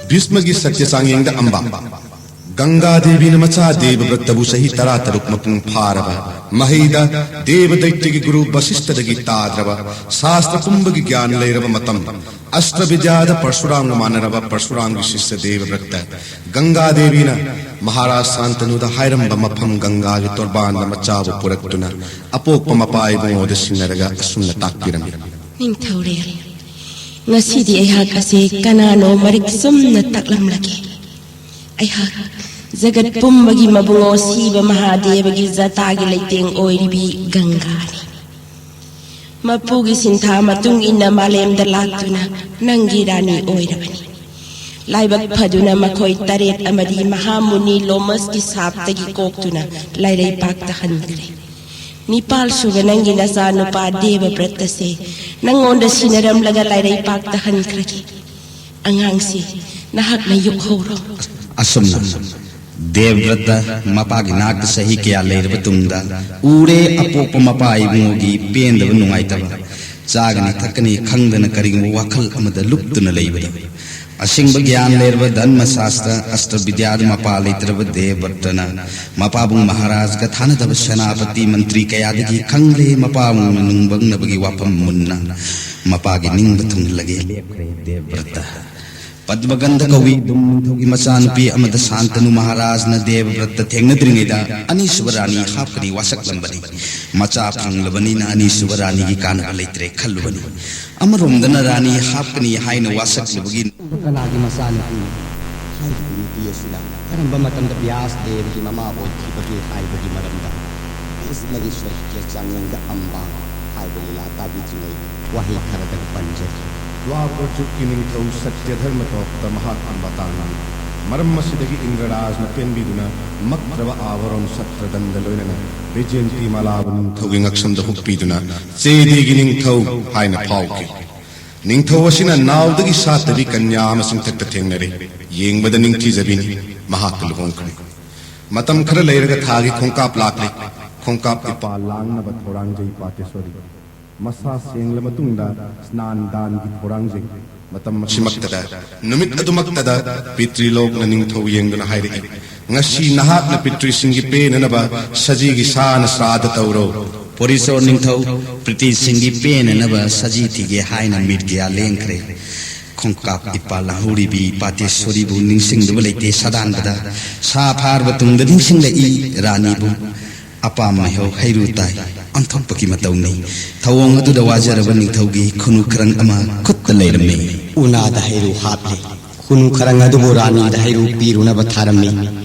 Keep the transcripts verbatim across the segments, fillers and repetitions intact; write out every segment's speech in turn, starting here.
ꯚꯤꯁꯃꯒꯤ ꯁꯠꯌ ꯆꯥꯡꯌꯦꯡꯗ ꯑꯝꯕ꯫ ꯒꯪꯒꯥ ꯗꯦꯕꯤꯅ ꯃꯆꯥ ꯗꯦꯕꯕ꯭ꯔꯠꯇꯕꯨ ꯆꯍꯤ ꯇꯔꯥꯇꯔꯨꯛ ꯃꯄꯨꯡ ꯐꯥꯔꯕ ꯃꯍꯩꯗ ꯗꯦꯕ ꯗꯩꯇ꯭ꯌꯒꯤ ꯒꯨꯔꯨ ꯕꯁꯤꯁ꯭ꯊꯗꯒꯤ ꯇꯥꯗ꯭ꯔꯕ ꯁꯥꯁ꯭ꯇ꯭ꯔ ꯄꯨꯝꯕꯒꯤ ꯒ꯭ꯌꯥꯟ ꯂꯩꯔꯕ ꯃꯇꯝ, ꯑꯁ꯭ꯇ꯭ꯔ ꯕꯤꯗ꯭ꯌꯥꯗ ꯄꯔꯁꯨꯔꯥꯝꯒ ꯃꯥꯟꯅꯔꯕ ꯄꯔꯁꯨꯔꯥꯝꯒꯤ ꯁꯤꯁ꯭ꯌ ꯗꯦꯕꯕ꯭ꯔꯠꯇ ꯒꯪꯒꯥ ꯗꯦꯕꯤꯅ ꯃꯍꯥꯔꯥꯖ ꯁꯥꯟꯇꯅꯨꯗ ꯍꯥꯏꯔꯝꯕ ꯃꯐꯝ ꯒꯪꯒꯥꯒꯤ ꯇꯣꯔꯕꯥꯟꯗ ꯃꯆꯥꯕꯨ ꯄꯨꯔꯛꯇꯨꯅ ꯑꯄꯣꯛꯄ ꯃꯄꯥ ꯏꯕꯨꯡꯉꯣꯗ ꯁꯤꯟꯅꯔꯒ ꯑꯁꯨꯝꯅ ꯇꯥꯛꯄꯤꯔꯝꯃꯤ꯫ ꯅꯤꯡꯊꯧꯔꯦꯜ, ꯉꯁꯤꯗꯤ ꯑꯩꯍꯥꯛ ꯑꯁꯦ ꯀꯅꯥꯅꯣ ꯃꯔꯤꯛ ꯆꯨꯝꯅ ꯇꯥꯛꯂꯝꯂꯒꯦ꯫ ꯑꯩꯍꯥꯛ ꯖꯒꯠ ꯄꯨꯝꯕꯒꯤ ꯃꯕꯨꯡꯉꯣ ꯁꯤꯕ ꯃꯍꯥꯗꯦꯕꯒꯤ ꯖꯇꯥꯒꯤ ꯂꯩꯇꯦꯡ ꯑꯣꯏꯔꯤꯕꯤ ꯒꯪꯒꯥꯅꯤ꯫ ꯃꯄꯨꯒꯤ ꯁꯤꯟꯊꯥ ꯃꯇꯨꯡ ꯏꯟꯅ ꯃꯥꯂꯦꯝꯗ ꯂꯥꯛꯇꯨꯅ ꯅꯪꯒꯤ ꯔꯥꯅꯤ ꯑꯣꯏꯔꯕꯅꯤ꯫ ꯂꯥꯏꯕꯛ ꯐꯗꯨꯅ ꯃꯈꯣꯏ ꯇꯔꯦꯠ ꯑꯃꯗꯤ ꯃꯍꯥꯃꯨꯅꯤ ꯂꯣꯃꯁꯀꯤ ꯁꯥꯞꯇꯒꯤ ꯀꯣꯛꯇꯨꯅ ꯂꯥꯏꯔꯩꯄꯥꯛꯇ ꯍꯟꯈ꯭ꯔꯦ꯫ ꯅꯤꯄꯥꯜ ꯁꯨꯕ ꯅꯪꯒꯤ ꯅꯆꯥꯅꯨꯄꯥ ꯗꯦꯕꯕ꯭ꯔꯠꯇꯁꯦ ꯅꯪꯉꯣꯟꯗ ꯁꯤꯟꯅꯔꯝꯂꯒ ꯂꯥꯏꯔꯩꯄꯥꯛꯇ ꯍꯟꯈ꯭ꯔꯒꯦ꯫ ꯑꯉꯥꯡꯁꯤ ꯅꯍꯥꯛꯅ ꯌꯣꯛꯍꯧꯔꯣ꯫ ꯑꯁꯨꯝꯅ ꯗꯦꯕꯕ꯭ꯔꯠꯇ ꯃꯄꯥꯒꯤ ꯅꯥꯛꯇ ꯆꯍꯤ ꯀꯌꯥ ꯂꯩꯔꯕ ꯇꯨꯡꯗ ꯎꯔꯦ ꯑꯄꯣꯛꯄ ꯃꯄꯥ ꯏꯕꯨꯡꯉꯣꯒꯤ ꯄꯦꯟꯗꯕ ꯅꯨꯡꯉꯥꯏꯇꯕ꯫ ꯆꯥꯒꯅꯤ ꯊꯛꯀꯅꯤ ꯈꯪꯗꯅ ꯀꯔꯤꯒꯨꯝꯕ ꯋꯥꯈꯜ ꯑꯃꯗ ꯂꯨꯞꯇꯨꯅ ꯂꯩꯕꯗ꯫ ꯑꯁꯦꯡꯕ ꯒ꯭ꯌꯥꯟ ꯂꯩꯔꯕ ꯙꯔꯃ ꯁꯥꯁ꯭ꯇ꯭ꯔ ꯑꯁ꯭ꯇ꯭ꯔ ꯕꯤꯗ꯭ꯌꯥꯗ ꯃꯄꯥ ꯂꯩꯇ꯭ꯔꯕ ꯗꯦꯕꯕ꯭ꯔꯠꯇꯅ ꯃꯄꯥꯕꯨꯡ ꯃꯍꯥꯔꯥꯖꯒ ꯊꯥꯅꯗꯕ ꯁꯦꯅꯥꯄꯇꯤ ꯃꯟꯇ꯭ꯔꯤ ꯀꯌꯥꯗꯒꯤ ꯈꯪꯂꯦ ꯃꯄꯥꯕꯨꯡꯅ ꯅꯨꯡꯕꯪꯅꯕꯒꯤ ꯋꯥꯐꯝ ꯃꯨꯟꯅ ꯃꯄꯥꯒꯤ ꯅꯤꯡꯕ ꯊꯨꯡꯍꯜꯂꯒꯦ ꯂꯦꯞꯈ꯭ꯔꯦ ꯗꯦꯕꯕ꯭ꯔꯠꯇ꯫ ꯄꯗ꯭ꯃꯒꯟꯙ ꯀꯧꯏ ꯗꯨꯝ ꯅꯤꯡꯊꯧꯒꯤ ꯃꯆꯥꯅꯨꯄꯤ ꯑꯃꯗ ꯁꯥꯟꯇꯅꯨ ꯃꯍꯥꯔꯥꯖꯅ ꯗꯦꯕꯕ꯭ꯔꯠꯇ ꯊꯦꯡꯅꯗ꯭ꯔꯤꯉꯩꯗ ꯑꯅꯤꯁꯨꯕ ꯔꯥꯅꯤ ꯍꯥꯞꯀꯅꯤ ꯋꯥꯁꯛꯂꯝꯕꯅꯤ꯫ ꯃꯆꯥ ꯐꯪꯂꯕꯅꯤꯅ ꯑꯅꯤꯁꯨꯕ ꯔꯥꯅꯤꯒꯤ ꯀꯥꯟꯅꯕ ꯂꯩꯇ꯭ꯔꯦ ꯈꯜꯂꯨꯕꯅꯤ꯫ ꯑꯃꯔꯣꯝꯗꯅ ꯔꯥꯅꯤ ꯍꯥꯞꯀꯅꯤ ꯍꯥꯏꯅ ꯋꯥꯁꯛꯂꯨꯕꯒꯤ ꯀꯅꯥꯒꯤ ꯃꯆꯥꯅꯨꯄꯤꯅꯣ ꯍꯥꯏꯔꯤꯕ ꯅꯨꯄꯤ ꯑꯁꯤꯅ ꯀꯔꯝꯕ ꯃꯇꯝꯗ ꯕ꯭ꯌꯥꯁ ꯗꯦꯕꯒꯤ ꯃꯃꯥ ꯑꯣꯏꯈꯤꯕꯒꯦ ꯍꯥꯏꯕꯒꯤ ꯃꯔꯝꯗ ꯏꯁꯂꯒꯤ ꯁꯣꯁꯤꯌꯦꯜ ꯆꯥꯡꯌꯦꯡꯗ ꯑꯝꯕꯥ ꯍꯥꯏꯕ ꯂꯤꯂꯥ ꯇꯥꯕꯤꯗ꯭ꯔꯤꯉꯩ ꯋꯥꯍꯩ ꯈꯔꯗꯪ ꯄꯟꯖꯒꯦ꯫ ꯗ꯭ꯋꯥꯄꯔ ꯖꯨꯒꯀꯤ ꯅꯤꯡꯊꯧ ꯁꯠꯌꯙꯔꯃ ꯇꯣꯞꯇ ꯃꯍꯥꯛꯀꯤ ꯃꯇꯥꯡꯅꯤ꯫ ꯃꯔꯝ ꯑꯁꯤꯗꯒꯤ ꯏꯟꯗ꯭ꯔꯔꯥꯖꯅ ꯄꯦꯟꯕꯤꯗꯨꯅ ꯃꯛꯇ꯭ꯔꯕ ꯑꯥꯚꯔꯣꯟ ꯁꯠꯇ꯭ꯔꯗꯟꯗ ꯂꯣꯏꯅꯅ ꯕꯤꯖꯦꯟꯇꯤ ꯃꯥꯂꯥꯕꯨ ꯅꯤꯡꯊꯧꯒꯤ ꯉꯛꯁꯝꯗ ꯍꯨꯛꯄꯤꯗꯨꯅ ꯆꯦꯗꯤꯒꯤ ꯅꯤꯡꯊꯧ ꯍꯥꯏꯅ ꯐꯥꯎꯈꯤ꯫ ꯅꯤꯡꯊꯧ ꯑꯁꯤꯅ ꯅꯥꯎꯗꯒꯤ ꯁꯥꯠꯇꯕꯤ ꯀꯟꯌꯥ ꯑꯃ ꯆꯤꯡꯊꯛꯇ ꯊꯦꯡꯅꯔꯦ꯫ ꯌꯦꯡꯕꯗ ꯅꯤꯡꯊꯤꯖꯕꯤꯅꯤ꯫ ꯃꯍꯥꯛꯀ ꯂꯨꯍꯣꯡꯈ꯭ꯔꯦ꯫ ꯃꯇꯝ ꯈꯔ ꯂꯩꯔꯒ ꯊꯥꯒꯤ ꯈꯣꯡꯀꯥꯞ ꯂꯥꯛꯂꯦ꯫ ꯈꯣꯡꯀꯥꯞ ꯏꯄꯥ ꯂꯥꯡꯅꯕ ꯊꯧꯔꯥꯡꯖꯩ ꯄꯥꯇꯦꯁꯣꯔꯤ꯫ ꯃꯁꯥ ꯁꯦꯡꯂ ꯃꯇꯨꯡꯗ ꯁ꯭ꯅꯥꯟ ꯗꯥꯟꯒꯤ ꯊꯧꯔꯥꯡꯖꯩ꯫ ꯃꯇꯝ ꯑꯁꯤꯃꯛꯇꯗ, ꯅꯨꯃꯤꯠ ꯑꯗꯨꯃꯛꯇꯗ ꯄꯤꯇ꯭ꯔꯤꯂꯣꯛꯅ ꯅꯤꯡꯊꯧ ꯌꯦꯡꯗꯨꯅ ꯍꯥꯏꯔꯛꯏ, "ꯉꯁꯤ ꯅꯍꯥꯛꯅ ꯄꯤꯇ꯭ꯔꯤꯁꯤꯡꯒꯤ ꯄꯦꯟꯅꯅꯕ ꯁꯖꯤꯒꯤ ꯁꯥꯅ ꯁ꯭ꯔꯥꯗ ꯇꯧꯔꯣ꯫" ꯄꯣꯔꯤꯁꯣꯔ ꯅꯤꯡꯊꯧ, ꯄꯤꯇ꯭ꯔꯤꯁꯤꯡꯒꯤ ꯄꯦꯟꯅꯅꯕ ꯁꯖꯤ ꯊꯤꯒꯦ ꯍꯥꯏꯅ ꯃꯤꯔꯒꯤꯌꯥ ꯂꯦꯡꯈ꯭ꯔꯦ꯫ ꯈꯣꯡꯀꯥꯞ ꯏꯄꯥ ꯂꯥꯡꯍꯧꯔꯤꯕꯤ ꯄꯥꯇꯦꯁꯣꯔꯤꯕꯨ ꯅꯤꯡꯁꯤꯡꯗꯕ ꯂꯩꯇꯦ ꯁꯥꯗꯥꯟꯕꯗ꯫ ꯁꯥ ꯐꯥꯔꯕ ꯇꯨꯡꯗ ꯅꯤꯡꯁꯤꯡꯂꯛꯏ ꯔꯥꯅꯤꯕꯨ꯫ ꯑꯄꯥꯝꯕ ꯃꯍꯩ ꯍꯩꯔꯨ ꯇꯥꯏ꯫ ꯑꯣꯟꯊꯣꯛꯄꯒꯤ ꯃꯇꯧꯅꯤ꯫ ꯊꯧꯑꯣꯡ ꯑꯗꯨꯗ ꯋꯥꯖꯔꯕ ꯅꯤꯡꯊꯧꯒꯤ ꯈꯨꯅꯨ ꯈꯔꯪ ꯑꯃ ꯈꯨꯠꯇ ꯂꯩꯔꯝꯃꯤ꯫ ꯎꯅꯥꯗ ꯍꯩꯔꯨ ꯍꯥꯞꯂꯦ꯫ ꯈꯨꯅꯨ ꯈꯔꯪ ꯑꯗꯨꯕꯨ ꯔꯥꯅꯤꯗ ꯍꯩꯔꯨ ꯄꯤꯔꯨꯅꯕ ꯊꯥꯔꯝꯃꯤ꯫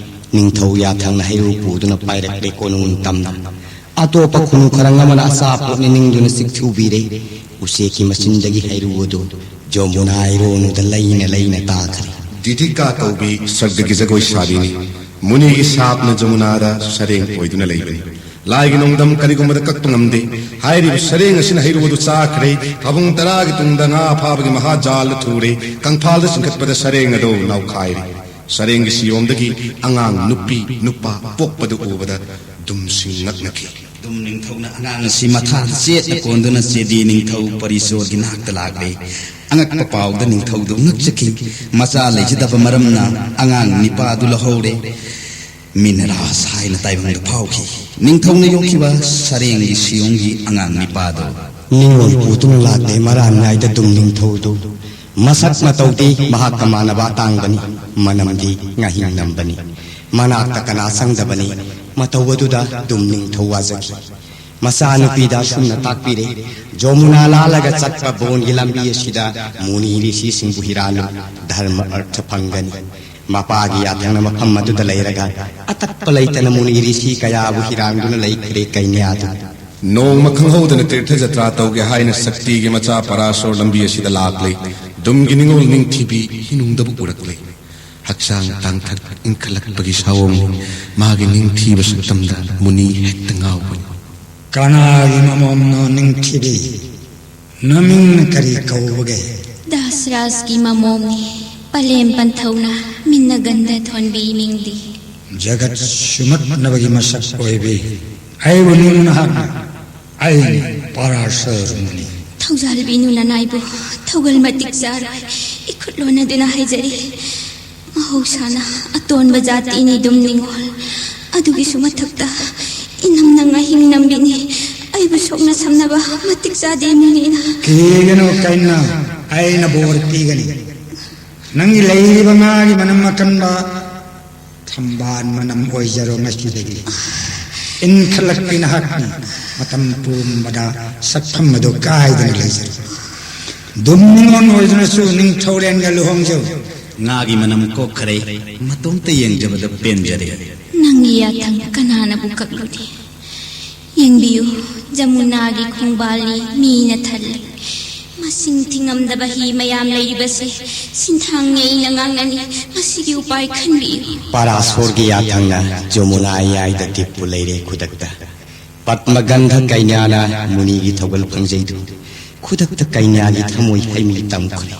ꯅꯤꯡꯊꯧ ꯌꯥꯊꯪꯅ ꯍꯩꯔꯨ ꯄꯨꯗꯨꯅ ꯄꯥꯏꯔꯛꯂꯦ ꯀꯣꯅꯨꯡ ꯇꯝꯅ꯫ ꯑꯇꯣꯞꯄ ꯈꯨꯅꯨ ꯈꯔꯪ ꯑꯃꯅ ꯑꯆꯥꯄꯣꯠꯅꯤ ꯅꯤꯡꯗꯨꯅ ꯆꯤꯛꯊꯨꯕꯤꯔꯦ꯫ ꯎꯆꯦꯛꯀꯤ ꯃꯆꯤꯟꯗꯒꯤ ꯍꯩꯔꯨ ꯑꯗꯨ ꯖꯣꯃꯨꯅꯥ ꯏꯔꯣꯟꯅꯨꯗ ꯂꯩꯅ ꯂꯩꯅ ꯇꯥꯈ꯭ꯔꯦ꯫ ꯗꯤꯗꯤꯀꯥ ꯀꯧꯕꯤ ꯁꯔꯒꯒꯤ ꯖꯒꯣꯏ ꯁꯥꯕꯤꯅꯤ꯫ ꯃꯨꯅꯤꯒꯤ ꯁꯥꯞꯅ ꯖꯃꯨꯅꯥꯗ ꯁꯔꯦꯡ ꯑꯣꯏꯗꯨꯅ ꯂꯩꯕꯅꯤ꯫ ꯂꯥꯏꯒꯤ ꯅꯣꯡꯗꯝ ꯀꯔꯤꯒꯨꯝꯕꯗ ꯀꯛꯄ ꯉꯝꯗꯦ꯫ ꯍꯥꯏꯔꯤꯕ ꯁꯔꯦꯡ ꯑꯁꯤꯅ ꯍꯩꯔꯨ ꯑꯗꯨ ꯆꯥꯈ꯭ꯔꯦ꯫ ꯊꯥꯕꯨꯡ ꯇꯔꯥꯒꯤ ꯇꯨꯡꯗ ꯉꯥ ꯐꯥꯕꯒꯤ ꯃꯍꯥꯖꯥꯜꯗ ꯊꯨꯔꯦ꯫ ꯀꯪꯐꯥꯜꯗ ꯆꯤꯡꯈꯠꯄꯗ ꯁꯔꯦꯡ ꯑꯗꯨ ꯅꯥꯎꯈꯥꯏꯔꯦ꯫ ꯁꯔꯦꯡꯒꯤ ꯁꯤꯌꯣꯝꯗꯒꯤ ꯑꯉꯥꯡ ꯅꯨꯄꯤ ꯅꯨꯄꯥ ꯄꯣꯛꯄꯗꯨ ꯎꯕꯗ ꯗꯨꯝꯁꯤꯡ ꯉꯛꯅꯈꯤ꯫ ꯗꯨꯝ ꯅꯤꯡꯊꯧꯅ ꯑꯉꯥꯡ ꯑꯁꯤ ꯃꯊꯥ ꯆꯦꯠꯅ ꯀꯣꯟꯗꯨꯅ ꯆꯦꯗꯤ ꯅꯤꯡꯊꯧ ꯄꯔꯤꯁꯣꯔꯒꯤ ꯅꯥꯛꯇ ꯂꯥꯛꯂꯦ꯫ ꯑꯉꯛꯄ ꯄꯥꯎꯗ ꯅꯤꯡꯊꯧꯗꯨ ꯉꯛꯆꯈꯤ꯫ ꯃꯆꯥ ꯂꯩꯖꯗꯕ ꯃꯔꯝꯅ ꯑꯉꯥꯡ ꯅꯤꯄꯥꯗꯨ ꯂꯧꯍꯧꯔꯦ꯫ ꯃꯤꯅ ꯔꯥꯖ ꯍꯥꯏꯅ ꯇꯥꯏꯕꯪꯗ ꯐꯥꯎꯈꯤ꯫ ꯅꯤꯡꯊꯧꯅ ꯌꯣꯛꯈꯤꯕ ꯁꯔꯦꯡꯒꯤ ꯁꯤꯌꯣꯡꯒꯤ ꯑꯉꯥꯡ ꯅꯤꯄꯥꯗꯨ꯫ ꯅꯤꯡꯉꯣꯜ ꯄꯨꯗꯨꯅ ꯂꯥꯛꯂꯦ ꯃꯔꯥꯟ ꯅꯥꯏꯗ ꯗꯨꯝ ꯅꯤꯡꯊꯧꯗꯨ꯫ ꯃꯁꯛ ꯃꯇꯧꯗꯤ ꯃꯍꯥꯛꯀ ꯃꯥꯟꯅꯕ ꯑꯇꯥꯡꯕꯅꯤ꯫ ꯃꯅꯝꯗꯤ ꯉꯥꯍꯤꯡ ꯅꯝꯕꯅꯤ꯫ ꯃꯅꯥꯛꯇ ꯀꯅꯥ ꯆꯪꯗꯕꯅꯤ꯫ ꯃꯇꯧ ꯑꯗꯨꯗ ꯗꯨꯝ ꯅꯤꯡꯊꯧ ꯋꯥꯖꯈꯤ꯫ ꯃꯆꯥꯅꯨꯄꯤꯗ ꯑꯁꯨꯝꯅ ꯇꯥꯛꯄꯤꯔꯦ, "ꯖꯣꯃꯨꯅꯥ ꯂꯥꯜꯂꯒ ꯆꯠꯄ ꯕꯣꯟꯒꯤ ꯂꯝꯕꯤ ꯑꯁꯤꯗ ꯃꯨꯅꯤ ꯔꯤꯁꯤꯁꯤꯡꯕꯨ ꯍꯤꯔꯥꯜꯂꯨ, ꯙꯔꯃ ꯑꯔꯊ ꯐꯪꯒꯅꯤ꯫" ꯃꯄꯥꯒꯤ ꯌꯥꯊꯪꯅ ꯃꯐꯝ ꯑꯗꯨꯗ ꯂꯩꯔꯒ ꯑꯇꯠꯄ ꯂꯩꯇꯅ ꯃꯨꯅꯤ ꯔꯤꯁꯤ ꯀꯌꯥꯕꯨ ꯍꯤꯔꯥꯡꯗꯨꯅ ꯂꯩꯈ꯭ꯔꯦ ꯀꯩꯅ꯭ꯌꯥꯗꯨ꯫ ꯅꯣꯡꯃ ꯈꯪꯍꯧꯗꯅ ꯇꯤꯔꯊ ꯖꯇ꯭ꯔꯥ ꯇꯧꯒꯦ ꯍꯥꯏꯅ ꯁꯛꯇꯤꯒꯤ ꯃꯆꯥ ꯄꯔꯥꯁꯣꯔ ꯂꯝꯕꯤ ꯑꯁꯤꯗ ꯂꯥꯛꯂꯦ꯫ ꯗꯨꯝꯒꯤ ꯅꯤꯡꯉꯣꯜ ꯅꯤꯡꯊꯤꯕꯤ ꯍꯤꯅꯨꯡꯗꯕꯨ ꯎꯔꯛꯂꯦ꯫ ꯍꯛꯆꯥꯡ ꯇꯥꯡꯊꯛ ꯏꯪꯈꯠꯂꯛꯄꯒꯤ ꯁꯥꯑꯣꯡ, ꯃꯥꯒꯤ ꯅꯤꯡꯊꯤꯕ ꯁꯛꯇꯝꯗ ꯃꯨꯅꯤ ꯍꯦꯛꯇ ꯉꯥꯎꯕꯅꯤ꯫ ꯀꯅꯥꯒꯤ ꯃꯃꯣꯝꯅꯣ ꯅꯤꯡꯊꯤꯕꯤ? ꯅꯃꯤꯡꯅ ꯀꯔꯤ ꯀꯧꯕꯒꯦ? ꯗꯥꯁꯔꯥꯖꯀꯤ ꯃꯃꯣꯝꯅꯤ꯫ ꯄꯂꯦꯝ ꯄꯟꯊꯧꯅ ꯃꯤꯟꯅ ꯒꯟꯗ ꯊꯣꯟꯕꯤ ꯃꯤꯡꯗꯤ꯫ ꯖꯒꯠ ꯁꯨꯃꯠꯅꯕꯒꯤ ꯃꯁꯛ ꯑꯣꯏꯕꯤ, ꯑꯩꯕꯨ ꯅꯤꯡꯉꯨ ꯅꯍꯥꯛꯅ꯫ ꯑꯩꯅꯤ ꯄꯔꯥꯁꯔ ꯃꯨꯅꯤ꯫ ꯊꯧꯖꯥꯜꯕꯤꯅꯨ ꯅꯅꯥꯏꯕꯨ ꯊꯧꯒꯜ ꯃꯇꯤꯛ ꯆꯥꯔꯣꯏ꯫ ꯏꯈꯨꯠ ꯂꯣꯟꯅꯗꯨꯅ ꯍꯥꯏꯖꯔꯤ꯫ ꯃꯍꯧꯁꯥꯅ ꯑꯇꯣꯟꯕ ꯖꯥꯇꯤꯅꯤ ꯑꯗꯨꯝ ꯅꯤꯉꯣꯜ꯫ ꯑꯗꯨꯒꯤꯁꯨ ꯃꯊꯛꯇ ꯏꯅꯝꯅ ꯉꯥꯍꯤꯡ ꯅꯝꯕꯤꯅꯤ꯫ ꯑꯩꯕꯨ ꯁꯣꯛꯅ ꯁꯝꯅꯕ ꯃꯇꯤꯛ ꯆꯥꯗꯦ ꯃꯨꯅꯤꯅ꯫ ꯀꯤꯒꯅꯨ ꯀꯩꯅ, ꯑꯩꯅ ꯕꯣꯔ ꯄꯤꯒꯅꯤ꯫ ꯅꯪꯒꯤ ꯂꯩꯔꯤꯕ ꯉꯥꯒꯤ ꯃꯅꯝ ꯑꯀꯟꯕ ꯊꯝꯕꯥꯜ ꯃꯅꯝ ꯑꯣꯏꯖꯔꯣ ꯉꯁꯤꯗꯒꯤ꯫ ꯏꯟꯈꯠꯂꯛꯄꯤ ꯅꯍꯥꯛꯅꯤ꯫ ꯃꯇꯝ ꯄꯨꯝꯕꯗ ꯁꯛꯐꯝ ꯑꯗꯨ ꯀꯥꯏꯗꯅ ꯂꯩꯖꯔꯣ꯫ ꯑꯗꯨꯝ ꯅꯤꯉꯣꯜ ꯑꯣꯏꯗꯨꯅꯁꯨ ꯅꯤꯡꯊꯧꯔꯦꯟꯒ ꯂꯨꯍꯣꯡꯖꯧ꯫ ꯉꯥꯒꯤ ꯃꯅꯝ ꯀꯣꯛꯈꯔꯦ, ꯃꯇꯣꯝꯇ ꯌꯦꯡꯖꯕꯗ ꯄꯦꯟꯖꯔꯦ꯫ ꯅꯪꯒꯤ ꯌꯥꯊꯪ ꯀꯅꯥꯅꯕꯨ ꯀꯛꯂꯨꯅꯤ? ꯌꯦꯡꯕꯤꯌꯨ, ꯖꯃꯨꯅꯥꯒꯤ ꯈꯣꯡꯕꯥꯜꯅꯤ ꯃꯤꯅ ꯊꯜꯂꯤ꯫ ꯃꯁꯤꯡ ꯊꯤꯉꯝꯗꯕ ꯍꯤ ꯃꯌꯥꯝ ꯂꯩꯔꯤꯕꯁꯦ ꯁꯤꯟꯊꯥꯡꯅꯤ ꯑꯩꯅ ꯉꯥꯡꯒꯅꯤ꯫ ꯃꯁꯤꯒꯤ ꯎꯄꯥꯏ ꯈꯟꯕꯤꯌꯨ꯫ ꯄꯥꯔꯥꯁꯣꯔꯒꯤ ꯌꯥꯊꯪꯅ ꯖꯃꯨꯅꯥ ꯌꯥꯏꯗ ꯗꯤꯞꯄꯨ ꯂꯩꯔꯦ ꯈꯨꯗꯛꯇ꯫ ꯄꯗꯃꯒꯟꯙ ꯀꯩꯅ꯭ꯌꯥꯅ ꯃꯨꯅꯤꯒꯤ ꯊꯧꯒꯜ ꯐꯪꯖꯩꯗꯨ ꯈꯨꯗꯛꯇ ꯀꯩꯅ꯭ꯌꯥꯒꯤ ꯊꯃꯣꯏ ꯍꯩꯃꯤ ꯇꯝꯈ꯭ꯔꯦ꯫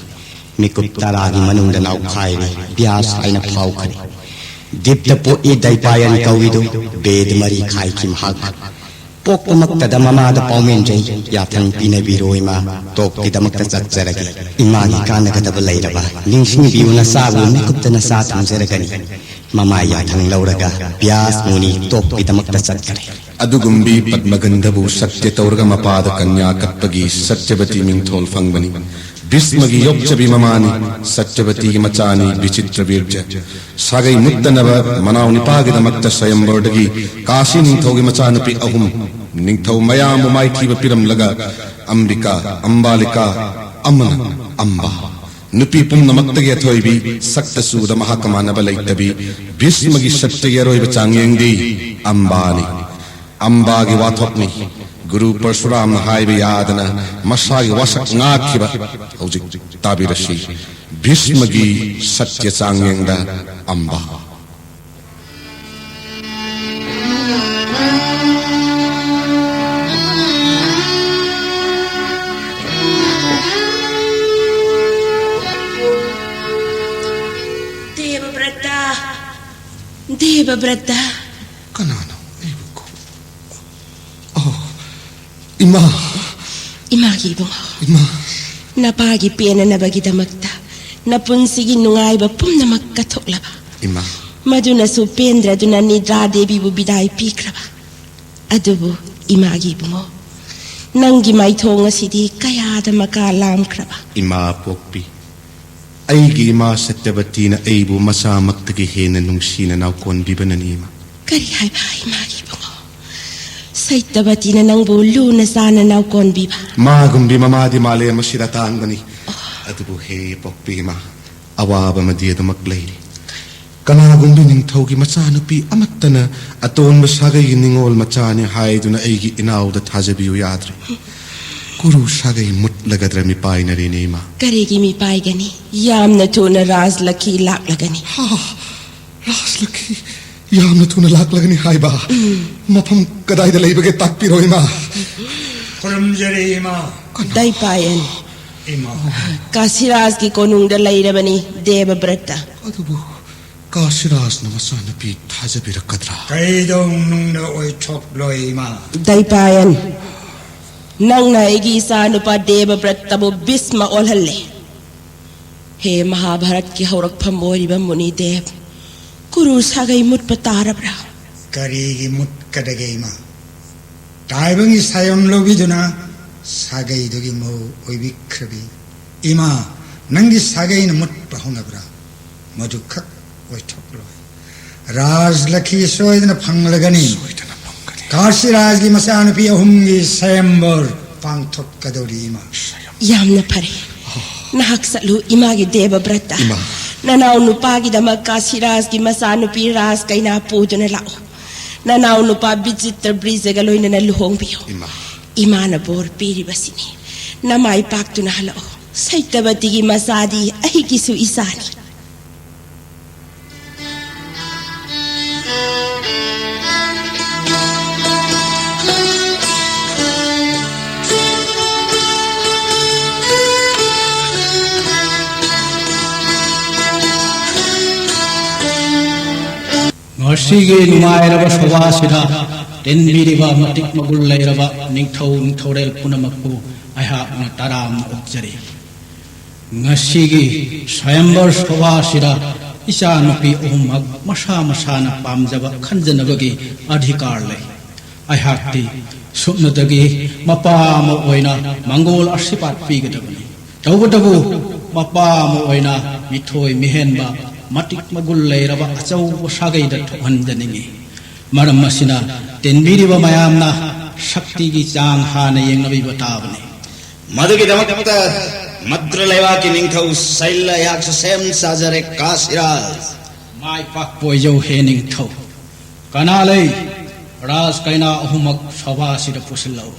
ꯃꯤꯀꯨꯞ ꯇꯔꯥꯒꯤ ꯃꯅꯨꯡꯗ ꯅꯥꯎꯈꯥꯏꯔꯦ, ꯕ꯭ꯌꯥꯁ ꯍꯥꯏꯅ ꯐꯥꯎꯈ꯭ꯔꯦ꯫ ꯗꯤꯞꯇ ꯄꯣꯛꯏ ꯗꯩꯄꯥꯌꯟ ꯀꯧꯏꯗꯨ ꯕꯦꯗ ꯃꯔꯤ ꯈꯥꯏꯈꯤ ꯃꯍꯥꯛ꯫ ꯄꯣꯛꯄꯃꯛꯇꯗ ꯃꯃꯥꯗ ꯄꯥꯎꯃꯦꯟꯖꯩ, ꯌꯥꯊꯪ ꯄꯤꯅꯕꯤꯔꯣ ꯏꯃꯥ, ꯇꯣꯞꯀꯤꯗꯃꯛꯇ ꯆꯠꯆꯔꯒꯦ꯫ ꯏꯃꯥꯒꯤ ꯀꯥꯟꯅꯒꯗꯕ ꯂꯩꯔꯕ ꯅꯤꯡꯁꯤꯡꯕꯤꯌꯨ ꯅꯆꯥꯕꯨ ꯃꯤꯀꯨꯞꯇ ꯅꯆꯥ ꯊꯝꯖꯔꯒꯅꯤ꯫ ꯃꯃꯥ ꯌꯥꯊꯪ ꯂꯧꯔꯒ ꯕ꯭ꯌꯥꯁ ꯃꯨꯅꯤ ꯇꯣꯞꯀꯤꯗꯃꯛꯇ ꯆꯠꯈꯔꯦ꯫ ꯑꯗꯨꯒꯨꯝꯕꯤ ꯄꯗꯃꯒꯟꯙꯕꯨ ꯁꯠꯌ ꯇꯧꯔꯒ ꯃꯄꯥꯗ ꯀꯟꯌꯥ ꯀꯠꯄꯒꯤ ꯁꯠꯌꯕꯇꯤ ꯃꯤꯡꯊꯣꯜ ꯐꯪꯕꯅꯤ꯫ ꯚꯤꯁꯃꯒꯤ ꯌꯣꯛꯆꯕꯤ ꯃꯃꯥꯅꯤ꯫ ꯁꯠꯌꯕꯇꯤꯒꯤ ꯃꯆꯥꯅꯤ ꯕꯤꯆꯤꯇ꯭ꯔꯕꯤꯔꯖ꯫ ꯁꯥꯒꯩ ꯃꯨꯠꯇꯅꯕ ꯃꯅꯥꯎ ꯅꯤꯄꯥꯒꯤꯗꯃꯛꯇ ꯁ꯭ꯋꯌꯝꯕꯔꯗꯒꯤ ꯀꯥꯁꯤ ꯅꯤꯡꯊꯧꯒꯤ ꯃꯆꯥꯅꯨꯄꯤ ꯑꯍꯨꯝ ꯅꯤꯡꯊꯧ ꯃꯌꯥꯝꯕꯨ ꯃꯥꯏꯊꯤꯕ ꯄꯤꯔꯝꯂꯒ ꯑꯝꯕꯤꯀꯥ, ꯑꯝꯕꯥꯂꯤꯀꯥ ꯑꯃꯅ ꯑꯝꯕꯥ꯫ ꯅꯨꯄꯤ ꯄꯨꯝꯅꯃꯛꯇꯒꯤ ꯑꯊꯣꯏꯕꯤ, ꯁꯛꯇ ꯆꯨꯗ ꯃꯍꯥꯛꯀ ꯃꯥꯟꯅꯕ ꯂꯩꯇꯕꯤ, ꯚꯤꯁꯃꯒꯤ ꯁꯠꯌꯒꯤ ꯑꯔꯣꯏꯕ ꯆꯥꯡꯌꯦꯡꯗꯤ ꯑꯝꯕꯥꯅꯤ꯫ ꯑꯝꯕꯥꯒꯤ ꯋꯥꯊꯣꯛꯅꯤ꯫ ꯒꯨꯔꯨ ꯄꯔꯁꯨꯔꯥꯝꯅ ꯍꯥꯏꯕ ꯌꯥꯗꯅ ꯃꯁꯥꯒꯤ ꯋꯥꯁꯛ ꯉꯥꯛꯈꯤꯕ꯫ ꯍꯧꯖꯤꯛ ꯇꯥꯕꯤꯔꯁꯤ ꯚꯤꯁꯃꯒꯤ ꯁꯠꯌ ꯆꯥꯡꯌꯦꯡꯗ ꯑꯝꯕꯥ꯫ ꯗꯦꯕꯕ꯭ꯔꯇ, ꯗꯦꯕꯕ꯭ꯔꯇ꯫ ꯀꯅꯥꯅꯣ ꯑꯩꯕꯨ ꯀꯧ-, ꯑꯣ, ꯏꯃꯥ꯫ ꯏꯃꯥ ꯏꯕꯨꯡꯉꯣ, ꯏꯃꯥ꯫ ꯅꯄꯥꯒꯤ ꯄꯦꯟꯅꯅꯕꯒꯤꯗꯃꯛꯇ ꯅꯄꯨꯟꯁꯤꯒꯤ ꯅꯨꯡꯉꯥꯏꯕ ꯄꯨꯝꯅꯃꯛ ꯀꯠꯊꯣꯛꯂꯕ꯫ ꯏꯃꯥ꯫ ꯃꯗꯨꯅꯁꯨ ꯄꯦꯟꯗ꯭ꯔꯗꯨꯅ ꯅꯤꯗ꯭ꯔꯥ ꯗꯦꯕꯤꯕꯨ ꯕꯤꯗꯥꯏ ꯄꯤꯈ꯭ꯔꯕ꯫ ꯑꯗꯨꯕꯨ ꯏꯃꯥꯒꯤ ꯏꯕꯨꯡꯉꯣ, ꯅꯪꯒꯤ ꯃꯥꯏꯊꯣꯡ ꯑꯁꯤꯗꯤ ꯀꯌꯥꯗ ꯃꯀꯥ ꯂꯥꯝꯈ꯭ꯔꯕ꯫ ꯏꯃꯥ ꯄꯣꯛꯄꯤ, ꯑꯩꯒꯤ ꯏꯃꯥ ꯁꯇ꯭ꯌꯕꯇꯤꯅ ꯑꯩꯕꯨ ꯃꯆꯥꯃꯛꯇꯒꯤ ꯍꯦꯟꯅ ꯅꯨꯡꯁꯤꯅ ꯅꯥꯎꯀꯣꯟꯕꯤꯕꯅꯅꯤ, ꯏꯃꯥ꯫ ꯀꯔꯤ ꯍꯥꯏꯕ, ꯏꯃꯥꯒꯤ ꯏꯕꯨꯡꯉꯣ? ꯁꯇ꯭ꯌꯕꯇꯤꯅ ꯅꯪꯕꯨ ꯂꯨꯅ ꯆꯥꯟꯅ ꯅꯥꯎꯀꯣꯟꯕꯤꯕ? ꯃꯥꯒꯨꯝꯕꯤ ꯃꯃꯥꯗꯤ ꯃꯥꯂꯦꯝ ꯑꯁꯤꯗ ꯇꯥꯡꯕꯅꯤ꯫ ꯑꯣ꯫ ꯑꯗꯨꯕꯨ ꯍꯦ ꯄꯣꯛꯄꯤ ꯏꯃꯥ, ꯑꯋꯥꯕ ꯑꯃꯗꯤ ꯑꯗꯨꯃꯛ ꯂꯩꯔꯤ꯫ ꯀꯅꯥꯒꯨꯝꯕꯤ ꯅꯤꯡꯊꯧꯒꯤ ꯃꯆꯥꯅꯨꯄꯤ ꯑꯃꯠꯇꯅ ꯑꯇꯣꯟꯕ ꯁꯥꯒꯩꯒꯤ ꯅꯤꯉꯣꯜ ꯃꯆꯥꯅꯤ ꯍꯥꯏꯗꯨꯅ ꯑꯩꯒꯤ ꯏꯅꯥꯎꯗ ꯊꯥꯖꯕꯤꯌꯨ ꯌꯥꯗ꯭ꯔꯦ꯫ ꯀꯨꯔꯨ ꯁꯥꯒꯩ ꯃꯨꯠꯂꯒꯗ꯭ꯔ ꯃꯤꯄꯥꯏꯅꯔꯦꯅꯦ, ꯏꯃꯥ꯫ ꯀꯔꯤꯒꯤ ꯃꯤꯄꯥꯏꯒꯅꯤ? ꯌꯥꯝꯅ ꯊꯨꯅ ꯔꯥꯖꯂꯛꯈꯤ ꯂꯥꯛꯂꯒꯅꯤ꯫ ꯍꯥ, ꯔꯥꯖꯂꯛꯈꯤ ꯌꯥꯝꯅ ꯊꯨꯅ ꯂꯥꯛꯂꯒꯅꯤ ꯍꯥꯏꯕ? ꯎꯝ꯫ ꯃꯐꯝ ꯀꯗꯥꯏꯗ ꯂꯩꯕꯒꯦ ꯇꯥꯛꯄꯤꯔꯣ, ꯏꯃꯥ꯫ ꯈꯨꯔꯨꯝꯖꯔꯤ, ꯏꯃꯥ꯫ ꯀꯅꯥ? ꯗꯥꯏꯄꯥꯌꯟ꯫ ꯏꯃꯥ꯫ ꯀꯥꯁꯤꯔꯥꯖꯀꯤ ꯀꯣꯅꯨꯡꯗ ꯂꯩꯔꯕꯅꯤ ꯗꯦꯕꯕ꯭ꯔꯠꯇ꯫ ꯑꯗꯨꯕꯨ ꯀꯥꯁꯤꯔꯥꯖꯅ ꯃꯆꯥꯅꯨꯄꯤ ꯊꯥꯖꯕꯤꯔꯛꯀꯗ꯭ꯔꯥ? ꯀꯩꯗꯧꯅꯨꯡꯗ ꯑꯣꯏꯊꯣꯛꯂꯣꯏ, ꯏꯃꯥ꯫ ꯗꯥꯏꯄꯥꯌꯟ, ꯅꯪꯅ ꯑꯩꯒꯤ ꯏꯆꯥꯅꯨꯄꯥ ꯗꯦꯕꯕ꯭ꯔꯠꯇꯕꯨ ꯚꯤꯁꯃ ꯑꯣꯜꯍꯜꯂꯦ꯫ ꯍꯦ ꯃꯍꯥꯚꯥꯔꯠꯀꯤ ꯍꯧꯔꯛꯐꯝ ꯑꯣꯏꯔꯤꯕ ꯃꯨꯅꯤꯗꯦꯕ, ꯀꯨꯔꯨ ꯁꯥꯒꯩ ꯃꯨꯠꯄ ꯇꯥꯔꯕ꯭ꯔꯥ? ꯀꯔꯤꯒꯤ ꯃꯨꯠꯀꯗꯒꯦ, ꯏꯃꯥ? ꯇꯥꯏꯕꯪꯒꯤ ꯁꯥꯌꯣꯟ ꯂꯧꯕꯤꯗꯨꯅ ꯁꯥꯒꯩꯗꯨꯒꯤ ꯃꯧ ꯑꯣꯏꯕꯤꯈ꯭ꯔꯕꯤ ꯏꯃꯥ, ꯅꯪꯒꯤ ꯁꯥꯒꯩꯅ ꯃꯨꯠꯄ ꯍꯧꯅꯕ꯭ꯔꯥ? ꯃꯗꯨꯈꯛ ꯑꯣꯏꯊꯣꯛꯂꯣꯏ꯫ ꯔꯥꯖꯂꯛꯈꯤ ꯁꯣꯏꯗꯅ ꯐꯪꯂꯒꯅꯤ꯫ ꯁꯣꯏꯗꯅ ꯐꯪꯒꯅꯤ꯫ ꯀꯥꯁꯤꯔꯥꯖꯒꯤ ꯃꯆꯥꯅꯨꯄꯤ ꯑꯍꯨꯝꯒꯤ ꯁꯌꯝꯕꯔ ꯄꯥꯡꯊꯣꯛꯀꯗꯧꯔꯤ, ꯏꯃꯥ꯫ ꯌꯥꯝꯅ ꯐꯔꯦ꯫ ꯅꯍꯥꯛ ꯆꯠꯂꯨ, ꯏꯃꯥꯒꯤ ꯗꯦꯕꯕ꯭ꯔꯠꯇ꯫ ꯏꯃꯥ꯫ ꯅꯅꯥꯎ ꯅꯨꯄꯥꯒꯤꯗꯃꯛ ꯀꯥꯁꯤꯔꯥꯖꯒꯤ ꯃꯆꯥꯅꯨꯄꯤ ꯔꯥꯖ ꯀꯩꯅꯥ ꯄꯨꯗꯨꯅ ꯂꯥꯛꯎ꯫ ꯅꯅꯥꯎ ꯅꯨꯄꯥ ꯕꯤꯆꯤꯇ꯭ꯔ ꯕ꯭ꯔꯤꯖꯒ ꯂꯣꯏꯅꯅ ꯂꯨꯍꯣꯡꯕꯤꯌꯨ꯫ ꯏꯃꯥ꯫ ꯏꯃꯥꯅ ꯕꯣꯔ ꯄꯤꯔꯤꯕꯁꯤꯅꯤ꯫ ꯅꯃꯥꯏ ꯄꯥꯛꯇꯨꯅ ꯍꯜꯂꯛꯎ꯫ ꯁꯩꯇꯕꯇꯤꯒꯤ ꯃꯆꯥꯗꯤ ꯑꯩꯒꯤꯁꯨ ꯏꯆꯥꯅꯤ꯫ ꯉꯁꯤꯒꯤ ꯅꯨꯡꯉꯥꯏꯔꯕ ꯁꯣꯚꯥꯁꯤꯗ ꯇꯤꯟꯕꯤꯔꯤꯕ ꯃꯇꯤꯛ ꯃꯒꯨꯟ ꯂꯩꯔꯕ ꯅꯤꯡꯊꯧ ꯅꯤꯡꯊꯧꯔꯦꯜ ꯄꯨꯝꯅꯃꯛꯄꯨ ꯑꯩꯍꯥꯛꯅ ꯇꯔꯥꯝꯅ ꯑꯣꯛꯆꯔꯤ꯫ ꯉꯁꯤꯒꯤ ꯁ꯭ꯋꯥꯌꯝꯕꯔ ꯁꯣꯚꯥꯁꯤꯗ ꯏꯆꯥꯅꯨꯄꯤ ꯑꯍꯨꯝꯃꯛ ꯃꯁꯥ ꯃꯁꯥꯅ ꯄꯥꯝꯖꯕ ꯈꯟꯖꯅꯕꯒꯤ ꯑꯙꯤꯀꯥꯔ ꯂꯩ꯫ ꯑꯩꯍꯥꯛꯇꯤ ꯁꯨꯞꯅꯇꯒꯤ ꯃꯄꯥ ꯑꯃ ꯑꯣꯏꯅ ꯃꯪꯒꯣꯜ ꯑꯁꯤꯔꯕꯥꯗ ꯄꯤꯒꯗꯕꯅꯤ꯫ ꯇꯧꯕꯇꯕꯨ ꯃꯄꯥ ꯑꯃ ꯑꯣꯏꯅ ꯃꯤꯊꯣꯏ ꯃꯤꯍꯦꯟꯕ, ꯃꯇꯤꯛ ꯃꯒꯨꯟ ꯂꯩꯔꯕ ꯑꯆꯧꯕ ꯁꯥꯒꯩꯗ ꯊꯣꯛꯍꯟꯖꯅꯤꯡꯏ꯫ ꯃꯔꯝ ꯑꯁꯤꯅ ꯇꯤꯟꯕꯤꯔꯤꯕ ꯃꯌꯥꯝꯅ ꯁꯛꯇꯤꯒꯤ ꯆꯥꯡ ꯍꯥꯟꯅ ꯌꯦꯡꯅꯕꯤꯕ ꯇꯥꯕꯅꯤ꯫ ꯃꯗꯨꯒꯤꯗꯃꯛꯇ ꯃꯗ꯭ꯔ ꯂꯩꯕꯥꯛꯀꯤ ꯅꯤꯡꯊꯧ ꯁꯩꯂ ꯑꯩꯍꯥꯛꯁꯨ ꯁꯦꯝ ꯁꯥꯖꯔꯦ, ꯀꯥꯁꯤꯔꯥꯖ꯫ ꯃꯥꯏ ꯄꯥꯛꯄ ꯑꯣꯏꯖꯧ ꯍꯦ ꯅꯤꯡꯊꯧ꯫ ꯀꯅꯥ ꯂꯩ? ꯔꯥꯖ ꯀꯩꯅꯥ ꯑꯍꯨꯝꯃꯛ ꯁꯣꯚꯥꯁꯤꯗ ꯄꯨꯁꯤꯜꯂꯛꯎ꯫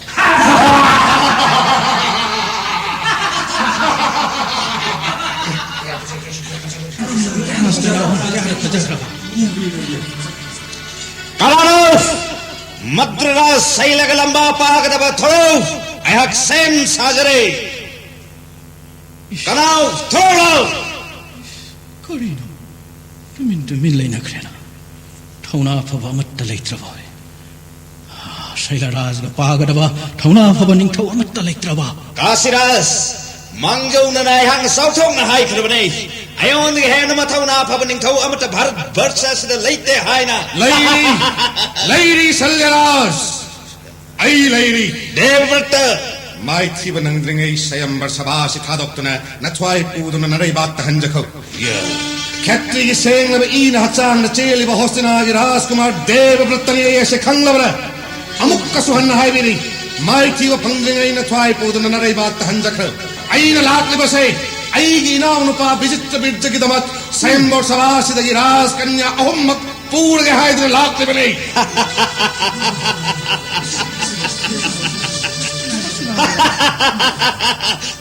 ꯀꯅꯥꯅꯣ? ꯃꯗ꯭ꯔ ꯔꯥꯖ ꯁꯩꯂꯒ ꯂꯝꯕꯥ ꯄꯥꯒꯗꯕ ꯊꯣꯔꯛꯎ꯫ ꯑꯩꯍꯥꯛ ꯁꯦꯝ ꯁꯥꯖꯔꯦ꯫ ꯀꯅꯥꯎ ꯊꯣꯔꯛꯎ꯫ ꯀꯔꯤꯅꯣ? ꯇꯨꯃꯤꯟ ꯇꯨꯃꯤꯟ ꯂꯩꯅꯈ꯭ꯔꯦꯅ꯫ ꯊꯧꯅꯥ ꯐꯕ ꯑꯃꯠꯇ ꯂꯩꯇ꯭ꯔꯕ ꯑꯣꯏ꯫ ꯁꯩꯂꯔꯥꯖꯒ ꯄꯥꯒꯗꯕ ꯊꯧꯅꯥ ꯐꯕ ꯅꯤꯡꯊꯧ ꯑꯃꯠꯇ ꯂꯩꯇ꯭ꯔꯕ꯫ ꯀꯥꯁꯤꯔꯥꯖ, ꯃꯥꯡꯖꯧꯅꯅ ꯑꯩꯍꯥꯛꯅ ꯆꯥꯎꯊꯣꯛꯅ ꯍꯥꯏꯈ꯭ꯔꯕꯅꯦ꯫ ꯑꯩꯉꯣꯟꯗꯒꯤ ꯍꯦꯟꯅ ꯃꯊꯧꯅꯥ ꯐꯕ ꯅꯤꯡꯊꯧ ꯑꯃꯠꯇ ꯚꯥꯔꯠ ꯚꯔꯁ ꯑꯁꯤꯗ ꯂꯩꯇꯦ ꯍꯥꯏꯅ꯫ ꯂꯩꯔꯤ, ꯂꯩꯔꯤ ꯁꯩꯂꯔꯥꯖ꯫ ꯑꯩ ꯂꯩꯔꯤ꯫ ꯗꯦꯕꯕ꯭ꯔꯇ꯫ ꯃꯥꯏꯊꯤꯕ ꯅꯪꯗ꯭ꯔꯤꯉꯩ ꯁ꯭ꯋꯥꯌꯝꯕꯔ ꯁꯚꯥ ꯑꯁꯤ ꯊꯥꯗꯣꯛꯇꯨꯅ ꯅꯊ꯭ꯋꯥꯏ ꯄꯨꯗꯨꯅ ꯅꯔꯩꯕꯥꯛꯇ ꯍꯟꯖꯈꯣ꯫ ꯈꯦꯇ꯭ꯔꯤꯒꯤ ꯁꯦꯡꯂꯕ ꯏꯅ ꯍꯛꯆꯥꯡꯗ ꯆꯦꯜꯂꯤꯕ ꯍꯣꯁꯇꯤꯅꯥꯒꯤ ꯔꯥꯖꯀꯨꯃꯥꯔ ꯗꯦꯕꯕ꯭ꯔꯇꯅꯤ ꯑꯩ ꯑꯁꯤ ꯈꯪꯂꯕ꯭ꯔꯥ? ꯑꯃꯨꯛꯀꯁꯨ ꯍꯟꯅ ꯍꯥꯏꯕꯤꯔꯤ, ꯃꯥꯏꯊꯤꯕ ꯐꯪꯗ꯭ꯔꯤꯉꯩ ꯅꯊ꯭ꯋꯥꯏ ꯄꯨꯗꯨꯅ ꯅꯔꯩꯕꯥꯛꯇ ꯍꯟꯖꯈ꯭ꯔꯣ꯫ ꯑꯩꯅ ꯂꯥꯛꯂꯤꯕꯁꯦ ꯑꯩꯒꯤ ꯏꯅꯥꯎꯅꯨꯄꯥ ꯕꯤꯖꯤꯇ꯭ꯔ ꯕꯤꯔꯖꯒꯤꯗꯃꯛ ꯁ꯭ꯋꯥꯌꯝꯕꯔ ꯁꯚꯥ ꯑꯁꯤꯗꯒꯤ ꯔꯥꯖꯀꯟꯌꯥ ꯑꯍꯨꯝꯃꯛ ꯄꯨꯔꯒꯦ ꯍꯥꯏꯗꯨꯅ ꯂꯥꯛꯂꯤꯕꯅꯤ꯫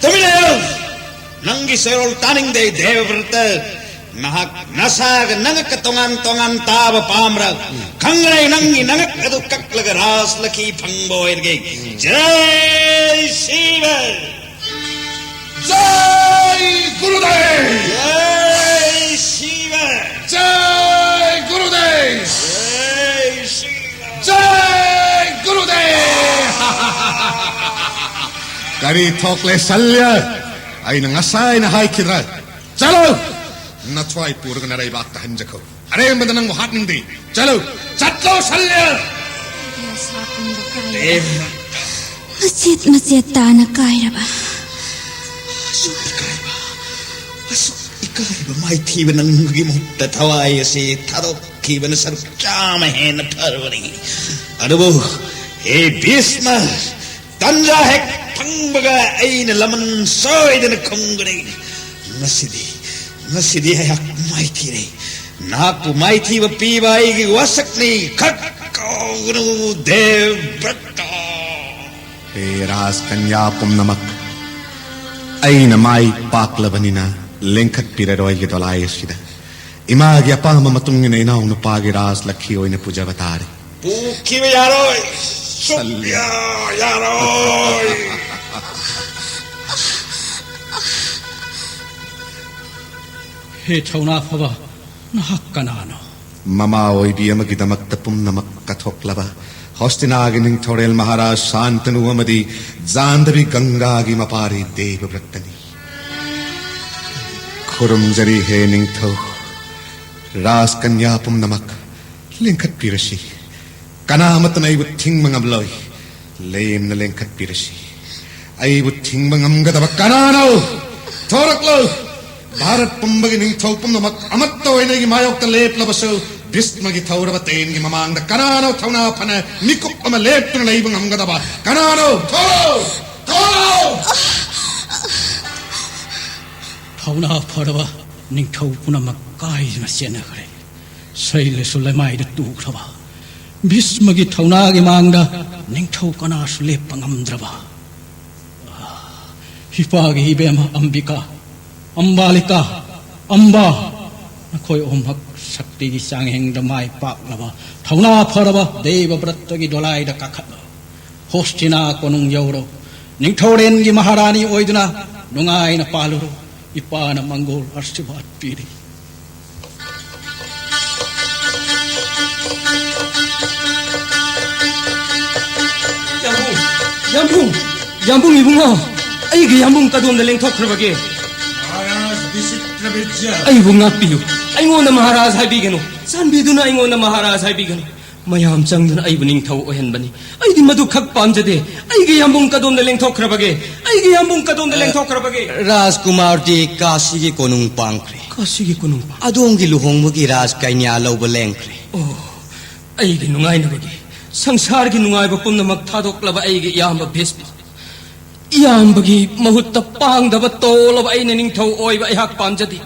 ꯇꯨꯃꯤꯟ ꯂꯩꯌꯨ! ꯅꯪꯒꯤ ꯆꯦꯔꯣꯜ ꯇꯥꯅꯤꯡꯗꯦ, ꯗꯦꯕꯕ꯭ꯔꯇ꯫ ꯅꯍꯥꯛ ꯅꯁꯥꯒ ꯅꯉꯛꯀ ꯇꯣꯉꯥꯟ ꯇꯣꯉꯥꯟ ꯇꯥꯕ ꯄꯥꯝꯕ꯭ꯔꯥ? ꯈꯪꯈ꯭ꯔꯦ, ꯅꯪꯒꯤ ꯅꯉꯛ ꯑꯗꯨ ꯀꯛꯂꯒ ꯔꯥꯖ ꯂꯛꯈꯤ ꯐꯪꯕ ꯑꯣꯏꯔꯒꯦ꯫ ꯖꯩ ꯁꯤꯕ! ꯖꯩ ꯒꯨꯔꯨꯗꯦꯕ! ꯖꯩ ꯁꯤꯕ! ꯖꯩ ꯒꯨꯔꯨꯗꯦꯕ! ꯖꯩ ꯁꯤꯕ! ꯖꯩ ꯒꯨꯔꯨꯗꯦꯕ! ꯀꯔꯤ ꯊꯣꯛꯂꯦ ꯁꯜꯌ? ꯑꯩꯅ ꯉꯁꯥꯏꯅ ꯍꯥꯏꯈꯤꯗ꯭ꯔꯥ? ꯆꯠꯂꯨ! ꯅꯊ꯭ꯋꯥꯏ ꯄꯨꯔꯒ ꯅꯔꯩꯕꯥꯛꯇ ꯍꯟꯖꯈꯣ꯫ ꯑꯔꯦꯝꯕꯗ ꯅꯪꯕꯨ ꯍꯥꯠꯅꯤꯡꯗꯦ꯫ ꯆꯠꯂꯨ! ꯆꯠꯂꯣ ꯁꯜꯌ! ꯑꯩꯒꯤ ꯑꯁꯥ ꯄꯨꯝꯕ ꯀꯥꯏꯔꯕ꯫ ꯗꯦꯕ! ꯃꯆꯦꯠ ꯃꯆꯦꯠ ꯇꯥꯅ ꯀꯥꯏꯔꯕ꯫ ꯑꯁꯨꯛ ꯏꯀꯥꯏꯕ, ꯑꯁꯨꯛ ꯏꯀꯥꯏꯕ ꯃꯥꯏꯊꯤꯕ ꯅꯪꯒꯤ ꯃꯍꯨꯠꯇ ꯊꯋꯥꯏ ꯑꯁꯤ ꯊꯥꯗꯣꯛꯈꯤꯕꯅ ꯁꯔꯨꯛ ꯆꯥꯝꯃ ꯍꯦꯟꯅ ꯐꯔꯕꯅꯤ꯫ ꯑꯗꯨꯕꯨ ꯍꯦ ꯚꯤꯁꯃ, ꯇꯟꯖꯥ ꯍꯦꯛ ꯐꯪꯕꯒ ꯑꯩꯅ ꯂꯃꯟ ꯁꯣꯏꯗꯅ ꯈꯨꯝꯒꯅꯤ꯫ ꯉꯁꯤꯗꯤ, ꯉꯁꯤꯗꯤ ꯑꯩꯍꯥꯛ ꯃꯥꯏꯊꯤꯔꯦ꯫ ꯅꯍꯥꯛꯄꯨ ꯃꯥꯏꯊꯤꯕ ꯄꯤꯕ ꯑꯩꯒꯤ ꯋꯥꯁꯛꯅꯤ꯫ ꯈꯛ ꯀꯥꯎꯒꯅꯨ, ꯗꯦꯕꯕ꯭ꯔꯇ꯫ ꯍꯦ ꯔꯥꯖꯀꯟꯌꯥ ꯄꯨꯝꯅꯃꯛ, ꯑꯩꯅ ꯃꯥꯏ ꯄꯥꯛꯂꯕꯅꯤꯅ ꯂꯦꯡꯈꯠꯄꯤꯔꯔꯣꯏꯒꯦ ꯗꯣꯂꯥꯏ ꯑꯁꯤꯗ꯫ ꯏꯃꯥꯒꯤ ꯑꯄꯥꯝꯕ ꯃꯇꯨꯡ ꯏꯟꯅ ꯏꯅꯥꯎꯅꯨꯄꯥꯒꯤ ꯔꯥꯖ ꯂꯛꯈꯤ ꯑꯣꯏꯅ ꯄꯨꯖꯕ ꯇꯥꯔꯦ꯫ ꯄꯨꯈꯤꯕ ꯌꯥꯔꯣꯏ꯫ ꯁꯜꯂꯦ꯫ ꯁꯨꯛꯌꯥ ꯌꯥꯔꯣꯏ꯫ ꯍꯦ ꯊꯧꯅꯥ ꯐꯕ, ꯅꯍꯥꯛ ꯀꯅꯥꯅꯣ? ꯃꯃꯥ ꯑꯣꯏꯕꯤ ꯑꯃꯒꯤꯗꯃꯛꯇ ꯄꯨꯝꯅꯃꯛ ꯀꯠꯊꯣꯛꯂꯕ ꯍꯣꯁꯇꯤꯅꯥꯒꯤ ꯅꯤꯡꯊꯧꯔꯦꯜ ꯃꯍꯥꯔꯥꯖ ꯁꯥꯟꯇꯅꯨ ꯑꯃꯗꯤ ꯖꯥꯟꯗꯕꯤ ꯒꯪꯒꯥꯒꯤ ꯃꯄꯥꯔꯤ ꯗꯦꯕꯕ꯭ꯔꯠꯇꯅꯤ꯫ ꯈꯨꯔꯨꯝꯖꯔꯤ ꯍꯦ ꯅꯤꯡꯊꯧ, ꯔꯥꯖꯀꯟꯌꯥ ꯄꯨꯝꯅꯃꯛ ꯂꯦꯡꯈꯠꯄꯤꯔꯁꯤ꯫ ꯀꯅꯥ ꯑꯃꯠꯇꯅ ꯑꯩꯕꯨ ꯊꯤꯡꯕ ꯉꯝꯂꯣꯏ꯫ ꯂꯦꯝꯅ ꯂꯦꯡꯈꯠꯄꯤꯔꯁꯤ꯫ ꯑꯩꯕꯨ ꯊꯤꯡꯕ ꯉꯝꯒꯗꯕ ꯀꯅꯥꯅꯣ? ꯊꯣꯔꯛꯂꯣ! ꯚꯥꯔꯠ ꯄꯨꯝꯕꯒꯤ ꯅꯤꯡꯊꯧ ꯄꯨꯝꯅꯃꯛ ꯑꯃꯠꯇ ꯑꯣꯏꯅ ꯑꯩꯒꯤ ꯃꯥꯌꯣꯛꯇ ꯂꯦꯞꯂꯕꯁꯨ, ꯚꯤꯁꯃꯒꯤ ꯊꯧꯔꯕ ꯇꯦꯟꯒꯤ ꯃꯃꯥꯡꯗ ꯀꯅꯥꯅꯣ ꯊꯧꯅꯥ ꯐꯅ ꯃꯤꯀꯨꯞ ꯑꯃ ꯂꯦꯞꯇꯨꯅ ꯂꯩꯕ ꯉꯝꯒꯗꯕ? ꯀꯅꯥꯅꯣ? ꯊꯣꯔꯛꯂꯣ! ꯊꯣꯔꯛꯂꯣ! ꯊꯧꯅꯥ ꯐꯔꯕ ꯅꯤꯡꯊꯧ ꯄꯨꯝꯅꯃꯛ ꯀꯥꯏꯗꯨꯅ ꯆꯦꯟꯅꯈ꯭ꯔꯦ꯫ ꯁꯩꯜꯁꯨ ꯂꯩꯃꯥꯏꯗ ꯇꯨꯈ꯭ꯔꯕ, ꯚꯤꯁꯃꯒꯤ ꯊꯧꯅꯥꯒꯤ ꯃꯥꯡꯗ ꯅꯤꯡꯊꯧ ꯀꯅꯥꯁꯨ ꯂꯦꯞꯄ ꯉꯝꯗ꯭ꯔꯕ꯫ ꯏꯄꯥꯒꯤ ꯏꯕꯦꯝꯃ ꯑꯝꯕꯤꯀꯥ, ꯑꯝꯕꯥꯂꯤꯀꯥ, ꯑꯝꯕꯥ, ꯅꯈꯣꯏ ꯑꯍꯨꯝꯃꯛ ꯁꯛꯇꯤꯒꯤ ꯆꯥꯡꯌꯦꯡꯗ ꯃꯥꯏ ꯄꯥꯛꯂꯕ, ꯊꯧꯅꯥ ꯐꯔꯕ ꯗꯦꯕꯕ꯭ꯔꯠꯇꯒꯤ ꯗꯣꯂꯥꯏꯗ ꯀꯥꯈꯠꯂꯣ꯫ ꯍꯣꯁꯇꯤꯅꯥ ꯀꯣꯅꯨꯡ ꯌꯧꯔꯣ꯫ ꯅꯤꯡꯊꯧꯔꯦꯟꯒꯤ ꯃꯍꯥꯔꯥꯅꯤ ꯑꯣꯏꯗꯨꯅ ꯅꯨꯡꯉꯥꯏꯅ ꯄꯥꯜꯂꯨꯔꯣ꯫ ꯏꯄꯥꯅ ꯃꯪꯒꯣꯜ ꯑꯥꯁꯤꯔꯕꯥꯗ ꯄꯤꯔꯤ꯫ ꯌꯥꯝꯕꯨꯡ! ꯌꯥꯝꯕꯨꯡ! ꯌꯥꯝꯕꯨꯡ ꯏꯕꯨꯡꯉꯣ, ꯑꯩꯒꯤ ꯌꯥꯝꯕꯨꯡ ꯀꯗꯣꯝꯗ ꯂꯦꯡꯊꯣꯛꯈ꯭ꯔꯕꯒꯦ? ꯃꯍꯥꯔꯥꯖ ꯕꯤꯆꯤꯇ꯭ꯔꯕꯤꯖ꯭ꯌ꯫ ꯑꯩꯕꯨ ꯉꯥꯛꯄꯤꯌꯨ꯫ ꯑꯩꯉꯣꯟꯗ ꯃꯍꯥꯔꯥꯖ ꯍꯥꯏꯕꯤꯒꯅꯨ꯫ ꯆꯥꯟꯕꯤꯗꯨꯅ ꯑꯩꯉꯣꯟꯗ ꯃꯍꯥꯔꯥꯖ ꯍꯥꯏꯕꯤꯒꯅꯨ꯫ ꯃꯌꯥꯝ ꯆꯪꯗꯨꯅ ꯑꯩꯕꯨ ꯅꯤꯡꯊꯧ ꯑꯣꯏꯍꯟꯕꯅꯤ꯫ ꯑꯩꯗꯤ ꯃꯗꯨ ꯈꯛ ꯄꯥꯝꯖꯗꯦ꯫ ꯑꯩꯒꯤ ꯌꯥꯝꯕꯨꯡ ꯀꯗꯣꯝꯗ ꯂꯦꯡꯊꯣꯛꯈ꯭ꯔꯕꯒꯦ? ꯑꯩꯒꯤ ꯌꯥꯝꯕꯨꯡ ꯀꯗꯣꯝꯗ ꯑ, ꯂꯦꯡꯊꯣꯛꯈ꯭ꯔꯕꯒꯦ? ꯔꯥꯖꯀꯨꯃꯥꯔꯗꯤ ꯀꯥꯁꯤꯒꯤ ꯀꯣꯅꯨꯡ ꯄꯥꯡꯈ꯭ꯔꯦ꯫ ꯀꯥꯁꯤꯒꯤ ꯀꯣꯅꯨꯡ ꯄꯥꯡ- ꯑꯗꯣꯝꯒꯤ ꯂꯨꯍꯣꯡꯕꯒꯤ ꯔꯥꯖꯀꯩꯅ꯭ꯌꯥ ꯂꯧꯕ ꯂꯦꯡꯈ꯭ꯔꯦ꯫ ꯑꯣ, ꯑꯩꯒꯤ ꯅꯨꯡꯉꯥꯏꯅꯕꯒꯤ, ꯁꯪꯁꯥꯔꯒꯤ ꯅꯨꯡꯉꯥꯏꯕ ꯄꯨꯝꯅꯃꯛ ꯊꯥꯗꯣꯛꯂꯕ ꯑꯩꯒꯤ ꯏꯌꯥꯝꯕ ꯚꯤꯁꯃ, ꯏꯌꯥꯝꯕꯒꯤ ꯃꯍꯨꯠꯇ ꯄꯥꯡꯗꯕ ꯇꯣꯜꯂꯕ ꯑꯩꯅ ꯅꯤꯡꯊꯧ ꯑꯣꯏꯕ ꯑꯩꯍꯥꯛ ꯄꯥꯝꯖꯗꯦ꯫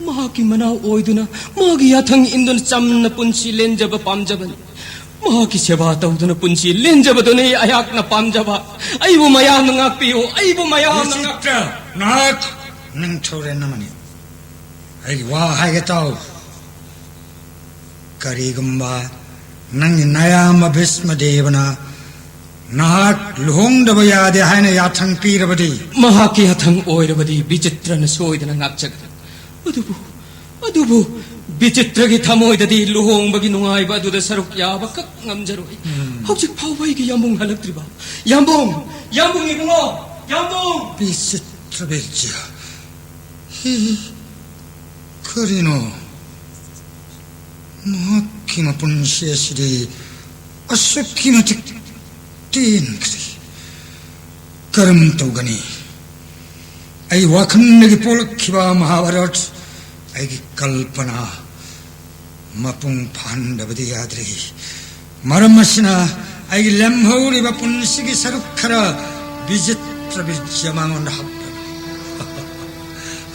ꯃꯍꯥꯛꯀꯤ ꯃꯅꯥꯎ ꯑꯣꯏꯗꯨꯅ, ꯃꯥꯒꯤ ꯌꯥꯊꯪ ꯏꯟꯗꯨꯅ ꯆꯝꯅ ꯄꯨꯟꯁꯤ ꯂꯦꯟꯖꯕ ꯄꯥꯝꯖꯕꯅꯤ꯫ ꯃꯍꯥꯛꯀꯤ ꯁꯦꯕꯥ ꯇꯧꯗꯨꯅ ꯄꯨꯟꯁꯤ ꯂꯦꯟꯖꯕꯗꯨꯅꯤ ꯑꯩꯍꯥꯛꯅ ꯄꯥꯝꯖꯕ꯫ ꯑꯩꯕꯨ ꯃꯌꯥꯝꯅ ꯉꯥꯛꯄꯤꯌꯨ, ꯑꯩꯕꯨ ꯃꯌꯥꯝꯅ ꯉꯥꯛ- ꯚꯤꯆꯤꯇ꯭ꯔ, ꯅꯍꯥꯛ ꯅꯤꯡꯊꯧꯔꯦꯜ ꯑꯃꯅꯤ꯫ ꯑꯩꯒꯤ ꯋꯥ ꯍꯥꯏꯒꯦ ꯇꯥꯎ꯫ ꯀꯔꯤꯒꯨꯝꯕ ꯅꯪꯒꯤ ꯅꯌꯥꯝꯕ ꯚꯤꯁꯃꯗꯦꯕꯅ ꯅꯍꯥꯛ ꯂꯨꯍꯣꯡꯗꯕ ꯌꯥꯗꯦ ꯍꯥꯏꯅ ꯌꯥꯊꯪ ꯄꯤꯔꯕꯗꯤ? ꯃꯍꯥꯛꯀꯤ ꯌꯥꯊꯪ ꯑꯣꯏꯔꯕꯗꯤ ꯕꯤꯆꯤꯇ꯭ꯔꯅ ꯁꯣꯏꯗꯅ ꯉꯥꯛꯆꯒꯅꯤ꯫ ꯑꯗꯨꯕꯨ, ꯑꯗꯨꯕꯨ ꯕꯤꯆꯤꯇ꯭ꯔꯒꯤ ꯊꯃꯣꯏꯗꯗꯤ ꯂꯨꯍꯣꯡꯕꯒꯤ ꯅꯨꯡꯉꯥꯏꯕ ꯑꯗꯨꯗ ꯁꯔꯨꯛ ꯌꯥꯕ ꯈꯛ ꯉꯝꯖꯔꯣꯏ꯫ ꯎꯝ꯫ ꯍꯧꯖꯤꯛ ꯐꯥꯎꯕ ꯑꯩꯒꯤ ꯌꯥꯝꯕꯨꯡ ꯍꯜꯂꯛꯇ꯭ꯔꯤꯕ? ꯌꯥꯝꯕꯨꯡ! ꯌꯥꯝꯕꯨꯡ ꯏꯕꯨꯡꯉꯣ! ꯌꯥꯝꯕꯨꯡ! ꯚꯤꯆꯤꯇ꯭ꯔ ꯕꯤꯖ꯭ꯌ꯫ ꯍꯤ, ꯀꯔꯤꯅꯣ? ꯃꯍꯥꯛꯀꯤ ꯃꯄꯨꯟꯁꯤ ꯑꯁꯤꯗꯤ ꯑꯁꯨꯛꯀꯤ ꯃꯇꯤꯛ ꯇꯦꯟꯈ꯭ꯔꯦ꯫ ꯀꯔꯝ ꯇꯧꯒꯅꯤ? ꯑꯩ ꯋꯥꯈꯜꯗꯒꯤ ꯄꯣꯛꯂꯛꯈꯤꯕ ꯃꯍꯥꯚꯥꯔꯠ, ꯑꯩꯒꯤ ꯀꯜꯄꯅꯥ ꯃꯄꯨꯡ ꯐꯥꯍꯟꯗꯕꯗꯤ ꯌꯥꯗ꯭ꯔꯦ꯫ ꯃꯔꯝ ꯑꯁꯤꯅ ꯑꯩꯒꯤ ꯂꯦꯝꯍꯧꯔꯤꯕ ꯄꯨꯟꯁꯤꯒꯤ ꯁꯔꯨꯛ ꯈꯔ ꯕꯤꯆꯤꯇ꯭ꯔ ꯕꯤꯖ꯭ꯌ ꯃꯉꯣꯟꯗ ꯍꯥꯞꯄꯅꯤ꯫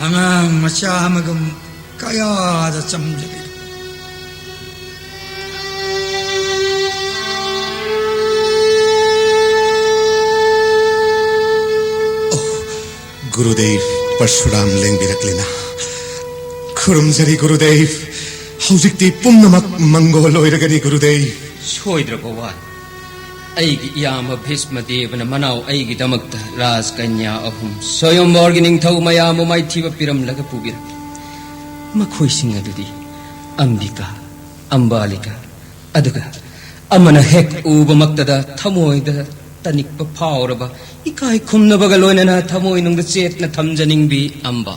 ꯑꯉꯥꯡ ꯃꯆꯥ ꯑꯃꯒꯨꯝ ꯀꯌꯥꯗ ꯆꯝꯖꯕꯤꯔꯦ꯫ ꯑꯣ, ꯒꯨꯔꯨꯗꯦꯕ ꯄꯔꯁꯨꯔꯥꯝ ꯂꯦꯡꯕꯤꯔꯛꯂꯤꯅ꯫ ꯈꯨꯔꯨꯝꯖꯔꯤ ꯒꯨꯔꯨꯗꯦꯕ꯫ ꯍꯧꯖꯤꯛꯇꯤ ꯄꯨꯝꯅꯃꯛ ꯃꯪꯒꯣꯜ ꯑꯣꯏꯔꯒꯅꯤ ꯒꯨꯔꯨꯗꯦꯕ꯫ ꯁꯣꯏꯗ꯭ꯔꯕ ꯋꯥꯅꯤ꯫ ꯑꯩꯒꯤ ꯏꯌꯥꯝꯕ ꯚꯤꯁꯃ ꯗꯦꯕꯅ ꯃꯅꯥꯎ ꯑꯩꯒꯤꯗꯃꯛꯇ ꯔꯥꯖꯀꯟꯌꯥ ꯑꯍꯨꯝ ꯁ꯭ꯋꯌꯝꯚꯔꯒꯤ ꯅꯤꯡꯊꯧ ꯃꯌꯥꯝꯕꯨ ꯃꯥꯏꯊꯤꯕ ꯄꯤꯔꯝꯂꯒ ꯄꯨꯕꯤꯔꯛꯂꯤ꯫ ꯃꯈꯣꯏꯁꯤꯡ ꯑꯗꯨꯗꯤ ꯑꯝꯕꯤꯀꯥ, ꯑꯝꯕꯥꯂꯤꯀꯥ, ꯑꯗꯨꯒ ꯑꯃꯅ ꯍꯦꯛ ꯎꯕꯃꯛꯇꯗ ꯊꯃꯣꯏꯗ ꯇꯅꯤꯛꯄ ꯐꯥꯎꯔꯕ, ꯏꯀꯥꯏ ꯈꯨꯝꯅꯕꯒ ꯂꯣꯏꯅꯅ ꯊꯃꯣꯏꯅꯨꯡꯗ ꯆꯦꯠꯅ ꯊꯝꯖꯅꯤꯡꯕꯤ ꯑꯝꯕ꯫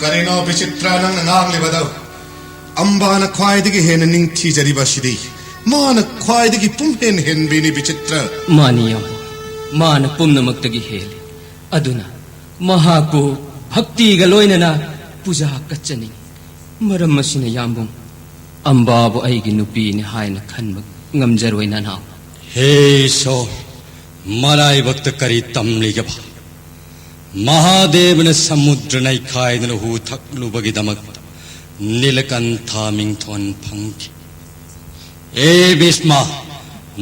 ꯀꯔꯤꯅꯣ ꯕꯤꯆꯤꯇ꯭ꯔ ꯅꯪꯅ ꯉꯥꯡꯂꯤꯕꯗꯣ? ꯑꯝꯕꯥꯅ ꯈ꯭ꯋꯥꯏꯗꯒꯤ ꯍꯦꯟꯅ ꯅꯤꯡꯊꯤꯖꯔꯤꯕ ꯑꯁꯤꯗꯤ ꯃꯥꯅ ꯈ꯭ꯋꯥꯏꯗꯒꯤ ꯄꯨꯝꯍꯦꯟ ꯍꯦꯟꯕꯤꯅꯤ ꯕꯤꯆꯤꯇ꯭ꯔ꯫ ꯃꯥꯅꯤ ꯌꯥꯝꯕ, ꯃꯥꯅ ꯄꯨꯝꯅꯃꯛꯇꯒꯤ ꯍꯦꯜꯂꯤ꯫ ꯑꯗꯨꯅ ꯃꯍꯥꯛꯄꯨ ꯚꯛꯇꯤꯒ ꯂꯣꯏꯅꯅ ꯄꯨꯖꯥ ꯀꯠꯆꯅꯤꯡꯏ꯫ ꯃꯔꯝ ꯑꯁꯤꯅ ꯌꯥꯝꯕꯨꯡ, ꯑꯝꯕꯥꯕꯨ ꯑꯩꯒꯤ ꯅꯨꯄꯤꯅꯤ ꯍꯥꯏꯅ ꯈꯟꯕ ꯉꯝꯖꯔꯣꯏ ꯅꯅꯥꯎ꯫ ꯍꯦ ꯏꯁꯣꯔ, ꯃꯔꯥꯏꯕꯛꯇ ꯀꯔꯤ ꯇꯝꯂꯤꯒꯕ? ꯃꯍꯥꯗꯦꯕꯅ ꯁꯃꯨꯗ꯭ꯔ ꯅꯩꯈꯥꯏꯗꯨꯅ ꯍꯨ ꯊꯛꯂꯨꯕꯒꯤꯗꯃꯛ ꯅꯤꯂꯀꯟꯊ ꯃꯤꯡꯊꯣꯟ ꯐꯪꯈꯤ꯫ ꯑꯦ ꯚꯤꯁꯃ,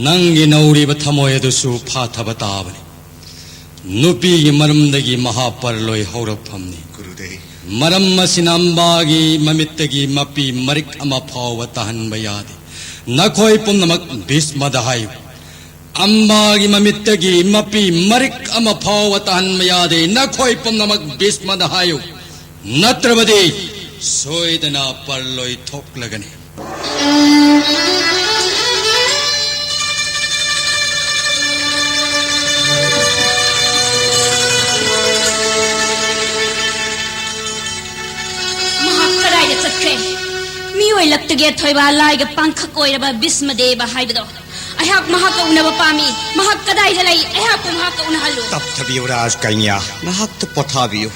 ꯅꯪꯒꯤ ꯅꯧꯔꯤꯕ ꯊꯃꯣꯏ ꯑꯗꯨꯁꯨ ꯐꯥꯊꯕ ꯇꯥꯕꯅꯤ꯫ ꯅꯨꯄꯤꯒꯤ ꯃꯔꯝꯗꯒꯤ ꯃꯍꯥꯄꯔꯂꯣꯏ ꯍꯧꯔꯛꯐꯝꯅꯤ꯫ ꯒꯨꯔꯨꯗꯦꯕ꯫ ꯃꯔꯝ ꯑꯁꯤꯅ ꯑꯝꯕꯥꯒꯤ ꯃꯃꯤꯠꯇꯒꯤ ꯃꯄꯤ ꯃꯔꯤꯛ ꯑꯃ ꯐꯥꯎꯕ ꯇꯥꯍꯟꯕ ꯌꯥꯗꯦ꯫ ꯅꯈꯣꯏ ꯄꯨꯝꯅꯃꯛ ꯚꯤꯁꯃꯗ ꯍꯥꯏꯌꯨ꯫ ꯑꯝꯕꯥꯒꯤ ꯃꯃꯤꯠꯇꯒꯤ ꯃꯄꯤ ꯃꯔꯤꯛ ꯑꯃ ꯐꯥꯎꯕ ꯇꯥꯍꯟꯕ ꯌꯥꯗꯦ꯫ ꯅꯈꯣꯏ ꯄꯨꯝꯅꯃꯛ ꯚꯤꯁꯃꯗ ꯍꯥꯏꯌꯨ, ꯅꯠꯇ꯭ꯔꯕꯗꯤ ꯁꯣꯏꯗꯅ ꯄꯔꯂꯣꯏ ꯊꯣꯛꯂꯒꯅꯤ꯫ ꯃꯍꯥꯛ ꯀꯗꯥꯏꯗ ꯆꯠꯈ꯭ꯔꯦ? ꯃꯤꯑꯣꯏ ꯂꯛꯇꯒꯤ ꯑꯊꯣꯏꯕ ꯂꯥꯏꯒ ꯄꯥꯡꯈꯛ ꯑꯣꯏꯔꯕ ꯚꯤꯁꯃꯗꯦꯕ ꯍꯥꯏꯕꯗꯣ꯫ ꯑꯩꯍꯥꯛ ꯃꯍꯥꯛꯀ ꯎꯅꯕ ꯄꯥꯝꯃꯤ꯫ ꯃꯍꯥꯛ ꯀꯗꯥꯏꯗ ꯂꯩ? ꯑꯩꯍꯥꯛꯄꯨ ꯃꯍꯥꯛꯀ ꯎꯅꯍꯜꯂꯨ꯫ ꯇꯞꯊꯕꯤꯌꯨ ꯔꯥꯖꯀꯟꯌꯥ, ꯉꯥꯏꯍꯥꯛꯇ ꯄꯣꯊꯥꯕꯤꯌꯨ꯫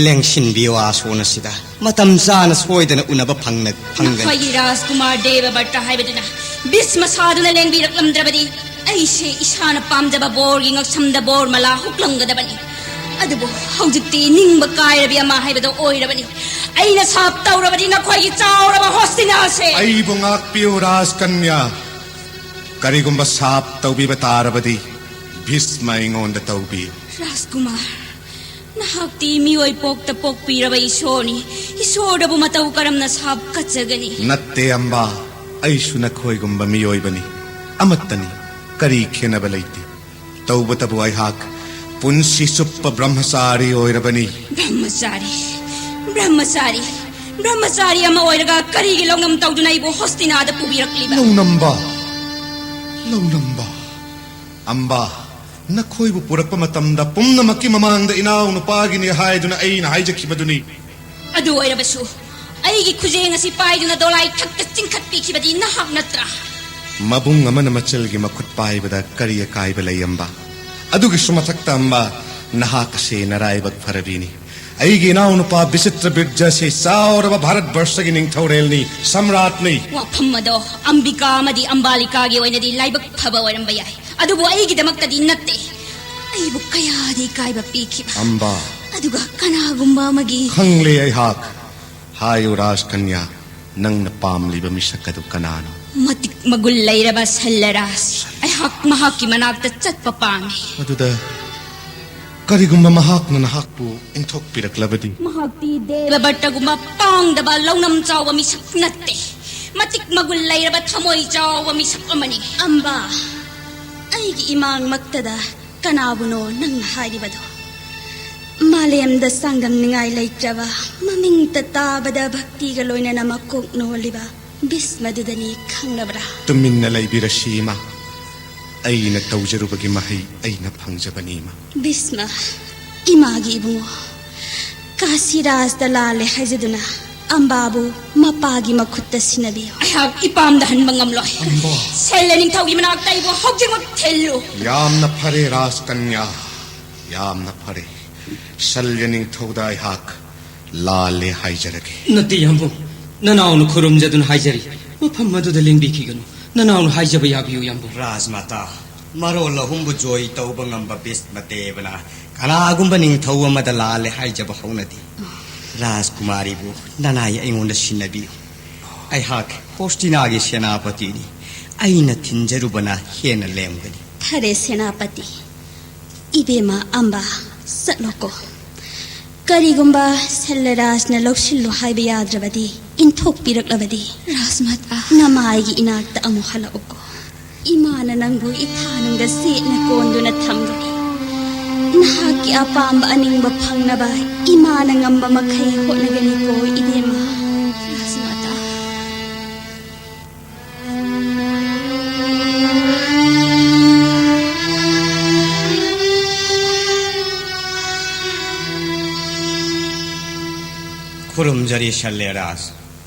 ꯂꯦꯡꯁꯤꯟꯕꯤꯌꯨ ꯑꯥꯁꯣꯟ ꯑꯁꯤꯗ꯫ ꯃꯇꯝ ꯆꯥꯅ ꯁꯣꯏꯗꯅ ꯎꯅꯕ ꯐꯪꯅ-, ꯐꯪꯒꯅꯤ꯫ ꯅꯈꯣꯏꯒꯤ ꯔꯥꯖꯀꯨꯃꯥꯔ ꯗꯦꯕ ꯕꯔꯇ ꯍꯥꯏꯕꯗꯨꯅ ꯚꯤꯁꯃ ꯁꯥꯗꯨꯅ ꯂꯦꯡꯕꯤꯔꯛꯂꯝꯗ꯭ꯔꯕꯗꯤ ꯑꯩꯁꯦ ꯏꯁꯥꯅ ꯄꯥꯝꯖꯕ ꯕꯣꯔꯒꯤ ꯉꯛꯁꯝꯗ ꯕꯣꯔ ꯃꯂꯥ ꯍꯨꯛꯂꯝꯒꯗꯕꯅꯤ꯫ ꯑꯗꯨꯕꯨ ꯍꯧꯖꯤꯛꯇꯤ ꯅꯤꯡꯕ ꯀꯥꯏꯔꯕꯤ ꯑꯃ ꯍꯥꯏꯕꯗꯣ ꯑꯣꯏꯔꯕꯅꯤ꯫ ꯑꯩꯅ ꯁꯥꯞ ꯇꯧꯔꯕꯗꯤ ꯅꯈꯣꯏꯒꯤ ꯆꯥꯎꯔꯕ ꯍꯣꯁꯇꯤꯅꯥꯁꯦ꯫ ꯑꯩꯕꯨ ꯉꯥꯛꯄꯤꯌꯨ ꯔꯥꯖꯀꯟꯌꯥ꯫ ꯀꯔꯤꯒꯨꯝꯕ ꯁꯥꯞ ꯇꯧꯕꯤꯕ ꯇꯥꯔꯕꯗꯤ ꯚꯤꯁꯃ ꯑꯩꯉꯣꯟꯗ ꯇꯧꯕꯤꯌꯨ꯫ ꯔꯥꯖꯀꯨꯃꯥꯔ, ꯅꯍꯥꯛꯇꯤ ꯃꯤꯑꯣꯏ ꯄꯣꯛꯇ ꯄꯣꯛꯄꯤꯔꯕ ꯏꯁꯣꯔꯅꯤ꯫ ꯏꯁꯣꯔꯗꯕꯨ ꯃꯇꯧ ꯀꯔꯝꯅ ꯁꯥꯞ ꯀꯠꯆꯒꯅꯤ? ꯅꯠꯇꯦ ꯑꯝꯕꯥ, ꯑꯩꯁꯨ ꯅꯈꯣꯏꯒꯨꯝꯕ ꯃꯤꯑꯣꯏꯕꯅꯤ꯫ ꯑꯃꯠꯇꯅꯤ, ꯀꯔꯤ ꯈꯦꯟꯅꯕ ꯂꯩꯇꯦ꯫ ꯇꯧꯕꯇꯕꯨ ꯑꯩꯍꯥꯛ ꯄꯨꯟꯁꯤ ꯆꯨꯞꯄ ꯕ꯭ꯔꯍ꯭ꯃꯆꯥꯔꯤ ꯑꯣꯏꯔꯕꯅꯤ꯫ ꯕ꯭ꯔꯍ꯭ꯃꯆꯥꯔꯤ, ꯕ꯭ꯔꯍ꯭ꯃꯆꯥꯔꯤ, ꯕ꯭ꯔꯍ꯭ꯃꯆꯥꯔꯤ ꯑꯃ ꯑꯣꯏꯔꯒ ꯀꯔꯤꯒꯤ ꯂꯧꯅꯝ ꯇꯧꯗꯨꯅ ꯑꯩꯕꯨ ꯍꯣꯁꯇꯤꯅꯥꯗ ꯄꯨꯕꯤꯔꯛꯂꯤꯕ? ꯂꯧꯅꯝꯕ, ꯂꯧꯅꯝꯕ, ꯑꯝꯕꯥ, ꯅꯈꯣꯏꯕꯨ ꯄꯨꯔꯛꯄ ꯃꯇꯝꯗ ꯄꯨꯝꯅꯃꯛꯀꯤ ꯃꯃꯥꯡꯗ ꯏꯅꯥꯎ ꯅꯨꯄꯥꯒꯤꯅꯤ ꯍꯥꯏꯗꯨꯅ ꯑꯩꯅ ꯍꯥꯏꯖꯈꯤꯕꯗꯨꯅꯤ꯫ ꯑꯗꯨ ꯑꯣꯏꯔꯕꯁꯨ ꯑꯩꯒꯤ ꯈꯨꯖꯦꯡ ꯑꯁꯤ ꯄꯥꯏꯗꯨꯅ ꯗꯣꯂꯥꯏ ꯊꯛꯇ ꯆꯤꯡꯈꯠꯄꯤꯈꯤꯕꯗꯤ ꯅꯍꯥꯛ ꯅꯠꯇ꯭ꯔꯥ? ꯃꯕꯨꯡ ꯑꯃꯅ ꯃꯆꯜꯒꯤ ꯃꯈꯨꯠ ꯄꯥꯏꯕꯗ ꯀꯔꯤ ꯑꯀꯥꯏꯕ ꯂꯩ, ꯑꯝꯕꯥ? ꯑꯗꯨꯒꯤꯁꯨ ꯃꯊꯛꯇ, ꯑꯝꯕꯥ, ꯅꯍꯥꯛ ꯑꯁꯦ ꯅꯔꯥꯏꯕꯛ ꯐꯔꯕꯤꯅꯤ꯫ ꯑꯩꯒꯤ ꯏꯅꯥꯎꯅꯨꯄꯥ ꯕꯤꯆꯤꯇ꯭ꯔ ꯕꯤꯔꯖ ꯑꯁꯤ ꯆꯥꯎꯔꯕ ꯚꯥꯔꯠ ꯕꯔꯁꯒꯤ ꯅꯤꯡꯊꯧꯔꯦꯜꯅꯤ, ꯁꯝꯔꯥꯠꯅꯤ꯫ ꯋꯥꯐꯝ ꯑꯗꯣ ꯑꯝꯕꯤꯀꯥ ꯑꯃꯗꯤ ꯑꯝꯕꯥꯂꯤꯀꯥꯒꯤ ꯑꯣꯏꯅꯗꯤ ꯂꯥꯏꯕꯛ ꯐꯕ ꯑꯣꯏꯔꯝꯕ ꯌꯥꯏ, ꯑꯗꯨꯕꯨ ꯑꯩꯒꯤꯗꯃꯛꯇꯗꯤ ꯅꯠꯇꯦ꯫ ꯑꯩꯕꯨ ꯀꯌꯥꯗꯤ ꯏꯀꯥꯏꯕ ꯄꯤꯈꯤꯕ꯫ ꯑꯝꯕꯥ꯫ ꯑꯗꯨꯒ ꯀꯅꯥꯒꯨꯝꯕ ꯑꯃꯒꯤ ꯈꯪꯂꯦ ꯑꯩꯍꯥꯛ꯫ ꯍꯥꯏꯌꯨ ꯔꯥꯖꯀꯟꯌꯥ, ꯅꯪꯅ ꯄꯥꯝꯂꯤꯕ ꯃꯤꯁꯛ ꯑꯗꯨ ꯀꯅꯥꯅꯣ? ꯃꯇꯤꯛ ꯃꯒꯨꯟ ꯂꯩꯔꯕ ꯁꯜꯂꯔꯥꯖ꯫ ꯑꯩꯍꯥꯛ ꯃꯍꯥꯛꯀꯤ ꯃꯅꯥꯛꯇ ꯆꯠꯄ ꯄꯥꯝꯃꯤ꯫ ꯑꯗꯨꯗ ꯀꯔꯤꯒꯨꯝꯕ ꯃꯍꯥꯛꯅ ꯅꯍꯥꯛꯄꯨ ꯏꯟꯊꯣꯛꯄꯤꯔꯛꯂꯕꯗꯤ? ꯃꯍꯥꯛꯇꯤ ꯗꯦꯕꯚꯠꯇꯒꯨꯝꯕ ꯄꯥꯡꯗꯕ ꯂꯧꯅꯝ ꯆꯥꯎꯕ ꯃꯤꯁꯛ ꯅꯠꯇꯦ꯫ ꯃꯇꯤꯛ ꯃꯒꯨꯟ ꯂꯩꯔꯕ ꯊꯃꯣꯏ ꯆꯥꯎꯕ ꯃꯤꯁꯛ ꯑꯃꯅꯤ꯫ ꯑꯝꯕꯥ, ꯑꯩꯒꯤ ꯏꯃꯥꯡꯃꯛꯇꯗ ꯀꯅꯥꯕꯨꯅꯣ ꯅꯪꯅ ꯍꯥꯏꯔꯤꯕꯗꯣ? ꯃꯥꯂꯦꯝꯗ ꯆꯥꯡꯗꯝꯅꯤꯡꯉꯥꯏ ꯂꯩꯇ꯭ꯔꯕ, ꯃꯃꯤꯡꯇ ꯇꯥꯕꯗ ꯚꯛꯇꯤꯒ ꯂꯣꯏꯅꯅ ꯃꯀꯣꯛ ꯅꯣꯜꯂꯤꯕ ꯚꯤꯁꯃꯗꯨꯗꯅꯤ, ꯈꯪꯂꯕ꯭ꯔꯥ? ꯇꯨꯃꯤꯟꯅ ꯂꯩꯕꯤꯔꯁꯤ, ꯏꯃꯥ꯫ ꯑꯩꯅ ꯇꯧꯖꯔꯨꯕꯒꯤ ꯃꯍꯩ ꯑꯩꯅ ꯐꯪꯖꯕꯅꯤ, ꯏꯃꯥ꯫ ꯚꯤꯁꯃ, ꯏꯃꯥꯒꯤ ꯏꯕꯨꯡꯉꯣ, ꯀꯥꯁꯤꯔꯥꯖꯇ ꯂꯥꯜꯂꯦ ꯍꯥꯏꯖꯗꯨꯅ ꯑꯝꯕꯥꯕꯨ ꯃꯄꯥꯒꯤ ꯃꯈꯨꯠꯇ ꯁꯤꯟꯅꯕꯤꯌꯨ꯫ ꯑꯩꯍꯥꯛ ꯏꯄꯥꯝꯗ ꯍꯟꯕ ꯉꯝꯂꯣꯏ꯫ ꯑꯝꯕꯥ꯫ ꯁꯦꯜꯂ ꯅꯤꯡꯊꯧꯒꯤ ꯃꯅꯥꯛꯇ ꯑꯩꯕꯨ ꯍꯧꯖꯤꯛꯃꯛ ꯊꯤꯜꯂꯨ꯫ ꯌꯥꯝꯅ ꯐꯔꯦ, ꯔꯥꯖꯀꯟꯌꯥ, ꯌꯥꯝꯅ ꯐꯔꯦ꯫ ꯁꯜꯂ ꯅꯤꯡꯊꯧꯗ ꯑꯩꯍꯥꯛ ꯂꯥꯜꯂꯦ ꯍꯥꯏꯖꯔꯒꯦ꯫ ꯅꯠꯇꯦ, ꯌꯥꯝꯕꯨꯡ, ꯅꯅꯥꯎꯅ ꯈꯨꯔꯨꯝꯖꯗꯨꯅ ꯍꯥꯏꯖꯔꯤ, ꯃꯐꯝ ꯑꯗꯨꯗ ꯂꯦꯡꯕꯤꯈꯤꯒꯅꯨ꯫ ꯅꯅꯥꯎꯅ ꯍꯥꯏꯖꯕ ꯌꯥꯕꯤꯌꯨ, ꯌꯥꯝꯕꯨꯡ꯫ ꯔꯥꯖꯃꯥꯇꯥ, ꯃꯔꯣꯜ ꯑꯍꯨꯝꯕꯨ ꯖꯣꯏ ꯇꯧꯕ ꯉꯝꯕ ꯚꯤꯁꯃꯗꯦꯕꯅ ꯀꯅꯥꯒꯨꯝꯕ ꯅꯤꯡꯊꯧ ꯑꯃꯗ ꯂꯥꯜꯂꯦ ꯍꯥꯏꯖꯕ ꯍꯧꯅꯗꯦ꯫ ꯔꯥꯖꯀꯨꯃꯥꯔꯤꯕꯨ ꯅꯅꯥꯏ ꯑꯩꯉꯣꯟꯗ ꯁꯤꯟꯅꯕꯤꯌꯨ꯫ ꯑꯩꯍꯥꯛ ꯍꯣꯁꯇꯤꯅꯥꯒꯤ ꯁꯦꯅꯥꯄꯇꯤꯅꯤ꯫ ꯑꯩꯅ ꯊꯤꯟꯖꯔꯨꯕꯅ ꯍꯦꯟꯅ ꯂꯦꯝꯒꯅꯤ꯫ ꯐꯔꯦ, ꯁꯦꯅꯥꯄꯇꯤ꯫ ꯏꯕꯦꯝꯃ ꯑꯝꯕ, ꯆꯠꯂꯣꯀꯣ꯫ ꯀꯔꯤꯒꯨꯝꯕ ꯁꯜꯂꯔꯥꯖꯅ ꯂꯧꯁꯤꯜꯂꯨ ꯍꯥꯏꯕ ꯌꯥꯗ꯭ꯔꯕꯗꯤ, ꯏꯟꯊꯣꯛꯄꯤꯔꯛꯂꯕꯗꯤ? ꯔꯥꯖꯃꯥꯇꯥ꯫ ꯅꯃꯥꯏꯒꯤ ꯏꯅꯥꯛꯇ ꯑꯃꯨꯛ ꯍꯜꯂꯛꯎꯀꯣ꯫ ꯏꯃꯥꯅ ꯅꯪꯕꯨ ꯏꯊꯥꯅꯨꯡꯗ ꯁꯦꯠꯅ ꯀꯣꯟꯗꯨꯅ ꯊꯝꯒꯅꯤ꯫ ꯅꯍꯥꯛꯀꯤ ꯑꯄꯥꯝꯕ ꯑꯅꯤꯡꯕ ꯐꯪꯅꯕ ꯏꯃꯥꯅ ꯉꯝꯕ ꯃꯈꯩ ꯍꯣꯠꯅꯒꯅꯤꯀꯣ, ꯏꯕꯦꯝꯃ꯫ ꯔꯥꯖꯃꯥꯇꯥ꯫ ꯈꯨꯔꯨꯝꯖꯔꯤ ꯁꯜꯂꯦ ꯔꯥꯖ꯫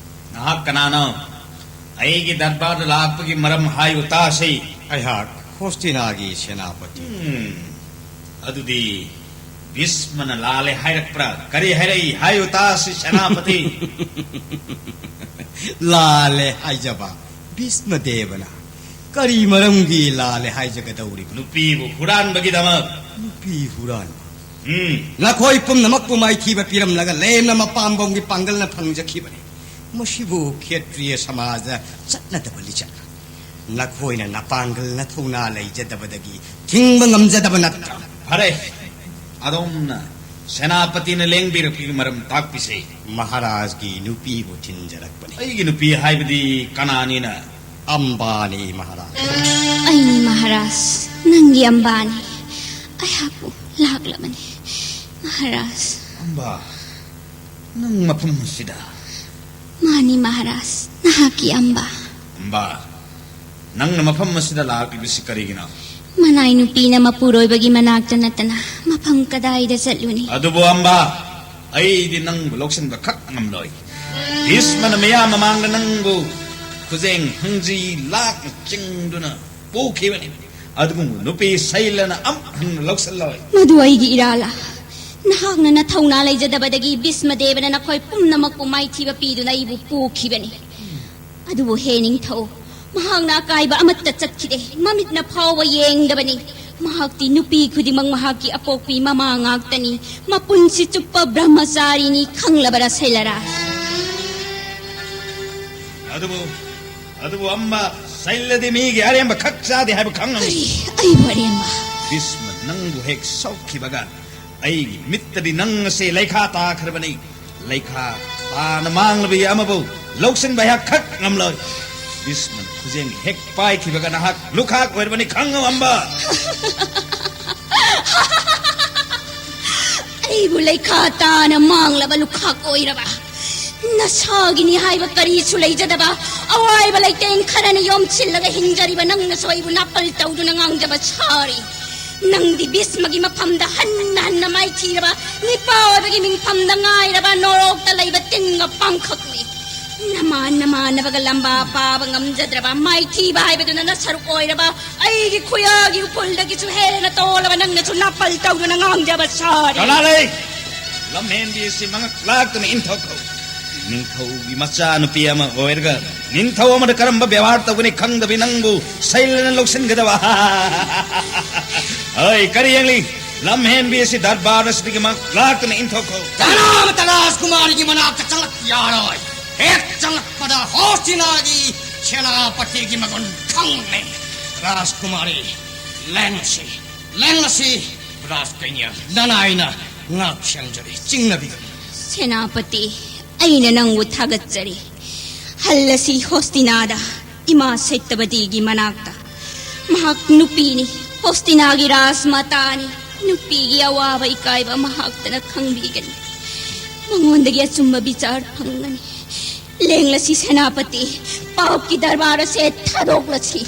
ꯅꯍꯥꯛ ꯀꯅꯥꯅꯣ? ꯑꯩꯒꯤ ꯗꯔꯕꯥꯔꯗ ꯂꯥꯛꯄꯒꯤ ꯃꯔꯝ ꯍꯥꯏꯌꯨ ꯇꯥꯁꯤ꯫ ꯑꯩꯍꯥꯛ ꯍꯣꯁꯇꯤꯅꯥꯒꯤ ꯁꯦꯅꯥꯄꯇꯤ꯫ ꯎꯝ, ꯑꯗꯨꯗꯤ ꯚꯤꯁꯃꯅ ꯂꯥꯜꯂꯦ ꯍꯥꯏꯔꯛꯄ꯭ꯔꯥ? ꯀꯔꯤ ꯍꯥꯏꯔꯛꯏ? ꯍꯥꯏꯌꯨ ꯇꯥꯁꯤ, ꯁꯦꯅꯥꯄꯇꯤ꯫ ꯂꯥꯜꯂꯦ ꯍꯥꯏꯖꯕ ꯚꯤꯁꯃ ꯗꯦꯕꯅ ꯀꯔꯤ ꯃꯔꯝꯒꯤ ꯂꯥꯜꯂꯦ ꯍꯥꯏꯖꯒꯗꯧꯔꯤꯕ? ꯅꯨꯄꯤꯕꯨ ꯍꯨꯔꯥꯟꯕꯒꯤꯗꯃꯛ꯫ ꯅꯨꯄꯤ ꯍꯨꯔꯥꯟꯕ? ꯎꯝ꯫ ꯅꯈꯣꯏ ꯄꯨꯝꯅꯃꯛꯄꯨ ꯃꯥꯏꯊꯤꯕ ꯄꯤꯔꯝꯂꯒ ꯂꯦꯝꯅ ꯃꯄꯥꯝꯕꯣꯝꯒꯤ ꯄꯥꯡꯒꯜꯅ ꯐꯪꯖꯈꯤꯕꯅꯤ꯫ ꯃꯁꯤꯕꯨ ꯈꯦꯇ꯭ꯔꯤꯌ ꯁꯃꯥꯖꯗ ꯆꯠꯅꯗꯕ ꯂꯤꯆꯠ꯫ ꯅꯈꯣꯏꯅ ꯅꯄꯥꯡꯒꯜ ꯅꯊꯧꯅꯥ ꯂꯩꯖꯗꯕꯗꯒꯤ ꯊꯤꯡꯕ ꯉꯝꯖꯗꯕ ꯅꯠꯇ꯭ꯔꯥ? ꯐꯔꯦ, ꯑꯗꯣꯝꯅ ꯁꯦꯅꯥꯄꯇꯤꯅ ꯂꯦꯡꯕꯤꯔꯛꯄꯒꯤ ꯃꯔꯝ ꯇꯥꯛꯄꯤꯁꯦ꯫ ꯃꯍꯥꯔꯥꯖꯒꯤ ꯅꯨꯄꯤꯕꯨ ꯊꯤꯟꯖꯔꯛꯄꯅꯤ꯫ ꯑꯩꯒꯤ ꯅꯨꯄꯤ ꯍꯥꯏꯕꯗꯤ ꯀꯅꯥꯅꯤꯅ? ꯑꯝꯕꯥꯅꯤ ꯃꯍꯥꯔꯥꯖ꯫ ꯑꯩꯅꯤ ꯃꯍꯥꯔꯥꯖ, ꯅꯪꯒꯤ ꯑꯝꯕꯥꯅꯤ꯫ ꯑꯩꯍꯥꯛꯄꯨ ꯂꯥꯛꯂꯕꯅꯤ ꯃꯍꯥꯔꯥꯖ꯫ ꯑꯝꯕꯥ, ꯅꯪ ꯃꯐꯝ ꯑꯁꯤꯗ? ꯃꯥꯅꯤ ꯃꯍꯥꯔꯥꯖ, ꯅꯍꯥꯛꯀꯤ ꯑꯝꯕꯥ꯫ ꯑꯝꯕꯥ, ꯅꯪꯅ ꯃꯐꯝ ꯑꯁꯤꯗ ꯂꯥꯛꯂꯤꯕꯁꯤ ꯀꯔꯤꯒꯤꯅꯣ? ꯃꯅꯥꯏ ꯅꯨꯄꯤꯅ ꯃꯄꯨꯔꯣꯏꯕꯒꯤ ꯃꯅꯥꯛꯇ ꯅꯠꯇꯅ ꯃꯐꯝ ꯀꯗꯥꯏꯗ ꯆꯠꯂꯨꯅꯤ? ꯑꯗꯨꯕꯨ ꯑꯝꯕꯥ, ꯑꯩꯗꯤ ꯅꯪꯕꯨ ꯂꯧꯁꯤꯟꯕ ꯈꯛ ꯉꯝꯂꯣꯏ꯫ ꯚꯤꯁꯃꯅ ꯃꯤꯌꯥꯝ ꯃꯃꯥꯡꯗ ꯅꯪꯕꯨ ꯈꯨꯖꯦꯡ ꯍꯪꯖꯤ ꯂꯥꯛꯅ ꯆꯤꯡꯗꯨꯅ ꯄꯨꯈꯤꯕꯅꯤ꯫ ꯑꯗꯨꯒꯨꯝꯕ ꯅꯨꯄꯤ ꯁꯩꯂꯅ ꯑꯃꯨꯛ ꯍꯟꯅ ꯂꯧꯁꯤꯜꯂꯣꯏ꯫ ꯃꯗꯨ ꯑꯩꯒꯤ ꯏꯔꯥꯜꯂ? ꯅꯍꯥꯛꯅ ꯅꯊꯧꯅꯥ ꯂꯩꯖꯗꯕꯗꯒꯤ ꯚꯤꯁꯃꯗꯦꯕꯅ ꯅꯈꯣꯏ ꯄꯨꯝꯅꯃꯛꯄꯨ ꯃꯥꯏꯊꯤꯕ ꯄꯤꯗꯨꯅ ꯑꯩꯕꯨ ꯄꯨꯈꯤꯕꯅꯤ꯫ ꯑꯗꯨꯕꯨ ꯍꯦ ꯅꯤꯡꯊꯧ, ꯃꯍꯥꯛꯅ ꯑꯀꯥꯏꯕ ꯑꯃꯠꯇ ꯆꯠꯈꯤꯗꯦ, ꯃꯃꯤꯠꯅ ꯐꯥꯎꯕ ꯌꯦꯡꯗꯕꯅꯤ꯫ ꯃꯍꯥꯛꯇꯤ ꯅꯨꯄꯤ ꯈꯨꯗꯤꯡꯃꯛ ꯃꯍꯥꯛꯀꯤ ꯑꯄꯣꯛꯄꯤ ꯃꯃꯥ ꯉꯥꯛꯇꯅꯤ, ꯃꯄꯨꯟꯁꯤ ꯆꯨꯞꯄ ꯕ꯭ꯔꯍ꯭ꯃꯆꯥꯔꯤꯅꯤ, ꯈꯪꯂꯕꯔꯥ ꯁꯩꯂꯔꯥ? ꯑꯗꯨꯕꯨ, ꯑꯗꯨꯕꯨ ꯑꯝꯕ, ꯁꯩꯂꯗꯤ ꯃꯤꯒꯤ ꯑꯔꯦꯝꯕ ꯈꯛ ꯆꯥꯗꯦ ꯍꯥꯏꯕ ꯈꯪꯉꯝꯃꯤ꯫ ꯀꯔꯤ? ꯑꯩꯕꯨ ꯑꯔꯦꯝꯕ? ꯚꯤꯁꯃ ꯅꯪꯕꯨ ꯍꯦꯛ ꯁꯣꯛꯈꯤꯕꯒ ꯑꯩꯒꯤ ꯃꯤꯠꯇꯗꯤ ꯅꯪ ꯑꯁꯦ ꯂꯩꯈꯥ ꯇꯥꯈ꯭ꯔꯕꯅꯤ꯫ ꯂꯩꯈꯥ ꯇꯥꯅ ꯃꯥꯡꯂꯕ ꯑꯃꯕꯨ ꯂꯧꯁꯤꯟꯕ ꯑꯩꯍꯥꯛ ꯈꯛ ꯉꯝꯂꯣꯏ꯫ ꯚꯤꯁꯃꯅ ꯈꯨꯖꯦꯡ ꯍꯦꯛ ꯄꯥꯏꯈꯤꯕꯒ ꯅꯍꯥꯛ ꯂꯨꯈꯥꯛ ꯑꯣꯏꯔꯕꯅꯤ, ꯈꯪꯉꯨ ꯑꯝꯕ꯫ ꯑꯩꯕꯨ ꯂꯩꯈꯥ ꯇꯥꯅ ꯃꯥꯡꯂꯕ ꯂꯨꯈꯥꯛ ꯑꯣꯏꯔꯕ? ꯅꯁꯥꯒꯤꯅꯤ ꯍꯥꯏꯕ ꯀꯔꯤꯁꯨ ꯂꯩꯖꯗꯕ ꯑꯋꯥꯏꯕ ꯂꯩꯇꯦꯡ ꯈꯔꯅ ꯌꯣꯝꯁꯤꯜꯂꯒ ꯍꯤꯡꯖꯔꯤꯕ ꯅꯪꯅꯁꯨ ꯑꯩꯕꯨ ꯅꯥꯄꯜ ꯇꯧꯗꯨꯅ ꯉꯥꯡꯖꯕ ꯁꯥꯔꯤ꯫ ꯅꯪꯗꯤ ꯚꯤꯁꯃꯒꯤ ꯃꯐꯝꯗ ꯍꯟꯅ ꯍꯟꯅ ꯃꯥꯏꯊꯤꯔꯕ, ꯅꯤꯄꯥ ꯑꯣꯏꯕꯒꯤ ꯃꯤꯡꯐꯝꯗ ꯉꯥꯏꯔꯕ ꯅꯣꯔꯣꯛ ꯂꯩꯕ ꯇꯤꯟꯒ ꯄꯥꯡꯈꯛꯅꯤ꯫ ꯅꯃꯥꯟ ꯅꯃꯥꯟꯅꯕꯒ ꯂꯝꯕꯥ ꯄꯥꯕ ꯉꯝꯖꯗ꯭ꯔꯕ, ꯃꯥꯏꯊꯤꯕ ꯍꯥꯏꯕꯗꯨꯅ ꯅꯁꯔꯨꯛ ꯑꯣꯏꯔꯕ ꯑꯩꯒꯤ ꯈꯨꯌꯥꯒꯤ ꯎꯐꯨꯜꯗꯒꯤꯁꯨ ꯍꯦꯟꯅ ꯇꯣꯜꯂꯕ ꯅꯪꯅꯁꯨ ꯅꯥꯄꯜ ꯇꯧꯗꯨꯅ ꯉꯥꯡꯖꯕ ꯁꯥꯔꯤ꯫ ꯀꯅꯥ ꯂꯩ? ꯂꯝꯍꯦꯟꯕꯤ ꯑꯁꯤ ꯃꯉꯛ ꯂꯥꯛꯇꯨꯅ ꯏꯟꯊꯣꯛꯈꯣ꯫ ꯅꯤꯡꯊꯧꯒꯤ ꯃꯆꯥꯅꯨꯄꯤ ꯑꯃ ꯑꯣꯏꯔꯒ ꯅꯤꯡꯊꯧ ꯑꯃꯗ ꯀꯔꯝꯕ ꯕꯦꯕꯥꯔ ꯇꯧꯒꯅꯤ ꯈꯪꯗꯕꯤ ꯅꯪꯕꯨ ꯁꯩꯂꯅ ꯂꯧꯁꯤꯟꯒꯗꯕ? ꯍꯣꯏ, ꯀꯔꯤ ꯌꯦꯡꯂꯤ? ꯂꯝꯍꯦꯟꯕꯤ ꯑꯁꯤ ꯗꯔꯕꯥꯔ ꯑꯁꯤꯗꯒꯤ ꯃꯉꯛ ꯂꯥꯛꯇꯨꯅ ꯏꯟꯊꯣꯛꯈꯣ꯫ ꯀꯅꯥꯃꯠꯇ ꯔꯥꯖꯀꯨꯃꯥꯔꯤꯒꯤ ꯃꯅꯥꯛꯇ ꯆꯪꯂꯛꯄ ꯌꯥꯔꯣꯏ꯫ ꯍꯦꯛ ꯆꯪꯂꯛꯄꯗ ꯍꯣꯁꯇꯤꯅꯥꯒꯤ ꯁꯦꯅꯥꯄꯇꯤꯒꯤ ꯃꯒꯨꯟ ꯈꯪꯂꯦ꯫ ꯔꯥꯖꯀꯨꯃꯥꯔꯤ, ꯂꯦꯡꯂꯁꯤ, ꯂꯦꯡꯂꯁꯤ꯫ ꯔꯥꯖꯀꯩꯅ ꯅꯅꯥꯏꯅ ꯉꯥꯛ ꯁꯦꯟꯖꯔꯤ, ꯆꯤꯡꯅꯕꯤꯒꯅꯨ꯫ ꯁꯦꯅꯥꯄꯇꯤ, ꯑꯩꯅ ꯅꯪꯕꯨ ꯊꯥꯒꯠꯆꯔꯤ꯫ ꯍꯜꯂꯁꯤ ꯍꯣꯁꯇꯤꯅꯥꯗ, ꯏꯃꯥ ꯁꯩꯇꯕꯇꯤꯒꯤ ꯃꯅꯥꯛꯇ꯫ ꯃꯍꯥꯛ ꯅꯨꯄꯤꯅꯤ, ꯍꯣꯁꯇꯤꯅꯥꯒꯤ ꯔꯥꯖꯃꯥꯇꯥꯅꯤ꯫ ꯅꯨꯄꯤꯒꯤ ꯑꯋꯥꯕ ꯏꯀꯥꯏꯕ ꯃꯍꯥꯛꯇꯅ ꯈꯪꯕꯤꯒꯅꯤ꯫ ꯃꯉꯣꯟꯗꯒꯤ ꯑꯆꯨꯝꯕ ꯕꯤꯆꯥꯔ ꯐꯪꯒꯅꯤ꯫ ꯂꯦꯡꯂꯁꯤ ꯁꯦꯅꯥꯄꯇꯤ, ꯄꯥꯞꯀꯤ ꯗꯔꯕꯥꯔ ꯑꯁꯦ ꯊꯥꯗꯣꯛꯂꯁꯤ꯫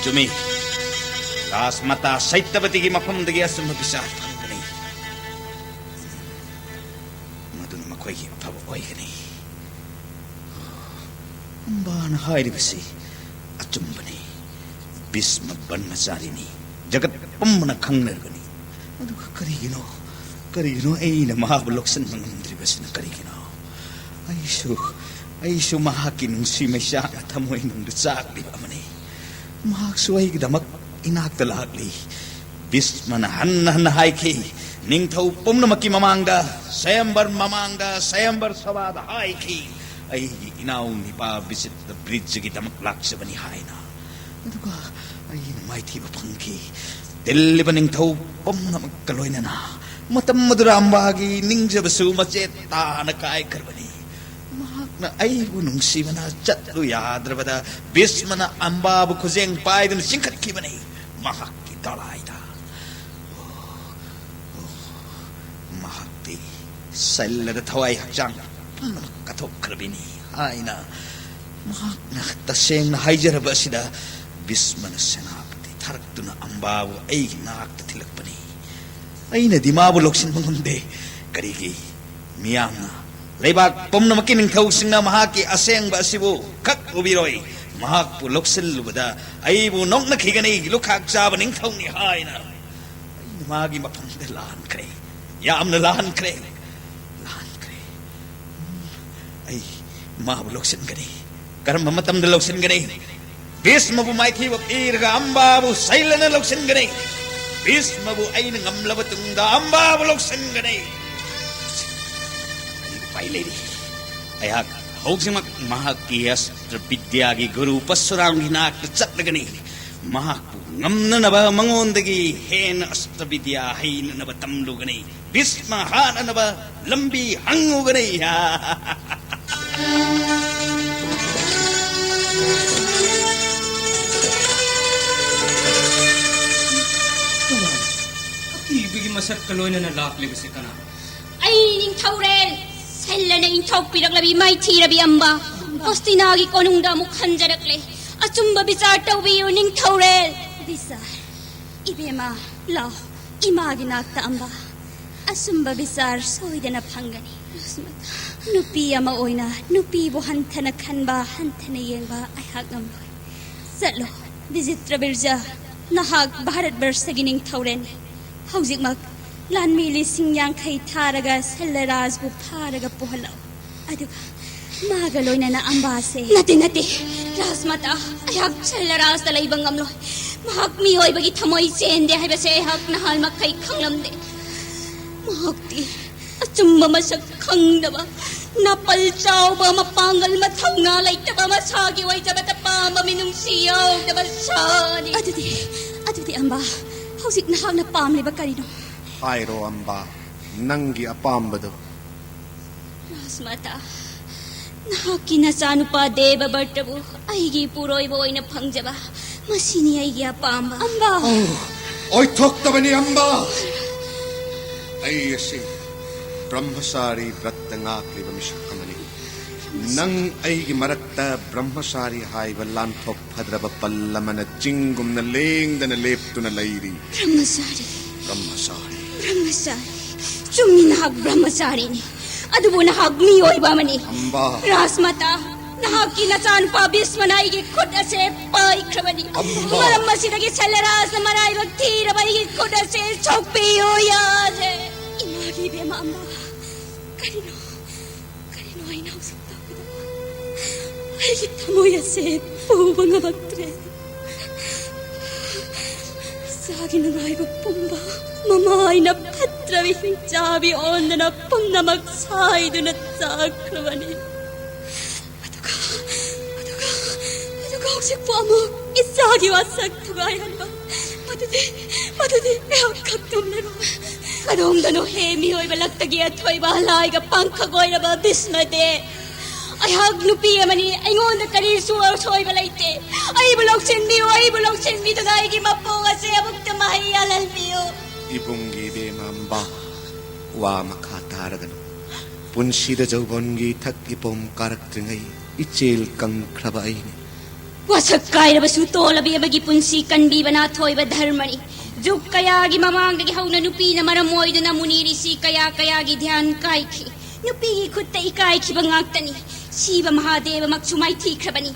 ꯆꯨꯝꯃꯤ꯫ ꯔꯥꯖꯃꯥꯇꯥ ꯁꯩꯇꯕꯇꯤꯒꯤ ꯃꯐꯝꯗꯒꯤ ꯑꯆꯨꯝꯕ ꯕꯤꯆꯥꯔ ꯐꯪꯒꯅꯤ꯫ ꯃꯗꯨꯅ ꯃꯈꯣꯏꯒꯤ ꯑꯐꯕ ꯑꯣꯏꯒꯅꯤ꯫ ꯑꯝꯕꯥꯅ ꯍꯥꯏꯔꯤꯕꯁꯤ ꯑꯆꯨꯝꯕꯅꯤ꯫ ꯚꯤꯁꯃ ꯕ꯭ꯔꯍ꯭ꯃꯆꯥꯔꯤꯅꯤ꯫ ꯖꯒꯠ ꯄꯨꯝꯕꯅ ꯈꯪꯅꯔꯒꯅꯤ꯫ ꯑꯗꯨꯒ ꯀꯔꯤꯒꯤꯅꯣ, ꯀꯔꯤꯒꯤꯅꯣ ꯑꯩꯅ ꯃꯍꯥꯛꯄꯨ ꯂꯧꯁꯤꯟꯕ ꯉꯝꯗ꯭ꯔꯤꯕꯁꯤꯅ ꯀꯔꯤꯒꯤꯅꯣ? ꯑꯩꯁꯨ, ꯑꯩꯁꯨ ꯃꯍꯥꯛꯀꯤ ꯅꯨꯡꯁꯤ ꯃꯩꯆꯥꯛꯅ ꯊꯃꯣꯏꯅꯨꯡꯗ ꯆꯥꯛꯂꯤꯕ ꯑꯃꯅꯤ꯫ ꯃꯍꯥꯛꯁꯨ ꯑꯩꯒꯤꯗꯃꯛ ꯏꯅꯥꯛꯇ ꯂꯥꯛꯂꯤ꯫ ꯚꯤꯁꯃꯅ ꯍꯟꯅ ꯍꯟꯅ ꯍꯥꯏꯈꯤ, ꯅꯤꯡꯊꯧ ꯄꯨꯝꯅꯃꯛꯀꯤ ꯃꯃꯥꯡꯗ, ꯁ꯭ꯋꯌꯝꯕꯔ ꯃꯃꯥꯡꯗ, ꯁ꯭ꯋꯌꯝꯕꯔ ꯁꯚꯥꯗ ꯍꯥꯏꯈꯤ, ꯑꯩꯒꯤ ꯏꯅꯥꯎ ꯅꯤꯄꯥ ꯕꯤꯆꯤꯇ꯭ꯔ ꯕ꯭ꯔꯤꯖꯒꯤꯗꯃꯛ ꯂꯥꯛꯆꯕꯅꯤ ꯍꯥꯏꯅ꯫ ꯑꯗꯨꯒ ꯑꯩꯅ ꯃꯥꯏꯊꯤꯕ ꯐꯪꯈꯤ꯫ ꯇꯤꯜꯂꯤꯕ ꯅꯤꯡꯊꯧ ꯄꯨꯝꯅꯃꯛꯀ ꯂꯣꯏꯅꯅ ꯃꯇꯝ ꯑꯗꯨꯗ ꯑꯝꯕꯥꯒꯤ ꯅꯤꯡꯖꯕꯁꯨ ꯃꯆꯦꯠ ꯇꯥꯅ ꯀꯥꯏꯈ꯭ꯔꯕꯅꯤ꯫ ꯃꯍꯥꯛꯅ ꯑꯩꯕꯨ ꯅꯨꯡꯁꯤꯕꯅ ꯆꯠꯂꯨ ꯌꯥꯗ꯭ꯔꯕꯗ ꯚꯤꯁꯃꯅ ꯑꯝꯕꯥꯕꯨ ꯈꯨꯖꯦꯡ ꯄꯥꯏꯗꯨꯅ ꯆꯤꯡꯈꯠꯈꯤꯕꯅꯤ ꯃꯍꯥꯛꯀꯤ ꯗꯣꯂꯥꯏꯗ꯫ ꯑꯣ, ꯑꯣ, ꯃꯍꯥꯛꯇꯤ ꯁꯜꯂꯗ ꯊꯋꯥꯏ ꯍꯛꯆꯥꯡ ꯄꯨꯝꯅꯃꯛ ꯀꯠꯊꯣꯛꯈ꯭ꯔꯕꯤꯅꯤ ꯍꯥꯏꯅ ꯃꯍꯥꯛꯅ ꯇꯁꯦꯡꯅ ꯍꯥꯏꯖꯔꯕ ꯑꯁꯤꯗ ꯚꯤꯁꯃꯅ ꯁꯦꯅꯥꯄꯇꯤ ꯊꯥꯔꯛꯇꯨꯅ ꯑꯝꯕꯥꯕꯨ ꯑꯩꯒꯤ ꯅꯥꯛꯇ ꯊꯤꯜꯂꯛꯄꯅꯤ꯫ ꯑꯩꯅꯗꯤ ꯃꯥꯕꯨ ꯂꯧꯁꯤꯟꯕ ꯉꯝꯗꯦ꯫ ꯀꯔꯤꯒꯤ? ꯃꯤꯌꯥꯝꯅ, ꯂꯩꯕꯥꯛ ꯄꯨꯝꯅꯃꯛꯀꯤ ꯅꯤꯡꯊꯧꯁꯤꯡꯅ ꯃꯍꯥꯛꯀꯤ ꯑꯁꯦꯡꯕ ꯑꯁꯤꯕꯨ ꯈꯛ ꯎꯕꯤꯔꯣꯏ꯫ ꯃꯍꯥꯛꯄꯨ ꯂꯧꯁꯤꯜꯂꯨꯕꯗ ꯑꯩꯕꯨ ꯅꯣꯛꯅꯈꯤꯒꯅꯤ, ꯂꯨꯈꯥꯛ ꯆꯥꯕ ꯅꯤꯡꯊꯧꯅꯤ ꯍꯥꯏꯅ꯫ ꯑꯩꯅ ꯃꯥꯒꯤ ꯃꯐꯝꯗ ꯂꯥꯟꯈ꯭ꯔꯦ, ꯌꯥꯝꯅ ꯂꯥꯟꯈ꯭ꯔꯦ, ꯂꯥꯟꯈ꯭ꯔꯦ꯫ ꯑꯩ ꯃꯥꯕꯨ ꯂꯧꯁꯤꯟꯒꯅꯤ꯫ ꯀꯔꯝꯕ ꯃꯇꯝꯗ ꯂꯧꯁꯤꯟꯒꯅꯤ? ꯚꯤꯁꯃꯕꯨ ꯃꯥꯏꯊꯤꯕ ꯄꯤꯔꯒ ꯑꯝꯕꯥꯕꯨ ꯁꯩꯂꯅ ꯂꯧꯁꯤꯟꯒꯅꯤ꯫ ꯚꯤꯁꯃꯕꯨ ꯑꯩꯅ ꯉꯝꯂꯕ ꯇꯨꯡꯗ ꯑꯝꯕꯥꯕꯨ ꯂꯧꯁꯤꯟꯒꯅꯤ꯫ ꯑꯩ ꯎꯄꯥꯏ ꯂꯩꯔꯤ꯫ ꯑꯩꯍꯥꯛ ꯍꯧꯖꯤꯛꯃꯛ ꯃꯍꯥꯛꯀꯤ ꯑꯁꯇ꯭ꯔ ꯕꯤꯗ꯭ꯌꯥꯒꯤ ꯒꯨꯔꯨ ꯄꯔꯁꯨꯔꯥꯝꯒꯤ ꯅꯥꯛꯇ ꯆꯠꯂꯒꯅꯤ꯫ ꯃꯍꯥꯛꯄꯨ ꯉꯝꯅꯅꯕ ꯃꯉꯣꯟꯗꯒꯤ ꯍꯦꯟꯅ ꯑꯁꯇ꯭ꯔ ꯕꯤꯗ꯭ꯌꯥ ꯍꯩꯅꯅꯕ ꯇꯝꯂꯨꯒꯅꯤ꯫ ꯚꯤꯁꯃ ꯍꯥꯠꯅꯅꯕ ꯂꯝꯕꯤ ꯍꯪꯉꯨꯒꯅꯤ꯫ ꯑꯀꯤꯕꯒꯤ ꯃꯁꯛꯀ ꯂꯣꯏꯅꯅ ꯂꯥꯛꯂꯤꯕꯁꯤ ꯀꯅꯥ? ꯑꯩ ꯅꯤꯡꯊꯧꯔꯦꯜ ꯁꯦꯜꯂꯅ ꯏꯟꯊꯣꯛꯄꯤꯔꯛꯂꯕꯤ ꯃꯥꯏꯊꯤꯔꯕꯤ ꯑꯝꯕ꯫ ꯍꯣꯁꯇꯤꯅꯥꯒꯤ ꯀꯣꯅꯨꯡꯗ ꯑꯃꯨꯛ ꯍꯟꯖꯔꯛꯂꯦ꯫ ꯑꯆꯨꯝꯕ ꯕꯤꯆꯥꯔ ꯇꯧꯕꯤꯌꯨ ꯅꯤꯡꯊꯧꯔꯦꯜ꯫ ꯕꯤꯆꯥꯔ? ꯏꯕꯦꯝꯃ, ꯂꯥꯎ, ꯏꯃꯥꯒꯤ ꯅꯥꯛꯇ ꯑꯝꯕ꯫ ꯑꯆꯨꯝꯕ ꯕꯤꯆꯥꯔ ꯁꯣꯏꯗꯅ ꯐꯪꯒꯅꯤ꯫ ꯅꯨꯄꯤ ꯑꯃ ꯑꯣꯏꯅ ꯅꯨꯄꯤꯕꯨ ꯍꯟꯊꯅ ꯈꯟꯕ, ꯍꯟꯊꯅ ꯌꯦꯡꯕ ꯑꯩꯍꯥꯛ ꯉꯝꯂꯣꯏ꯫ ꯆꯠꯂꯣ, ꯕꯤꯖꯤꯇ꯭ꯔ ꯕꯤꯔꯖꯥ, ꯅꯍꯥꯛ ꯚꯥꯔꯠ ꯕꯔꯁꯒꯤ ꯅꯤꯡꯊꯧꯔꯦꯜꯅꯤ꯫ ꯍꯧꯖꯤꯛꯃꯛ ꯂꯥꯟꯃꯤ ꯂꯤꯁꯤꯡ ꯌꯥꯡꯈꯩ ꯊꯥꯔꯒ ꯁꯦꯜꯂꯔꯥꯖꯕꯨ ꯐꯥꯔꯒ ꯄꯨꯍꯜꯂꯛꯎ꯫ ꯑꯗꯨꯒ ꯃꯥꯒ ꯂꯣꯏꯅꯅ ꯑꯝꯕꯥꯁꯦ꯫ ꯅꯠꯇꯦ, ꯅꯠꯇꯦ, ꯔꯥꯖꯃꯥꯇꯥ, ꯑꯩꯍꯥꯛ ꯁꯦꯜꯂꯔꯥꯖꯇ ꯂꯩꯕ ꯉꯝꯂꯣꯏ꯫ ꯃꯍꯥꯛ ꯃꯤꯑꯣꯏꯕꯒꯤ ꯊꯃꯣꯏ ꯆꯦꯟꯗꯦ ꯍꯥꯏꯕꯁꯦ ꯑꯩꯍꯥꯛ ꯅꯍꯥꯟꯃꯈꯩ ꯈꯪꯂꯝꯗꯦ꯫ ꯃꯍꯥꯛꯇꯤ ꯑꯆꯨꯝꯕ ꯃꯁꯛ ꯈꯪꯗꯕ, ꯅꯥꯄꯜ ꯆꯥꯎꯕ, ꯃꯄꯥꯡꯒꯜ ꯃꯊꯧꯅꯥ ꯂꯩꯇꯕ, ꯃꯁꯥꯒꯤ ꯑꯣꯏꯖꯕꯗ ꯄꯥꯝꯕ, ꯃꯤꯅꯨꯡꯁꯤ ꯌꯥꯎꯗꯕ ꯁꯥꯅꯤ꯫ ꯑꯗꯨꯗꯤ, ꯑꯗꯨꯗꯤ ꯑꯝꯕꯥ, ꯍꯧꯖꯤꯛ ꯅꯍꯥꯛꯅ ꯄꯥꯝꯂꯤꯕ ꯀꯔꯤꯅꯣ? ꯍꯥꯏꯔꯣ ꯑꯝꯕꯥ, ꯅꯪꯒꯤ ꯑꯄꯥꯝꯕꯗꯣ꯫ ꯔꯥꯖꯃꯥꯇꯥ, ꯅꯍꯥꯛꯀꯤ ꯅꯆꯥꯅꯨꯄꯥ ꯗꯦꯕꯕ꯭ꯔꯇꯕꯨ ꯑꯩꯒꯤ ꯏꯄꯨꯔꯣꯏꯕ ꯑꯣꯏꯅ ꯐꯪꯖꯕ, ꯃꯁꯤꯅꯤ ꯑꯩꯒꯤ ꯑꯄꯥꯝꯕ꯫ ꯑꯝꯕꯥ! ꯑꯣ, ꯑꯣꯏꯊꯣꯛꯇꯕꯅꯤ ꯑꯝꯕꯥ! ꯑꯩ ꯑꯁꯤ ꯕ꯭ꯔꯍ꯭ꯃꯆꯥꯔꯤ ꯕ꯭ꯔꯠꯇ ꯉꯥꯛꯂꯤꯕ ꯃꯤꯁꯛ ꯑꯃꯅꯤ꯫ ꯅꯪ ꯑꯩꯒꯤ ꯃꯔꯛꯇ ꯕ꯭ꯔꯍ꯭ꯃꯆꯥꯔꯤ ꯍꯥꯏꯕ ꯂꯥꯟꯊꯣꯛ ꯐꯗ꯭ꯔꯕ ꯄꯜ ꯑꯃꯅ ꯆꯤꯡꯒꯨꯝꯅ ꯂꯦꯡꯗꯅ ꯂꯦꯞꯇꯨꯅ ꯂꯩꯔꯤ꯫ ꯕ꯭ꯔꯍ꯭ꯃꯆꯥꯔꯤ꯫ ꯕ꯭ꯔꯍ꯭ꯃꯆꯥꯔꯤ꯫ ꯕ꯭ꯔꯍ꯭ꯃꯆꯥꯔꯤ, ꯆꯨꯝꯃꯤ, ꯅꯍꯥꯛ ꯕ꯭ꯔꯍ꯭ꯃꯆꯥꯔꯤꯅꯤ꯫ ꯑꯗꯨꯕꯨ ꯅꯍꯥꯛ ꯃꯤꯑꯣꯏꯕ ꯑꯃꯅꯤ꯫ ꯑꯝꯕꯥ꯫ ꯔꯥꯖꯃꯥꯇꯥ, ꯅꯍꯥꯛꯀꯤ ꯅꯆꯥꯅꯨꯄꯥ ꯚꯤꯁꯃꯅ ꯑꯩꯒꯤ ꯈꯨꯠ ꯑꯁꯦ ꯄꯥꯏꯈ꯭ꯔꯕꯅꯤ꯫ ꯑꯝꯕꯥ꯫ ꯃꯔꯝ ꯑꯁꯤꯗꯒꯤ ꯁꯜꯂꯔꯥꯖꯅ ꯃꯔꯥꯏꯕꯛ ꯊꯤꯔꯕ ꯑꯩꯒꯤ ꯈꯨꯠ ꯑꯁꯦ ꯁꯣꯛꯄꯤꯌꯨ ꯌꯥꯗꯦ꯫ ꯏꯃꯥꯒꯤ ꯏꯕꯦꯝꯃ ꯑꯝꯕꯥ, ꯀꯔꯤꯅꯣ? ꯀꯔꯤꯅꯣ ꯑꯩꯅ ꯍꯧꯖꯤꯛ ꯇꯧꯒꯗꯕ? ꯑꯩꯒꯤ ꯊꯃꯣꯏ ꯑꯁꯦ ꯄꯨꯕ ꯉꯝꯃꯛꯇ꯭ꯔꯦ꯫ ꯏꯆꯥꯒꯤ ꯅꯨꯡꯉꯥꯏꯕ ꯄꯨꯝꯕ ꯃꯃꯥꯏꯅ ꯐꯠꯇ꯭ꯔꯕ ꯍꯤꯡꯆꯥꯕꯤ ꯑꯣꯟꯗꯅ ꯄꯨꯝꯅꯃꯛ ꯁꯥꯏꯗꯨꯅ ꯆꯥꯈ꯭ꯔꯕꯅꯤ꯫ ꯑꯗꯨꯒ, ꯑꯗꯨꯒ, ꯑꯗꯨꯒ ꯍꯧꯖꯤꯛꯄꯨ ꯑꯃꯨꯛ ꯏꯆꯥꯒꯤ ꯋꯥꯁꯛ ꯊꯨꯒꯥꯏꯍꯟꯕ꯫ ꯃꯗꯨꯗꯤ, ꯃꯗꯨꯗꯤ ꯑꯩꯍꯥꯛ ꯈꯛꯇꯨꯝꯂꯔꯣꯏ꯫ ꯀꯗꯣꯝꯗꯅꯣ ꯍꯦ ꯃꯤꯑꯣꯏꯕ ꯂꯛꯇꯒꯤ ꯑꯊꯣꯏꯕ ꯂꯥꯏꯒ ꯄꯥꯡꯈꯛ ꯑꯣꯏꯔꯕ ꯚꯤꯁꯃꯗꯦ? ꯑꯩꯍꯥꯛ ꯅꯨꯄꯤ ꯑꯃꯅꯤ, ꯑꯩꯉꯣꯟꯗ ꯀꯔꯤꯁꯨ ꯑꯁꯣꯏꯕ ꯂꯩꯇꯦ꯫ ꯑꯩꯕꯨ ꯂꯧꯁꯤꯟꯕꯤꯌꯨ, ꯑꯩꯕꯨ ꯂꯧꯁꯤꯟꯕꯤꯗꯨꯅ ꯑꯩꯒꯤ ꯃꯄꯣꯛ ꯑꯁꯦ ꯑꯃꯨꯛꯇ ꯃꯍꯩ ꯌꯥꯜꯍꯟꯕꯤꯌꯨ꯫ ꯏꯕꯨꯡꯒꯤ ꯏꯕꯦꯝꯃ ꯑꯝꯕꯥ, ꯋꯥ ꯃꯈꯥ ꯇꯥꯔꯒꯅꯨ꯫ ꯄꯨꯟꯁꯤꯗ ꯖꯧꯕꯣꯟꯒꯤ ꯏꯊꯛ ꯏꯄꯣꯝ ꯀꯥꯔꯛꯇ꯭ꯔꯤꯉꯩ ꯏꯆꯦꯜ ꯀꯪꯈ꯭ꯔꯕ ꯑꯩꯅꯤ꯫ ꯋꯥꯁꯛ ꯀꯥꯏꯔꯕꯁꯨ ꯇꯣꯜꯂꯕꯤ ꯑꯃꯒꯤ ꯄꯨꯟꯁꯤ ꯀꯟꯕꯤꯕ ꯅꯥꯊꯣꯏꯕ ꯙꯔꯃꯅꯤ꯫ ꯖꯨꯒ ꯀꯌꯥꯒꯤ ꯃꯃꯥꯡꯗꯒꯤ ꯍꯧꯅ ꯅꯨꯄꯤꯅ ꯃꯔꯝ ꯑꯣꯏꯗꯨꯅ ꯃꯨꯅꯤ ꯔꯤꯁꯤ ꯀꯌꯥ ꯀꯌꯥꯒꯤ ꯙ꯭ꯌꯥꯟ ꯀꯥꯏꯈꯤ꯫ ꯅꯨꯄꯤꯒꯤ ꯈꯨꯠꯇ ꯏꯀꯥꯏꯈꯤꯕ ꯉꯥꯛꯇꯅꯤ꯫ ꯁꯤꯕ ꯃꯍꯥꯗꯦꯕꯃꯛꯁꯨ ꯃꯥꯏꯊꯤꯈ꯭ꯔꯕꯅꯤ꯫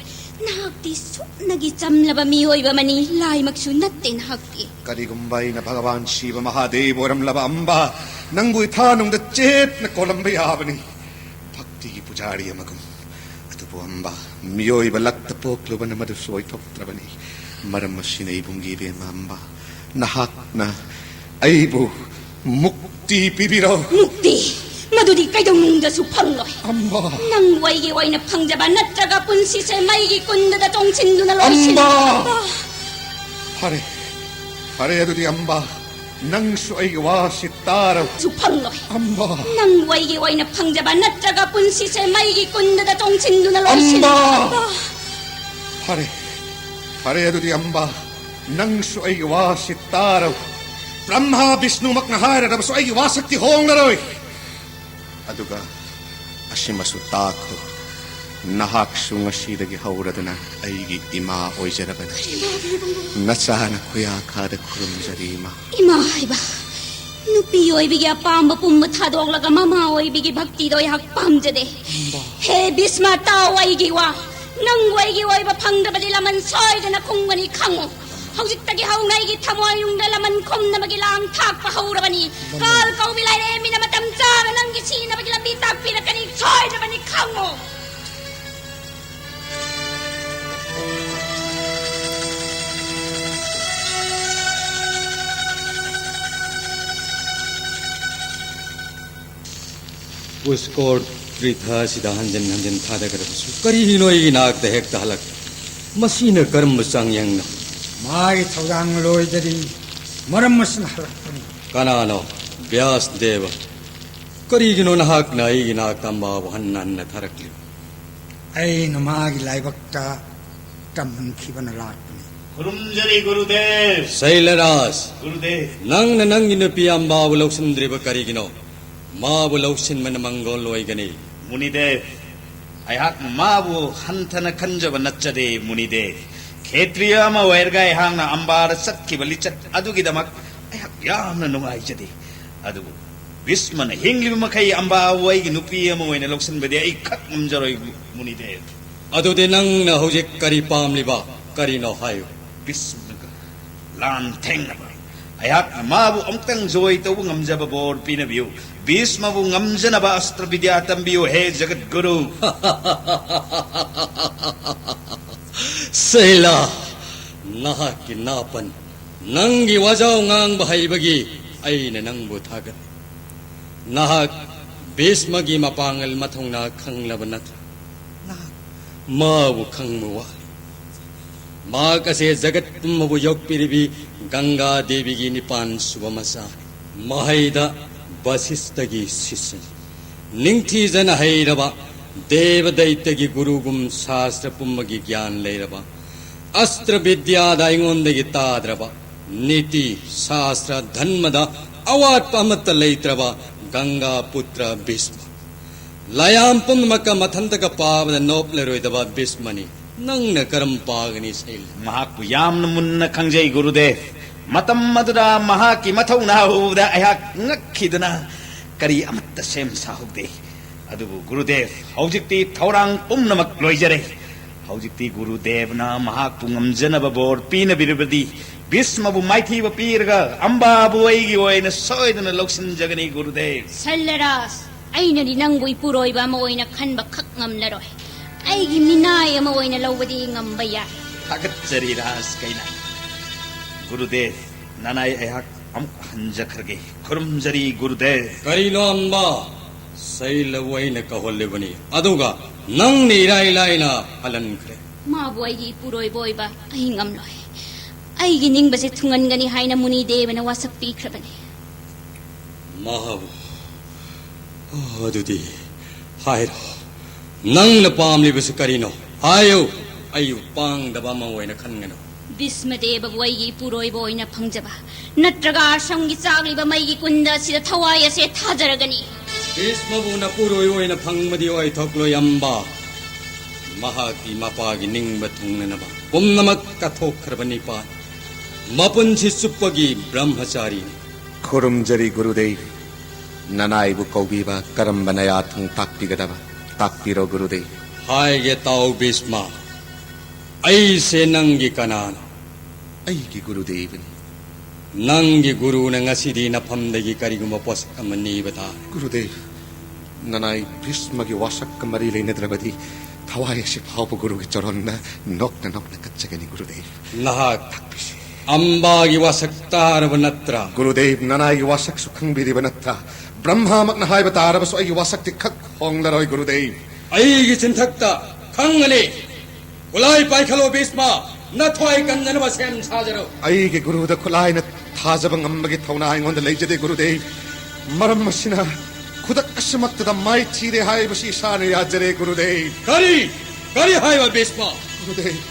ꯅꯍꯥꯛꯇꯤ ꯁꯨꯞꯅꯒꯤ ꯆꯝꯂꯕ ꯃꯤꯑꯣꯏꯕ ꯑꯃꯅꯤ, ꯂꯥꯏꯃꯛꯁꯨ ꯅꯠꯇꯦ ꯅꯍꯥꯛꯇꯤ꯫ ꯀꯔꯤꯒꯨꯝꯕ ꯑꯩꯅ ꯚꯒꯋꯥꯟ ꯁꯤꯕ ꯃꯍꯥꯗꯦꯕ ꯑꯣꯏꯔꯝꯂꯕ ꯑꯝꯕ, ꯅꯪꯕꯨ ꯏꯊꯥꯅꯨꯡꯗ ꯆꯦꯠꯅ ꯀꯣꯜꯂꯝꯕ ꯌꯥꯕꯅꯤ, ꯚꯛꯇꯤꯒꯤ ꯄꯨꯖꯥꯔꯤ ꯑꯃꯒꯨꯝ꯫ ꯑꯗꯨꯕꯨ ꯑꯝꯕ, ꯃꯤꯑꯣꯏꯕ ꯂꯛꯇ ꯄꯣꯛꯂꯨꯕꯅ ꯃꯗꯨꯁꯨ ꯑꯣꯏꯊꯣꯛꯇ꯭ꯔꯕꯅꯤ꯫ ꯃꯔꯝ ꯑꯁꯤꯅ ꯏꯕꯨꯡꯒꯤ ꯏꯕꯦꯝꯃ ꯑꯝꯕ, ꯅꯍꯥꯛꯅ ꯑꯩꯕꯨ ꯃꯨꯛꯇꯤ ꯄꯤꯕꯤꯔꯣ꯫ ꯃꯨꯛꯇꯤ? ꯃꯗꯨꯗꯤ ꯀꯩꯗꯧꯅꯨꯡꯗꯁꯨ ꯐꯪꯂꯣꯏ꯫ ꯑꯝꯕ꯫ ꯅꯪꯕꯨ ꯑꯩꯒꯤ ꯑꯣꯏꯅ ꯐꯪꯖꯕ ꯅꯠꯇ꯭ꯔꯒ ꯄꯨꯟꯁꯤꯁꯦ ꯃꯩꯒꯤ ꯀꯨꯟꯗꯗ ꯆꯣꯡꯁꯤꯟꯗꯨꯅ ꯂꯣꯏꯁꯤꯟꯕ꯫ ꯑꯝꯕ! ꯐꯔꯦ, ꯐꯔꯦ, ꯑꯗꯨꯗꯤ ꯑꯝꯕ, ꯅꯪꯁꯨ ꯑꯩꯒꯤ ꯋꯥꯁꯤ ꯇꯥꯔꯣ꯫ ꯁꯨ ꯐꯪꯂꯣꯏ꯫ ꯑꯝꯕ! ꯅꯪꯕꯨ ꯑꯩꯒꯤ ꯑꯣꯏꯅ ꯐꯪꯖꯕ ꯅꯠꯇ꯭ꯔꯒ ꯄꯨꯟꯁꯤꯁꯦ ꯃꯩꯒꯤ ꯀꯨꯟꯗꯗ ꯆꯣꯡꯁꯤꯟꯗꯨꯅ ꯂꯣꯏꯁꯤꯟꯕ꯫ ꯑꯝꯕ! ꯐꯔꯦ, ꯐꯔꯦ, ꯑꯗꯨꯗꯤ ꯑꯝꯕ, ꯅꯪꯁꯨ ꯑꯩꯒꯤ ꯋꯥꯁꯤ ꯇꯥꯔꯣ꯫ ꯕ꯭ꯔꯍ꯭ꯃ ꯕꯤꯁꯅꯨꯃꯛꯅ ꯍꯥꯏꯔꯕꯁꯨ ꯑꯩꯒꯤ ꯋꯥꯁꯛꯇꯤ ꯍꯣꯡꯂꯔꯣꯏ꯫ ꯑꯗꯨꯒ ꯑꯁꯤꯃꯁꯨ ꯇꯥꯈꯣ, ꯅꯍꯥꯛꯁꯨ ꯉꯁꯤꯗꯒꯤ ꯍꯧꯔꯗꯨꯅ ꯑꯩꯒꯤ ꯏꯃꯥ ꯑꯣꯏꯖꯔꯕꯅꯤ꯫ ꯅꯆꯥꯅ ꯈꯨꯌꯥꯈꯥꯗ ꯈꯨꯔꯨꯝꯖꯔꯤ, ꯏꯃꯥ꯫ ꯏꯃꯥ ꯍꯥꯏꯕ, ꯅꯨꯄꯤ ꯑꯣꯏꯕꯤꯒꯤ ꯑꯄꯥꯝꯕ ꯄꯨꯝꯕ ꯊꯥꯗꯣꯛꯂꯒ ꯃꯃꯥ ꯑꯣꯏꯕꯤꯒꯤ ꯚꯛꯇꯤꯗꯣ ꯑꯩꯍꯥꯛ ꯄꯥꯝꯖꯗꯦ꯫ ꯍꯦ ꯚꯤꯁꯃ, ꯇꯥꯎ ꯑꯩꯒꯤ ꯋꯥ꯫ ꯅꯪꯕꯨ ꯑꯩꯒꯤ ꯑꯣꯏꯕ ꯐꯪꯗ꯭ꯔꯕꯗꯤ ꯂꯃꯟ ꯁꯣꯏꯗꯅ ꯈꯨꯝꯒꯅꯤ ꯈꯪꯉꯨ꯫ ꯍꯧꯖꯤꯛꯇꯒꯤ ꯍꯧꯅ ꯑꯩꯒꯤ ꯊꯃꯣꯏꯅꯨꯡꯗ ꯂꯃꯟ ꯈꯨꯝꯅꯕꯒꯤ ꯂꯥꯡ ꯊꯥꯛꯄ ꯍꯧꯔꯕꯅꯤ꯫ ꯀꯥꯜ ꯀꯧꯕꯤ ꯂꯥꯏꯔꯦꯝꯕꯤꯅ ꯃꯇꯝ ꯆꯥꯅ ꯅꯪꯒꯤ ꯁꯤꯅꯕꯒꯤ ꯂꯝꯕꯤ ꯇꯥꯛꯄꯤꯔꯛꯀꯅꯤ ꯁꯣꯏꯗ꯭ꯔꯕꯅꯤ ꯈꯪꯉꯨ꯫ ꯄꯨꯁꯀꯣꯔ ꯇ꯭ꯔꯤꯊ ꯑꯁꯤꯗ ꯍꯟꯖꯤꯟ ꯍꯟꯖꯤꯟ ꯊꯥꯗꯈ꯭ꯔꯕꯁꯨ ꯀꯔꯤꯒꯤꯅꯣ ꯑꯩꯒꯤ ꯅꯥꯛꯇ ꯍꯦꯛꯇ ꯍꯜꯂꯛ? ꯃꯁꯤꯅ ꯀꯔꯝꯕ ꯆꯥꯡꯌꯦꯡꯅꯣ? ꯃꯥꯒꯤ ꯊꯧꯗꯥꯡ ꯂꯣꯏꯗꯔꯤ꯫ ꯃꯔꯝ ꯑꯁꯤꯅ ꯍꯜꯂꯛꯄꯅꯤ꯫ ꯀꯅꯥꯅꯣ? ꯕ꯭ꯌꯥꯁ ꯗꯦꯕ꯫ ꯀꯔꯤꯒꯤꯅꯣ ꯅꯍꯥꯛꯅ ꯑꯩꯒꯤ ꯅꯥꯛꯇ ꯑꯝꯕꯥꯕꯨ ꯍꯟꯅ ꯍꯟꯅ ꯊꯥꯔꯛꯂꯤꯕ? ꯑꯩꯅ ꯃꯥꯒꯤ ꯂꯥꯏꯕꯛꯇ ꯇꯝꯍꯟꯈꯤꯕꯅ ꯂꯥꯛꯄꯅꯤ꯫ ꯈꯨꯔꯨꯝꯖꯔꯤ ꯒꯨꯔꯨꯗꯦꯕ꯫ ꯁꯩꯂꯔꯥꯖ, ꯒꯨꯔꯨꯗꯦꯕ꯫ ꯅꯪꯅ ꯅꯪꯒꯤ ꯅꯨꯄꯤ ꯑꯝꯕꯥꯕꯨ ꯂꯧꯁꯤꯟꯗ꯭ꯔꯤꯕ ꯀꯔꯤꯒꯤꯅꯣ? ꯃꯥꯕꯨ ꯂꯧꯁꯤꯟꯕꯅ ꯃꯪꯒꯣꯜ ꯑꯣꯏꯒꯅꯤ꯫ ꯃꯨꯅꯤꯗꯦꯕ, ꯑꯩꯍꯥꯛꯅ ꯃꯥꯕꯨ ꯍꯟꯊꯅ ꯈꯟꯖꯕ ꯅꯠꯆꯗꯦ ꯃꯨꯅꯤꯗꯦꯕ꯫ ꯈꯦꯇ꯭ꯔꯤꯌ ꯑꯃ ꯑꯣꯏꯔꯒ ꯑꯩꯍꯥꯛꯅ ꯑꯝꯕꯥꯗ ꯆꯠꯈꯤꯕ ꯂꯤꯆꯠ ꯑꯗꯨꯒꯤꯗꯃꯛ ꯑꯩꯍꯥꯛ ꯌꯥꯝꯅ ꯅꯨꯡꯉꯥꯏꯖꯗꯦ꯫ ꯑꯗꯨꯕꯨ ꯚꯤꯁꯃꯅ ꯍꯤꯡꯂꯤꯕ ꯃꯈꯩ ꯑꯝꯕꯥꯕꯨ ꯑꯩꯒꯤ ꯅꯨꯄꯤ ꯑꯃ ꯑꯣꯏꯅ ꯂꯧꯁꯤꯟꯕꯗꯤ ꯑꯩ ꯈꯛ ꯉꯝꯖꯔꯣꯏ ꯃꯨꯅꯤꯗꯦꯕ꯫ ꯑꯗꯨꯗꯤ ꯅꯪꯅ ꯍꯧꯖꯤꯛ ꯀꯔꯤ ꯄꯥꯝꯂꯤꯕ? ꯀꯔꯤꯅꯣ ꯍꯥꯏꯌꯨ꯫ ꯚꯤꯁꯃꯒ ꯂꯥꯟ ꯊꯦꯡꯅꯕ꯫ ꯑꯩꯍꯥꯛꯅ ꯃꯥꯕꯨ ꯑꯃꯨꯛꯇꯪ ꯖꯣꯏ ꯇꯧꯕ ꯉꯝꯖꯕ ꯕꯣꯔ ꯄꯤꯅꯕꯤꯌꯨ꯫ ꯚꯤꯁꯃꯕꯨ ꯉꯝꯖꯅꯕ ꯑꯁꯇ꯭ꯔ ꯕꯤꯗ꯭ꯌꯥ ꯇꯝꯕꯤꯌꯨ, ꯍꯦ ꯖꯒꯠ ꯒꯨꯔꯨ꯫ ꯁꯩꯂꯥ, ꯅꯍꯥꯛꯀꯤ ꯅꯥꯄꯟ, ꯅꯪꯒꯤ ꯋꯥꯖꯥꯎ ꯉꯥꯡꯕ ꯍꯩꯕꯒꯤ ꯑꯩꯅ ꯅꯪꯕꯨ ꯊꯥꯒꯠꯂꯤ꯫ ꯅꯍꯥꯛ ꯚꯤꯁꯃꯒꯤ ꯃꯄꯥꯡꯒꯜ ꯃꯊꯧꯅꯥ ꯈꯪꯂꯕ ꯅꯠꯇ꯭ꯔꯥ? ꯅꯍꯥꯛ ꯃꯥꯕꯨ ꯈꯪꯕ ꯋꯥꯠꯂꯤ꯫ ꯃꯍꯥꯛ ꯑꯁꯦ ꯖꯒꯠ ꯄꯨꯝꯕꯕꯨ ꯌꯣꯛꯄꯤꯔꯤꯕꯤ ꯒꯪꯒꯥ ꯗꯦꯕꯤꯒꯤ ꯅꯤꯄꯥꯟ ꯁꯨꯕ ꯃꯆꯥꯅꯤ꯫ ꯃꯍꯩꯗ ꯕꯁꯤꯁꯇꯒꯤ ꯁꯤꯁꯅꯤ꯫ ꯅꯤꯡꯊꯤꯖꯅ ꯍꯩꯔꯕ, ꯗꯦꯕ ꯗꯩꯇꯒꯤ ꯒꯨꯔꯨꯒꯨꯝ ꯁꯥꯁꯇ꯭ꯔ ꯄꯨꯝꯕꯒꯤ ꯒ꯭ꯌꯥꯟ ꯂꯩꯔꯕ, ꯑꯁꯇ꯭ꯔ ꯕꯤꯗ꯭ꯌꯥꯗ ꯑꯩꯉꯣꯟꯗꯒꯤ ꯇꯥꯗ꯭ꯔꯕ, ꯅꯤꯇꯤ, ꯁꯥꯁꯇ꯭ꯔ, ꯙꯟꯃꯗ ꯑꯋꯥꯠꯄ ꯑꯃꯠꯇ ꯂꯩꯇ꯭ꯔꯕ ꯒꯪꯒꯥ ꯄꯨꯇ꯭ꯔ ꯚꯤꯁꯃ꯫ ꯂꯥꯌꯥꯝ ꯄꯨꯝꯅꯃꯛꯀ ꯃꯊꯟꯇꯒ ꯄꯥꯕꯗ ꯅꯣꯞꯂꯔꯣꯏꯗꯕ ꯚꯤꯁꯃꯅꯤ꯫ ꯅꯪꯅ ꯀꯔꯝ ꯄꯥꯒꯅꯤ ꯁꯩꯂꯥ? ꯃꯍꯥꯛꯄꯨ ꯌꯥꯝꯅ ꯃꯨꯟꯅ ꯈꯪꯖꯩ ꯒꯨꯔꯨꯗꯦꯕ꯫ ꯃꯇꯝ ꯑꯗꯨꯗ ꯃꯍꯥꯛꯀꯤ ꯃꯊꯧꯅꯥ ꯎꯕꯗ ꯑꯩꯍꯥꯛ ꯉꯛꯈꯤꯗꯨꯅ ꯀꯔꯤ ꯑꯃꯠꯇ ꯁꯦꯝ ꯁꯥꯍꯧꯗꯦ꯫ ꯑꯗꯨꯕꯨ ꯒꯨꯔꯨꯗꯦꯕ, ꯍꯧꯖꯤꯛꯇꯤ ꯊꯧꯔꯥꯡ ꯄꯨꯝꯅꯃꯛ ꯂꯣꯏꯖꯔꯦ꯫ ꯍꯧꯖꯤꯛꯇꯤ ꯒꯨꯔꯨꯗꯦꯕꯅ ꯃꯍꯥꯛꯄꯨ ꯉꯝꯖꯅꯕ ꯕꯣꯔ ꯄꯤꯅꯕꯤꯔꯕꯗꯤ ꯚꯤꯁꯃꯕꯨ ꯃꯥꯏꯊꯤꯕ ꯄꯤꯔꯒ ꯑꯝꯕꯥꯕꯨ ꯑꯩꯒꯤ ꯑꯣꯏꯅ ꯁꯣꯏꯗꯅ ꯂꯧꯁꯤꯟꯖꯒꯅꯤ ꯒꯨꯔꯨꯗꯦꯕ꯫ ꯁꯜꯂꯔꯥꯖ, ꯑꯩꯅꯗꯤ ꯅꯪꯕꯨ ꯏꯄꯨꯔꯣꯏꯕ ꯑꯃ ꯑꯣꯏꯅ ꯈꯟꯕ ꯈꯛ ꯉꯝꯂꯔꯣꯏ꯫ ꯑꯩꯒꯤ ꯃꯤꯅꯥꯏ ꯑꯃ ꯑꯣꯏꯅ ꯂꯧꯕꯗꯤ ꯉꯝꯕ ꯌꯥꯏ꯫ ꯊꯥꯒꯠꯆꯔꯤ ꯔꯥꯖ ꯀꯩꯅꯥ꯫ ꯒꯨꯔꯨꯗꯦꯕ, ꯅꯅꯥꯏ ꯑꯩꯍꯥꯛ ꯑꯃꯨꯛ ꯍꯟꯖꯈ꯭ꯔꯒꯦ꯫ ꯈꯨꯔꯨꯝꯖꯔꯤ ꯒꯨꯔꯨꯗꯦꯕ꯫ ꯀꯔꯤꯅꯣ ꯑꯝꯕ? ꯁꯩꯂꯕꯨ ꯑꯩꯅ ꯀꯧꯍꯜꯂꯤꯕꯅꯤ, ꯑꯗꯨꯒ ꯅꯪꯅ ꯏꯔꯥꯏ ꯂꯥꯏꯅ ꯍꯜꯍꯟꯈ꯭ꯔꯦ꯫ ꯃꯥꯕꯨ ꯑꯩꯒꯤ ꯏꯄꯨꯔꯣꯏꯕ ꯑꯣꯏꯕ ꯑꯩ ꯉꯝꯂꯣꯏ꯫ ꯑꯩꯒꯤ ꯅꯤꯡꯕꯁꯦ ꯊꯨꯡꯍꯟꯒꯅꯤ ꯍꯥꯏꯅ ꯃꯨꯅꯤ ꯗꯦꯕꯅ ꯋꯥꯁꯛ ꯄꯤꯈ꯭ꯔꯕꯅꯤ꯫ ꯃꯍꯥꯕꯨ, ꯑꯗꯨꯗꯤ ꯍꯥꯏꯔꯣ, ꯅꯪꯅ ꯄꯥꯝꯂꯤꯕꯁꯤ ꯀꯔꯤꯅꯣ? ꯍꯥꯏꯌꯨ, ꯑꯩꯕꯨ ꯄꯥꯡꯗꯕ ꯑꯃ ꯑꯣꯏꯅ ꯈꯟꯒꯅꯨ꯫ ꯚꯤꯁꯃꯗꯦꯕꯕꯨ ꯑꯩꯒꯤ ꯏꯄꯨꯔꯣꯏꯕ ꯑꯣꯏꯅ ꯐꯪꯖꯕ, ꯅꯠꯇ꯭ꯔꯒ ꯑꯥꯁ꯭ꯔꯝꯒꯤ ꯆꯥꯛꯂꯤꯕ ꯃꯩꯒꯤ ꯀꯨꯟꯗ ꯑꯁꯤꯗ ꯊꯋꯥꯏ ꯑꯁꯦ ꯊꯥꯖꯔꯒꯅꯤ꯫ ꯚꯤꯁꯃꯕꯨ ꯅꯄꯨꯔꯣꯏꯕ ꯑꯣꯏꯅ ꯐꯪꯕꯗꯤ ꯑꯣꯏꯊꯣꯛꯂꯣꯏ ꯑꯝꯕ꯫ ꯃꯍꯥꯛꯇꯤ ꯃꯄꯥꯒꯤ ꯅꯤꯡꯕ ꯊꯨꯡꯅꯅꯕ ꯄꯨꯝꯅꯃꯛ ꯀꯠꯊꯣꯛꯈ꯭ꯔꯕ ꯅꯤꯄꯥꯅꯤ꯫ ꯃꯄꯨꯟꯁꯤ ꯆꯨꯞꯄꯒꯤ ꯕ꯭ꯔꯍ꯭ꯃꯆꯥꯔꯤꯅꯤ꯫ ꯈꯨꯔꯨꯝꯖꯔꯤ ꯒꯨꯔꯨꯗꯦꯕ꯫ ꯅꯅꯥꯏꯕꯨ ꯀꯧꯕꯤꯕ ꯀꯔꯝꯕ ꯅꯌꯥ ꯊꯣꯡ ꯇꯥꯛꯄꯤꯒꯗꯕ? ꯇꯥꯛꯄꯤꯔꯣ ꯒꯨꯔꯨꯗꯦꯕ꯫ ꯍꯥꯏꯒꯦ ꯇꯥꯎ ꯚꯤꯁꯃ, ꯑꯩꯁꯦ ꯅꯪꯒꯤ ꯀꯅꯥꯅꯣ? ꯑꯩꯒꯤ ꯒꯨꯔꯨꯗꯦꯕꯅꯤ꯫ ꯅꯪꯒꯤ ꯒꯨꯔꯨꯅ ꯉꯁꯤꯗꯤ ꯅꯐꯝꯗꯒꯤ ꯀꯔꯤꯒꯨꯝꯕ ꯄꯣꯠꯁꯛ ꯑꯃ ꯅꯤꯕ ꯇꯥꯔꯦ꯫ ꯒꯨꯔꯨꯗꯦꯕ, ꯅꯅꯥꯏ ꯚꯤꯁꯃꯒꯤ ꯋꯥꯁꯛꯀ ꯃꯔꯤ ꯂꯩꯅꯗ꯭ꯔꯕꯗꯤ ꯊꯋꯥꯏ ꯑꯁꯤ ꯐꯥꯎꯕ ꯒꯨꯔꯨꯒꯤ ꯆꯔꯣꯟꯗ ꯅꯣꯛꯅ ꯅꯣꯛꯅ ꯀꯠꯆꯒꯅꯤ ꯒꯨꯔꯨꯗꯦꯕ꯫ ꯅꯍꯥꯛ ꯇꯥꯛꯄꯤꯁꯤ꯫ ꯑꯝꯕꯥꯒꯤ ꯋꯥꯁꯛ ꯇꯥꯔꯕ ꯅꯠꯇ꯭ꯔꯥ? ꯒꯨꯔꯨꯗꯦꯕ, ꯅꯅꯥꯏꯒꯤ ꯋꯥꯁꯛꯁꯨ ꯈꯪꯕꯤꯔꯤꯕ ꯅꯠꯇ꯭ꯔꯥ? ꯕ꯭ꯔꯍ꯭ꯃꯥꯃꯛꯅ ꯍꯥꯏꯕ ꯇꯥꯔꯕꯁꯨ ꯑꯩꯒꯤ ꯋꯥꯁꯛꯇꯤ ꯈꯛ ꯍꯣꯡꯂꯔꯣꯏ ꯒꯨꯔꯨꯗꯦꯕ꯫ ꯑꯩꯒꯤ ꯆꯤꯟꯊꯛꯇ ꯈꯪꯒꯅꯤ꯫ ꯈꯨꯠꯂꯥꯏ ꯄꯥꯏꯈꯠꯂꯣ ꯚꯤꯁꯃ, ꯅꯊ꯭ꯋꯥꯏ ꯀꯟꯅꯅꯕ ꯁꯦꯝ ꯁꯥꯖꯔꯣ꯫ ꯑꯩꯒꯤ ꯒꯨꯔꯨꯗ ꯈꯨꯠꯂꯥꯏꯅ ꯊꯥꯖꯕ ꯉꯝꯕꯒꯤ ꯊꯧꯅꯥ ꯑꯩꯉꯣꯟꯗ ꯂꯩꯖꯗꯦ ꯒꯨꯔꯨꯗꯦꯕ꯫ ꯃꯔꯝ ꯑꯁꯤꯅ ꯈꯨꯗꯛ ꯑꯁꯤꯃꯛꯇꯗ ꯃꯥꯏꯊꯤꯔꯦ ꯍꯥꯏꯕꯁꯤ ꯏꯁꯥꯅ ꯌꯥꯖꯔꯦ ꯒꯨꯔꯨꯗꯦꯕ꯫ ꯀꯔꯤ? ꯀꯔꯤ ꯍꯥꯏꯕ ꯚꯤꯁꯃ? ꯒꯨꯔꯨꯗꯦꯕ꯫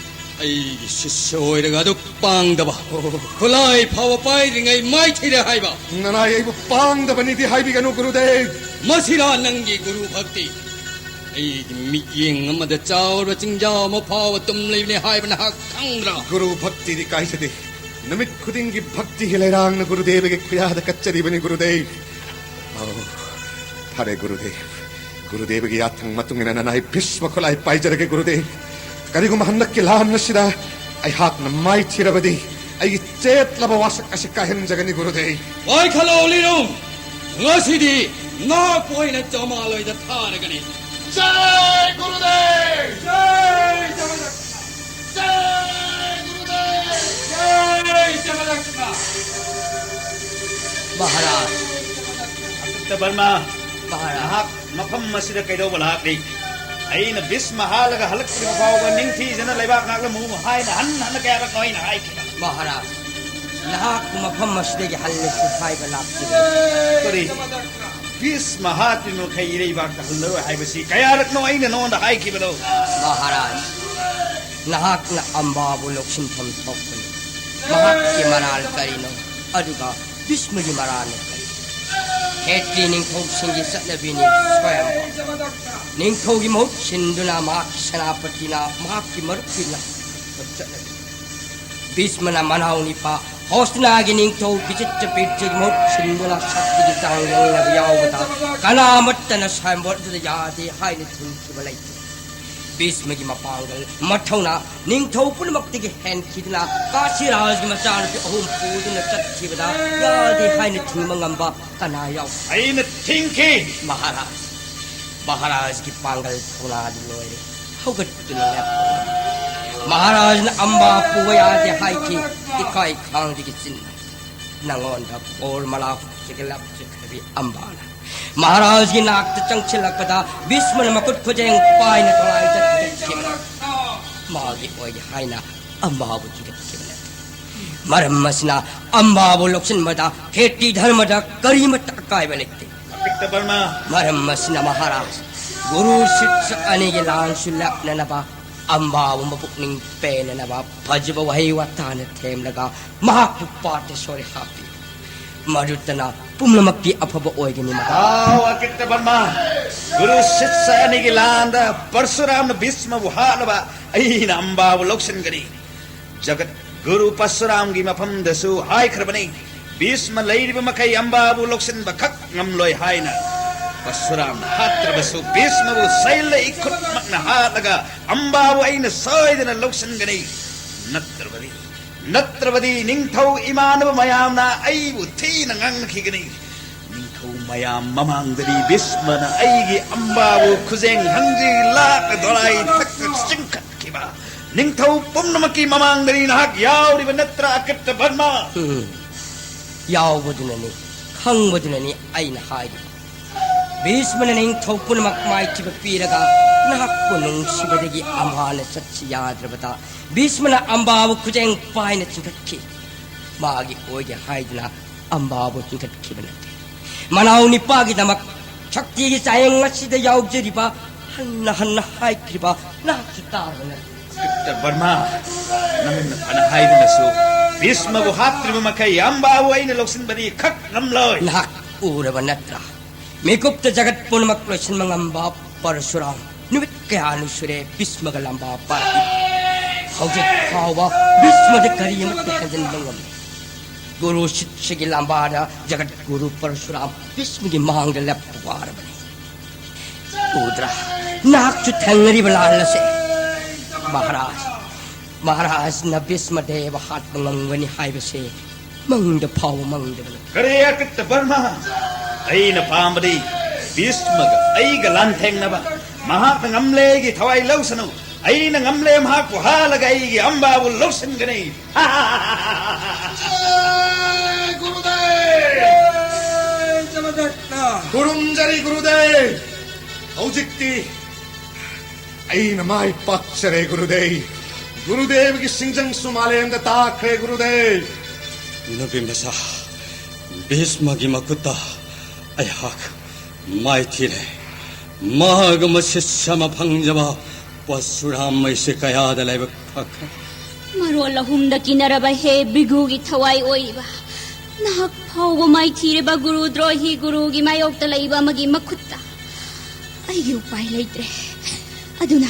ꯑꯩꯒꯤ ꯁꯤꯁ꯭ꯌ ꯑꯣꯏꯔꯒ ꯑꯗꯨꯛ ꯄꯥꯡꯗꯕ, ꯑꯣ, ꯈꯨꯠꯂꯥꯏ ꯐꯥꯎꯕ ꯄꯥꯏꯗ꯭ꯔꯤꯉꯩ ꯃꯥꯏꯊꯤꯔꯦ ꯍꯥꯏꯕ? ꯅꯅꯥꯏ ꯑꯩꯕꯨ ꯄꯥꯡꯗꯕꯅꯤꯗꯤ ꯍꯥꯏꯕꯤꯒꯅꯨ ꯒꯨꯔꯨꯗꯦꯕ꯫ ꯃꯁꯤꯔꯥ ꯅꯪꯒꯤ ꯒꯨꯔꯨ ꯚꯛꯇꯤ? ꯑꯩꯒꯤ ꯃꯤꯠꯌꯦꯡ ꯑꯃꯗ ꯆꯥꯎꯔꯕ ꯆꯤꯡꯖꯥꯎ ꯑꯃ ꯐꯥꯎꯕ ꯇꯨꯝꯂꯤꯕꯅꯤ ꯍꯥꯏꯕ ꯅꯍꯥꯛ ꯈꯪꯗ꯭ꯔꯥ? ꯒꯨꯔꯨ ꯚꯛꯇꯤꯗꯤ ꯀꯥꯏꯖꯗꯦ꯫ ꯅꯨꯃꯤꯠ ꯈꯨꯗꯤꯡꯒꯤ ꯚꯛꯇꯤꯒꯤ ꯂꯩꯔꯥꯡꯅ ꯒꯨꯔꯨꯗꯦꯕꯒꯤ ꯈꯨꯌꯥꯗ ꯀꯠꯆꯔꯤꯕꯅꯤ, ꯒꯨꯔꯨꯗꯦꯕ꯫ ꯑꯧ, ꯐꯔꯦ, ꯒꯨꯔꯨꯗꯦꯕ꯫ ꯒꯨꯔꯨꯗꯦꯕꯒꯤ ꯌꯥꯊꯪ ꯃꯇꯨꯡ ꯏꯟꯅ ꯅꯅꯥꯏ ꯚꯤꯁꯃ ꯈꯨꯠꯂꯥꯏ ꯄꯥꯏꯖꯔꯒꯦ, ꯒꯨꯔꯨꯗꯦꯕ꯫ ꯀꯔꯤꯒꯨꯝꯕ ꯍꯟꯗꯛꯀꯤ ꯂꯥꯟ ꯑꯁꯤꯗ ꯑꯩꯍꯥꯛꯅ ꯃꯥꯏꯊꯤꯔꯕꯗꯤ, ꯑꯩꯒꯤ ꯆꯦꯠꯂꯕ ꯋꯥꯁꯛ ꯑꯁꯤ ꯀꯥꯏꯍꯟꯖꯒꯅꯤ, ꯒꯨꯔꯨꯗꯦꯕ꯫ ꯋꯥꯏꯈꯠꯂꯣ, ꯂꯤꯔꯨꯡ꯫ ꯉꯁꯤꯗꯤ ꯅꯍꯥꯛꯄꯨ ꯑꯩꯅ ꯖꯃꯥꯂꯣꯏꯗ ꯊꯥꯔꯒꯅꯤ꯫ ꯖꯥꯏ ꯒꯨꯔꯨꯗꯦꯕ! ꯖꯥꯏ ꯖꯒꯗꯒꯨꯔꯨ! ꯖꯥꯏ ꯒꯨꯔꯨꯗꯦꯕ! ꯖꯥꯏ ꯖꯒꯗꯒꯨꯔꯨ! ꯃꯍꯥꯔꯥꯖ! ꯑꯀꯤꯠꯇ ꯕꯔꯃ, ꯃꯍꯥꯔꯥꯖ! ꯅꯍꯥꯛ ꯃꯐꯝ ꯑꯁꯤꯗ ꯀꯩꯗꯧꯕ ꯂꯥꯛꯂꯤ? ꯑꯩꯅ ꯚꯤꯁꯃ ꯍꯥꯠꯂꯒ ꯍꯜꯂꯛꯇ꯭ꯔꯤꯕ ꯐꯥꯎꯕ ꯅꯤꯡꯊꯤꯖꯅ ꯂꯩꯕꯥꯛ ꯉꯥꯛꯂꯝꯃꯨ ꯍꯥꯏꯅ ꯍꯟꯅ ꯍꯟꯅ ꯀꯌꯥꯔꯛꯅꯣ ꯑꯩꯅ ꯍꯥꯏꯈꯤꯕ? ꯃꯍꯥꯔꯥꯖ, ꯅꯍꯥꯛꯄꯨ ꯃꯐꯝ ꯑꯁꯤꯗꯒꯤ ꯍꯜꯂꯁꯤ ꯍꯥꯏꯕ ꯂꯥꯛꯈꯤꯕꯅꯤ꯫ ꯀꯔꯤ? ꯚꯤꯁꯃ ꯍꯥꯠꯇ꯭ꯔꯤꯕ ꯃꯈꯩ ꯏꯔꯩꯕꯥꯛꯇ ꯍꯜꯂꯔꯣꯏ ꯍꯥꯏꯕꯁꯤ ꯀꯌꯥꯔꯛꯅꯣ ꯑꯩꯅ ꯅꯉꯣꯟꯗ ꯍꯥꯏꯈꯤꯕꯗꯣ? ꯃꯍꯥꯔꯥꯖ, ꯅꯍꯥꯛꯅ ꯑꯝꯕꯥꯕꯨ ꯂꯧꯁꯤꯟꯐꯝ ꯊꯣꯛꯄꯅꯤ꯫ ꯃꯍꯥꯛꯀꯤ ꯃꯔꯥꯜ ꯀꯔꯤꯅꯣ? ꯑꯗꯨꯒ ꯚꯤꯁꯃꯒꯤ ꯃꯔꯥꯜꯅ ꯀꯔꯤ? ꯈꯦꯇ꯭ꯔꯤ ꯅꯤꯡꯊꯧꯁꯤꯡꯒꯤ ꯆꯠꯅꯕꯤꯅꯤ ꯁ꯭ꯋꯥꯌꯝꯚꯔ꯫ ꯅꯤꯡꯊꯧꯒꯤ ꯃꯍꯨꯠ ꯁꯤꯟꯗꯨꯅ ꯃꯍꯥꯛꯀꯤ ꯁꯦꯅꯥꯄꯇꯤꯅ ꯃꯍꯥꯛꯀꯤ ꯃꯔꯨꯞꯀꯤ ꯂꯝ ꯆꯠꯅꯕꯤ꯫ ꯚꯤꯁꯃꯅ ꯃꯅꯥꯎ ꯅꯤꯄꯥ ꯍꯣꯁꯅꯥꯒꯤ ꯅꯤꯡꯊꯧ ꯕꯤꯆꯤꯇ꯭ꯔꯄꯤꯇ꯭ꯔꯒꯤ ꯃꯍꯨꯠ ꯁꯤꯟꯗꯨꯅ ꯁꯛꯇꯤꯒꯤ ꯆꯥꯡ ꯌꯦꯡꯅꯕ ꯌꯥꯎꯕꯗ ꯀꯅꯥꯃꯠꯇꯅ ꯁ꯭ꯋꯥꯌꯝꯚꯔ ꯑꯗꯨꯗ ꯌꯥꯗꯦ ꯍꯥꯏꯅ ꯊꯤꯡꯈꯤꯕ ꯂꯩꯇꯦ꯫ ꯚꯤꯁꯃꯒꯤ ꯃꯄꯥꯡꯒꯜ, ꯃꯊꯧꯅꯥ ꯅꯤꯡꯊꯧ ꯄꯨꯝꯅꯃꯛꯇꯒꯤ ꯍꯦꯟꯈꯤꯗꯨꯅ ꯀꯥꯁꯤꯔꯥꯖꯒꯤ ꯃꯆꯥꯅꯨꯄꯤ ꯑꯍꯨꯝ ꯄꯨꯗꯨꯅ ꯆꯠꯈꯤꯕꯗ ꯌꯥꯗꯦ ꯍꯥꯏꯅ ꯊꯤꯡꯕ ꯉꯝꯕ ꯀꯅꯥ ꯌꯥꯎ? ꯑꯩꯅ ꯊꯤꯡꯈꯤ! ꯃꯍꯥꯔꯥꯖ, ꯃꯍꯥꯔꯥꯖꯒꯤ ꯄꯥꯡꯒꯜ ꯊꯧꯅꯥꯗꯤ ꯂꯣꯏꯔꯦ꯫ ꯍꯧꯒꯠꯇꯨꯅ ꯂꯦꯞꯄꯣ꯫ ꯃꯍꯥꯔꯥꯖꯅ ꯑꯝꯕꯥ ꯄꯨꯕ ꯌꯥꯗꯦ ꯍꯥꯏꯈꯤ, ꯏꯀꯥꯏ ꯈꯥꯡꯗꯒꯤ ꯆꯤꯟꯅ꯫ ꯅꯉꯣꯟꯗ ꯕꯣꯔ ꯃꯂꯥ ꯍꯨꯛꯆꯒꯦ ꯂꯥꯞꯆꯒꯗꯕꯤ ꯑꯝꯕꯥꯅ ꯃꯍꯥꯔꯥꯖꯒꯤ ꯅꯥꯛꯇ ꯆꯪꯁꯤꯜꯂꯛꯄꯗ ꯚꯤꯁꯃꯅ ꯃꯈꯨꯠ ꯈꯨꯖꯦꯡ ꯄꯥꯏꯅ ꯊꯣꯂꯥꯏ ꯆꯠꯈꯤꯕꯅꯤ꯫ ꯃꯥꯒꯤ ꯑꯣꯏꯒꯦ ꯍꯥꯏꯅ ꯑꯝꯕꯥꯕꯨ ꯊꯤꯒꯠꯈꯤꯕꯅꯤ꯫ ꯃꯔꯝ ꯑꯁꯤꯅ ꯑꯝꯕꯥꯕꯨ ꯂꯧꯁꯤꯟꯕꯗ ꯈꯦꯇꯤ ꯙꯔꯃꯗ ꯀꯔꯤꯃꯠꯇ ꯑꯀꯥꯏꯕ ꯂꯩꯇꯦ꯫ ꯑꯄꯤꯛꯇ ꯕꯔꯃ꯫ ꯃꯔꯝ ꯑꯁꯤꯅ ꯃꯍꯥꯔꯥꯖ, ꯒꯨꯔꯨ ꯁꯤꯠꯁ ꯑꯅꯤꯒꯤ ꯂꯥꯟꯁꯨ ꯂꯥꯛꯅꯅꯕ ꯑꯝꯕꯥꯕꯨ ꯃꯄꯨꯛꯅꯤꯡ ꯄꯦꯟꯅꯅꯕ ꯐꯖꯕ ꯋꯥꯍꯩ ꯋꯥꯇꯥꯅ ꯊꯦꯝꯂꯒ ꯃꯍꯥꯛꯄꯨ ꯄꯥꯇꯦꯁꯣꯔꯤ ꯍꯥꯞꯄꯤ꯫ ꯃꯗꯨꯇꯅ ꯄꯨꯝꯅꯃꯛꯀꯤ ꯑꯐꯕ ꯑꯣꯏꯒꯅꯤ ꯃꯍꯥꯔꯥꯖ꯫ ꯑꯥꯎ, ꯑꯀꯤꯠꯇ ꯕꯔꯃ, ꯒꯨꯔꯨ ꯁꯤꯠꯁ ꯑꯅꯤꯒꯤ ꯂꯥꯟꯗ ꯄꯔꯁꯨꯔꯥꯝꯅ ꯚꯤꯁꯃꯕꯨ ꯍꯥꯠꯂꯕ ꯑꯩꯅ ꯑꯝꯕꯥꯕꯨ ꯂꯧꯁꯤꯟꯒꯅꯤ꯫ ꯖꯒꯠ ꯒꯨꯔꯨ ꯄꯔꯁꯨꯔꯥꯝꯒꯤ ꯃꯐꯝꯗꯁꯨ ꯍꯥꯏꯈ꯭ꯔꯕꯅꯤ, ꯚꯤꯁꯃ ꯂꯩꯔꯤꯕ ꯃꯈꯩ ꯑꯝꯕꯥꯕꯨ ꯂꯧꯁꯤꯟꯕ ꯈꯛ ꯉꯝꯂꯣꯏ ꯍꯥꯏꯅ꯫ ꯄꯔꯁꯨꯔꯥꯝꯅ ꯍꯥꯠꯇ꯭ꯔꯕꯁꯨ ꯚꯤꯁꯃꯕꯨ ꯁꯩꯂ ꯏꯈꯨꯠꯃꯛꯅ ꯍꯥꯠꯂꯒ ꯑꯝꯕꯥꯕꯨ ꯑꯩꯅ ꯁꯣꯏꯗꯅ ꯂꯧꯁꯤꯟꯒꯅꯤ꯫ ꯅꯠꯇ꯭ꯔꯕꯗꯤ, ꯅꯠꯇ꯭ꯔꯕꯗꯤ ꯅꯤꯡꯊꯧ ꯏꯃꯥꯟꯅꯕ ꯃꯌꯥꯝꯅ ꯑꯩꯕꯨ ꯊꯤꯅ ꯉꯥꯡꯅꯈꯤꯒꯅꯤ꯫ ꯅꯤꯡꯊꯧ ꯃꯌꯥꯝ ꯃꯃꯥꯡꯗꯗꯤ ꯚꯤꯁꯃꯅ ꯑꯩꯒꯤ ꯑꯝꯕꯥꯕꯨ ꯈꯨꯖꯦꯡ ꯍꯪꯖꯤ ꯂꯥꯛꯅ ꯗꯣꯂꯥꯏ ꯊꯛꯇ ꯆꯤꯡꯈꯠꯈꯤꯕ꯫ ꯅꯤꯡꯊꯧ ꯄꯨꯝꯅꯃꯛꯀꯤ ꯃꯃꯥꯡꯗꯗꯤ ꯅꯍꯥꯛ ꯌꯥꯎꯔꯤꯕ ꯅꯠꯇ꯭ꯔꯥ, ꯑꯀꯤꯠꯇ ꯕꯔꯃ? ꯎꯝ, ꯌꯥꯎꯕꯗꯨꯅꯅꯤ, ꯈꯪꯕꯗꯨꯅꯅꯤ ꯑꯩꯅ ꯍꯥꯏꯔꯤꯕ꯫ ꯚꯤꯁꯃꯅ ꯅꯤꯡꯊꯧ ꯄꯨꯝꯅꯃꯛ ꯃꯥꯏꯊꯤꯕ ꯄꯤꯔꯒ ꯅꯍꯥꯛꯄꯨ ꯅꯨꯡꯁꯤꯕꯗꯒꯤ ꯑꯝꯍꯥꯅ ꯆꯠꯁꯤ ꯌꯥꯗ꯭ꯔꯕꯗ ꯚꯤꯁꯃꯅ ꯑꯝꯕꯥꯕꯨ ꯈꯨꯖꯦꯡ ꯄꯥꯏꯅ ꯆꯤꯡꯈꯠꯈꯤ꯫ ꯃꯥꯒꯤ ꯑꯣꯏꯒꯦ ꯍꯥꯏꯗꯨꯅ ꯑꯝꯕꯥꯕꯨ ꯆꯤꯡꯈꯠꯈꯤꯕ ꯅꯠꯇꯦ꯫ ꯃꯅꯥꯎ ꯅꯤꯄꯥꯒꯤꯗꯃꯛ ꯁꯛꯇꯤꯒꯤ ꯆꯥꯌꯦꯡ ꯑꯁꯤꯗ ꯌꯥꯎꯖꯔꯤꯕ ꯍꯟꯅ ꯍꯟꯅ ꯍꯥꯏꯈ꯭ꯔꯤꯕ ꯅꯍꯥꯛꯁꯨ ꯇꯥꯕ ꯅꯠꯇꯦ꯫ ꯗꯣꯛꯇꯔ ꯕꯔꯃꯥ, ꯅꯪꯅ ꯐꯅ ꯍꯥꯏꯗꯨꯅꯁꯨ ꯚꯤꯁꯃꯕꯨ ꯍꯥꯠꯇ꯭ꯔꯤꯕ ꯃꯈꯩ ꯑꯝꯕꯥꯕꯨ ꯑꯩꯅ ꯂꯧꯁꯤꯟꯕꯗꯤ ꯈꯛ ꯉꯝꯂꯣꯏ꯫ ꯅꯍꯥꯛ ꯎꯔꯕ ꯅꯠꯇ꯭ꯔꯥ? ꯃꯤꯀꯨꯞꯇ ꯖꯒꯠ ꯄꯨꯝꯅꯃꯛ ꯂꯣꯏꯁꯤꯟꯕ ꯉꯝꯕ ꯄꯔꯁꯨꯔꯥꯝ ꯅꯨꯃꯤꯠ ꯀꯌꯥꯅꯤ ꯁꯨꯔꯦ ꯚꯤꯁꯃꯒ ꯂꯝꯕꯥ ꯄꯥꯔꯛꯏ꯫ ꯍꯧꯖꯤꯛ ꯐꯥꯎꯕ ꯚꯤꯁꯃꯗ ꯀꯔꯤ ꯑꯃꯠꯇ ꯍꯦꯟꯖꯤꯟꯕ ꯉꯝꯗꯦ꯫ ꯒꯨꯔꯨ ꯁꯤꯠꯁꯒꯤ ꯂꯝꯕꯥꯗ ꯖꯒꯠ ꯒꯨꯔꯨ ꯄꯔꯁꯨꯔꯥꯝ ꯚꯤꯁꯃꯒꯤ ꯃꯥꯡꯗ ꯂꯦꯞꯄ ꯋꯥꯔꯕꯅꯤ꯫ ꯎꯗ꯭ꯔꯥ? ꯅꯍꯥꯛꯁꯨ ꯊꯦꯡꯅꯔꯤꯕ ꯂꯥꯟ ꯑꯁꯦ꯫ ꯃꯍꯥꯔꯥꯖ, ꯃꯍꯥꯔꯥꯖꯅ ꯚꯤꯁꯃ ꯗꯦꯕ ꯍꯥꯠꯄ ꯉꯝꯒꯅꯤ ꯍꯥꯏꯕꯁꯦ ꯃꯪꯗ ꯐꯥꯎꯕ ꯃꯪꯗꯕꯅꯤ꯫ ꯀꯔꯤ ꯑꯀꯤꯠꯇ ꯕꯔꯃ? ꯑꯩꯅ ꯄꯥꯝꯕꯗꯤ ꯚꯤꯁꯃꯒ ꯑꯩꯒ ꯂꯥꯟꯊꯦꯡꯅꯕ, ꯃꯍꯥꯛꯅ ꯉꯝꯂꯦ ꯑꯩꯒꯤ ꯊꯋꯥꯏ ꯂꯧꯁꯅꯨ꯫ ꯑꯩꯅ ꯉꯝꯂꯦ ꯃꯍꯥꯛꯄꯨ ꯍꯥꯠꯂꯒ ꯑꯩꯒꯤ ꯑꯝꯕꯥꯕꯨ ꯂꯧꯁꯤꯟꯒꯅꯤ꯫ ꯖꯥꯏ ꯒꯨꯔꯨꯗꯦꯕ! ꯖꯥꯏ ꯖꯃꯗꯠꯇ! ꯈꯨꯔꯨꯝꯖꯔꯤ ꯒꯨꯔꯨꯗꯦꯕ꯫ ꯍꯧꯖꯤꯛꯇꯤ ꯑꯩꯅ ꯃꯥꯏ ꯄꯥꯛꯆꯔꯦ ꯒꯨꯔꯨꯗꯦꯕ꯫ ꯒꯨꯔꯨꯗꯦꯕꯒꯤ ꯁꯤꯡꯖꯪꯁꯨ ꯃꯥꯂꯦꯝꯗ ꯇꯥꯈ꯭ꯔꯦ ꯒꯨꯔꯨꯗꯦꯕ꯫ ꯅꯨꯄꯤ ꯃꯆꯥ ꯚꯤꯁꯃꯒꯤ ꯃꯈꯨꯠꯇ ꯑꯩꯍꯥꯛ ꯃꯥꯏꯊꯤꯔꯦ꯫ ꯃꯍꯥꯛ ꯑꯃ ꯁꯤꯁ꯭ꯌ ꯑꯃ ꯐꯪꯖꯕ ꯄꯔꯁꯨꯔꯥꯝ ꯑꯩꯁꯦ ꯀꯌꯥꯗ ꯂꯥꯏꯕꯛ ꯐꯈ꯭ꯔꯦ꯫ ꯃꯔꯣꯜ ꯑꯍꯨꯝꯗ ꯀꯤꯅꯔꯕ ꯍꯦ ꯚ꯭ꯔꯤꯒꯨꯒꯤ ꯊꯋꯥꯏ ꯑꯣꯏꯔꯤꯕ, ꯅꯍꯥꯛ ꯐꯥꯎꯕ ꯃꯥꯏꯊꯤꯔꯕ ꯒꯨꯔꯨ ꯗ꯭ꯔꯣꯍꯤ ꯒꯨꯔꯨꯒꯤ ꯃꯥꯌꯣꯛꯇ ꯂꯩꯕ ꯑꯃꯒꯤ ꯃꯈꯨꯠꯇ꯫ ꯑꯩꯒꯤ ꯎꯄꯥꯏ ꯂꯩꯇ꯭ꯔꯦ꯫ ꯑꯗꯨꯅ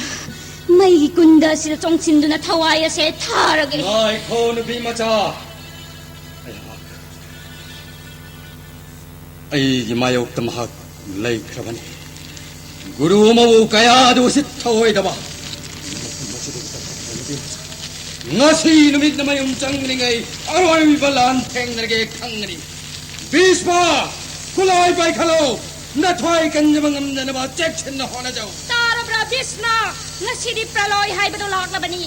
ꯃꯩꯒꯤ ꯀꯨꯟꯗ ꯑꯁꯤꯗ ꯆꯣꯡꯁꯤꯟꯗꯨꯅ ꯊꯋꯥꯏ ꯑꯁꯦ ꯊꯥꯔꯒꯦ꯫ ꯉꯥꯏꯈꯣ, ꯅꯨꯄꯤ ꯃꯆꯥ꯫ ꯑꯩꯍꯥꯛ ꯑꯩꯒꯤ ꯃꯥꯌꯣꯛꯇ ꯃꯍꯥꯛ ꯂꯩꯈ꯭ꯔꯕꯅꯤ꯫ ꯒꯨꯔꯨ ꯑꯃꯕꯨ ꯀꯌꯥꯗ ꯎꯁꯤꯠ ꯊꯑꯣꯏꯗꯕ꯫ ꯃꯐꯝ ꯑꯁꯤꯗꯒꯤ ꯆꯠꯊꯣꯛꯄ ꯅꯨꯄꯤ ꯃꯆꯥ꯫ ꯉꯁꯤ ꯅꯨꯃꯤꯠꯅ ꯃꯌꯨꯝ ꯆꯪꯗ꯭ꯔꯤꯉꯩ ꯑꯔꯣꯏꯕ ꯂꯥꯟ ꯊꯦꯡꯅꯔꯒꯦ ꯈꯪꯒꯅꯤ꯫ ꯚꯤꯁꯃ, ꯈꯨꯠꯂꯥꯏ ꯄꯥꯏꯈꯠꯂꯣ꯫ ꯅꯊ꯭ꯋꯥꯏ ꯀꯟꯖꯕ ꯉꯝꯅꯅꯕ ꯆꯦꯛꯁꯤꯟꯅ ꯍꯣꯠꯅꯖꯧ꯫ ꯇꯥꯔꯕ꯭ꯔꯥ ꯚꯤꯁꯃ? ꯉꯁꯤꯗꯤ ꯄ꯭ꯔꯂꯣꯏ ꯍꯥꯏꯕꯗꯨ ꯂꯥꯛꯂꯕꯅꯤ꯫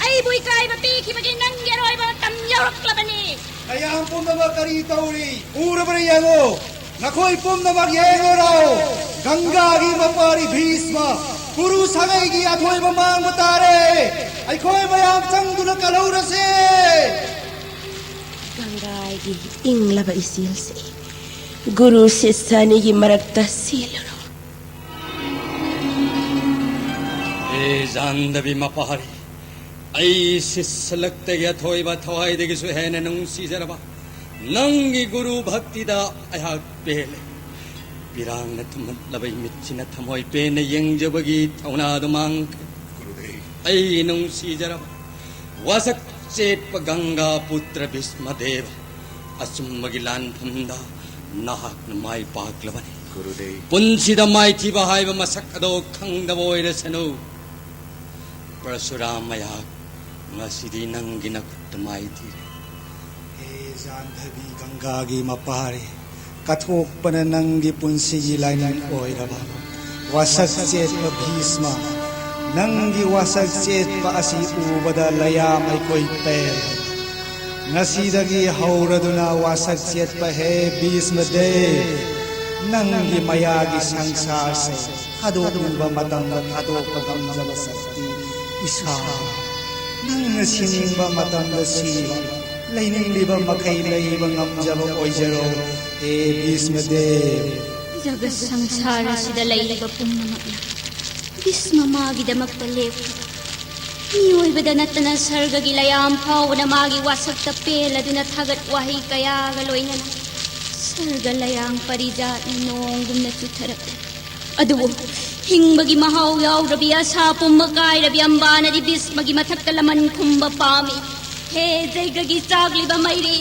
ꯑꯩꯕꯨ ꯏꯀꯥꯏꯕ ꯄꯤꯈꯤꯕꯒꯤ ꯅꯪꯒꯤ ꯑꯔꯣꯏꯕ ꯃꯇꯝ ꯌꯧꯔꯛꯂꯕꯅꯤ꯫ ꯃꯌꯥꯝ ꯄꯨꯝꯅꯃꯛ ꯀꯔꯤ ꯇꯧꯔꯤ? ꯎꯔꯕ꯭ꯔꯥ ꯌꯦꯡꯉꯨ꯫ ꯅꯈꯣꯏ ꯄꯨꯝꯅꯃꯛ ꯌꯦꯡꯉꯨꯔꯣ꯫ ꯒꯪꯒꯥꯒꯤ ꯃꯄꯥꯔꯤ ꯚꯤꯁꯃ ꯀꯨꯔꯨ ꯁꯥꯒꯩꯒꯤ ꯑꯊꯣꯏꯕ ꯃꯥꯡꯕ ꯇꯥꯔꯦ꯫ ꯑꯩꯈꯣꯏ ꯃꯌꯥꯝ ꯆꯪꯗꯨꯅ ꯀꯜꯍꯧꯔꯁꯦ꯫ ꯒꯪꯒꯥꯒꯤ ꯏꯪꯂꯕ ꯏꯆꯦꯜꯁꯦ, ꯒꯨꯔꯨ ꯁꯤꯁ꯭ꯌ ꯑꯅꯤꯒꯤ ꯃꯔꯛꯇ ꯆꯦꯜꯂꯨꯔꯣ꯫ ꯍꯦ ꯖꯥꯟꯗꯕꯤ ꯃꯄꯥꯔꯤ, ꯑꯩ ꯁꯤꯁ꯭ꯌꯂꯛꯇꯒꯤ ꯑꯊꯣꯏꯕ ꯊꯋꯥꯏꯗꯒꯤꯁꯨ ꯍꯦꯟꯅ ꯅꯨꯡꯁꯤꯖꯔꯕ ꯅꯪꯒꯤ ꯒꯨꯔꯨ ꯚꯛꯇꯤꯗ ꯑꯩꯍꯥꯛ ꯄꯦꯜꯂꯦ꯫ ꯄꯤꯔꯥꯡꯅ ꯊꯨꯝꯍꯠꯂꯕ ꯏꯃꯤꯠꯁꯤꯅ ꯊꯃꯣꯏ ꯄꯦꯟꯅ ꯌꯦꯡꯖꯕꯒꯤ ꯊꯧꯅꯥꯗꯨ ꯃꯥꯡꯈ꯭ꯔꯦ꯫ ꯒꯨꯔꯨꯗꯦꯕ꯫ ꯑꯩꯒꯤ ꯅꯨꯡꯁꯤꯖꯔꯕ ꯋꯥꯁꯛ ꯆꯦꯠꯄ ꯒꯪꯒꯥ ꯄꯨꯇ꯭ꯔ ꯚꯤꯁꯃꯗꯦꯕ, ꯑꯆꯨꯝꯕꯒꯤ ꯂꯥꯟꯐꯝꯗ ꯅꯍꯥꯛꯅ ꯃꯥꯏ ꯄꯥꯛꯂꯕꯅꯤ꯫ ꯒꯨꯔꯨꯗꯦꯕ꯫ ꯄꯨꯟꯁꯤꯗ ꯃꯥꯏꯊꯤꯕ ꯍꯥꯏꯕ ꯃꯁꯛ ꯑꯗꯣ ꯈꯪꯗꯕ ꯑꯣꯏꯔꯁꯅꯨ꯫ ꯄ꯭ꯔꯁꯨꯔꯥꯝ ꯑꯩꯍꯥꯛ ꯉꯁꯤꯗꯤ ꯅꯪꯒꯤ ꯅꯈꯨꯠꯇ ꯃꯥꯏꯊꯤꯔꯦ꯫ ꯍꯦ ꯖꯥꯟꯙꯕꯤ ꯒꯪꯒꯥꯒꯤ ꯃꯄꯥꯔꯤ, ꯀꯠꯊꯣꯛꯄꯅ ꯅꯪꯒꯤ ꯄꯨꯟꯁꯤꯒꯤ ꯂꯥꯏꯅꯤꯡ ꯑꯣꯏꯔꯕ ꯋꯥꯁꯛ ꯆꯦꯠꯄ ꯚꯤꯁꯃ, ꯅꯪꯒꯤ ꯋꯥꯁꯛ ꯆꯦꯠꯄ ꯑꯁꯤ ꯎꯕꯗ ꯂꯌꯥꯝ ꯑꯩꯈꯣꯏ ꯄꯦꯜꯂꯦ꯫ ꯉꯁꯤꯗꯒꯤ ꯍꯧꯔꯗꯨꯅ ꯋꯥꯁꯛ ꯆꯦꯠꯄ ꯍꯦ ꯚꯤꯁꯃꯗꯦꯕ, ꯅꯪꯒꯤ ꯃꯌꯥꯒꯤ ꯁꯪꯁꯥꯔꯁꯦ ꯊꯥꯗꯣꯛꯅꯤꯡꯕ ꯃꯇꯝꯗ ꯊꯥꯗꯣꯛꯄ ꯉꯝꯖꯕ ꯁꯛꯇꯤ ꯏꯁꯥ, ꯅꯪꯅ ꯁꯤꯅꯤꯡꯕ ꯃꯇꯝꯗ ꯁꯤꯕ, ꯂꯩꯅꯤꯡꯂꯤꯕ ꯃꯈꯩ ꯂꯩꯕ ꯉꯝꯖꯕ ꯑꯣꯏꯖꯔꯣ, ꯍꯦ ꯚꯤꯁꯃꯗꯦꯕ꯫ ꯖꯒꯠ ꯁꯪꯁꯥꯔ ꯑꯁꯤꯗ ꯂꯩꯔꯤꯕ ꯄꯨꯝꯅꯃꯛꯅ ꯚꯤꯁꯃ ꯃꯥꯒꯤꯗꯃꯛꯇ ꯂꯦꯞꯈ꯭ꯔꯕ ꯃꯤꯑꯣꯏꯕꯗ ꯅꯠꯇꯅ ꯁꯔꯒꯒꯤ ꯂꯌꯥꯝ ꯐꯥꯎꯕꯅ ꯃꯥꯒꯤ ꯋꯥꯁꯛꯇ ꯄꯦꯜꯂꯗꯨꯅ ꯊꯥꯒꯠ ꯋꯥꯍꯩ ꯀꯌꯥꯒ ꯂꯣꯏꯅꯅ ꯁꯔꯒ ꯂꯌꯥꯝ ꯄꯔꯤꯖꯥꯠꯅ ꯅꯣꯡꯒꯨꯝꯅ ꯆꯨꯊꯔꯛꯂꯤ꯫ ꯑꯗꯨꯕꯨ ꯍꯤꯡꯕꯒꯤ ꯃꯍꯥꯎ ꯌꯥꯎꯔꯕꯤ, ꯑꯁꯥ ꯄꯨꯝꯕ ꯀꯥꯏꯔꯕꯤ ꯑꯝꯕꯥꯅꯗꯤ ꯚꯤꯁꯃꯒꯤ ꯃꯊꯛꯇ ꯂꯃꯟ ꯈꯨꯝꯕ ꯄꯥꯝꯃꯤ꯫ ꯍꯦ ꯖꯩꯒꯒꯤ ꯆꯥꯛꯂꯤꯕ ꯃꯩꯔꯤ,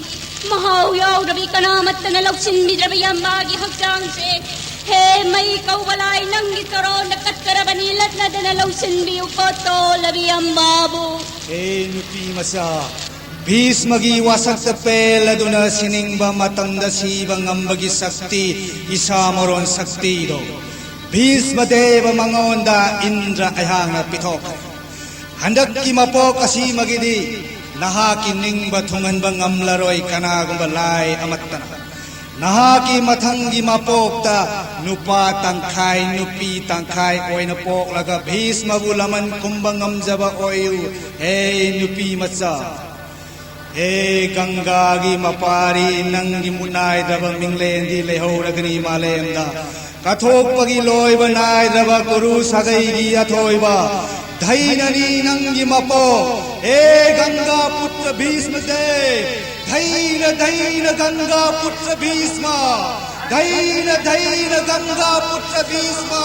ꯃꯍꯥꯎ ꯌꯥꯎꯔꯕꯤ ꯀꯅꯥꯃꯠꯇꯅ ꯂꯧꯁꯤꯟꯕꯤꯗ꯭ꯔꯕ ꯑꯝꯕꯥꯒꯤ ꯍꯛꯆꯥꯡꯁꯦ, ꯍꯦ ꯃꯩ ꯀꯧꯕ ꯂꯥꯏ, ꯅꯪꯒꯤ ꯆꯔꯣꯟꯗ ꯀꯠꯆꯔꯕꯅꯤ, ꯂꯠꯅꯗꯅ ꯂꯧꯁꯤꯟꯕꯤꯌꯨꯀꯣ ꯇꯣꯜꯂꯕꯤ ꯑꯝꯕꯥꯕꯨ꯫ ꯍꯦ ꯅꯨꯄꯤ ꯃꯆꯥ, ꯚꯤꯁꯃꯒꯤ ꯋꯥꯁꯛꯇ ꯄꯦꯜꯂꯗꯨꯅ ꯁꯤꯅꯤꯡꯕ ꯃꯇꯝꯗ ꯁꯤꯕ ꯉꯝꯕꯒꯤ ꯁꯛꯇꯤ, ꯏꯁꯥ ꯃꯔꯣꯟ ꯁꯛꯇꯤꯗꯣ ꯚꯤꯁꯃ ꯗꯦꯕ ꯃꯉꯣꯟꯗ ꯏꯟꯗ꯭ꯔ ꯑꯩꯍꯥꯛꯅ ꯄꯤꯊꯣꯛꯈ꯭ꯔꯦ꯫ ꯍꯟꯗꯛꯀꯤ ꯃꯄꯣꯛ ꯑꯁꯤꯃꯒꯤꯗꯤ ꯅꯍꯥꯛꯀꯤ ꯅꯤꯡꯕ ꯊꯨꯡꯍꯟꯕ ꯉꯝꯂꯔꯣꯏ ꯀꯅꯥꯒꯨꯝꯕ ꯂꯥꯏ ꯑꯃꯠꯇꯅ꯫ ꯅꯍꯥꯛꯀꯤ ꯃꯊꯪꯒꯤ ꯃꯄꯣꯛꯇ ꯅꯨꯄꯥ ꯇꯪꯈꯥꯏ, ꯅꯨꯄꯤ ꯇꯪꯈꯥꯏ ꯑꯣꯏꯅ ꯄꯣꯛꯂꯒ ꯚꯤꯁꯃꯕꯨ ꯂꯃꯟ ꯈꯨꯝꯕ ꯉꯝꯖꯕ ꯑꯣꯏꯌꯨ, ꯍꯦ ꯅꯨꯄꯤ ꯃꯆꯥ꯫ ꯍꯦ ꯒꯪꯒꯥꯒꯤ ꯃꯄꯥꯔꯤ, ꯅꯪꯒꯤ ꯃꯨꯠꯅꯥꯏꯗ꯭ꯔꯕ ꯃꯤꯡꯂꯦꯟꯗꯤ ꯂꯩꯍꯧꯔꯒꯅꯤ ꯃꯥꯂꯦꯝꯗ꯫ ꯀꯠꯊꯣꯛꯄꯒꯤ ꯂꯣꯏꯕ ꯅꯥꯏꯗ꯭ꯔꯕ ꯀꯨꯔꯨ ꯁꯥꯒꯩꯒꯤ ꯑꯊꯣꯏꯕ ꯙꯩꯅꯅꯤ ꯅꯪꯒꯤ ꯃꯄꯣꯛ꯫ ꯍꯦ ꯒꯪꯒꯥ ꯄꯨꯇ꯭ꯔ ꯚꯤꯁꯃ ꯗꯦꯕ, ꯙꯩꯅ ꯙꯩꯅ ꯒꯪꯒꯥ ꯄꯨꯇ꯭ꯔ ꯚꯤꯁꯃ, ꯙꯩꯅ ꯙꯩꯅ ꯒꯪꯒꯥ ꯄꯨꯇ꯭ꯔ ꯚꯤꯁꯃ꯫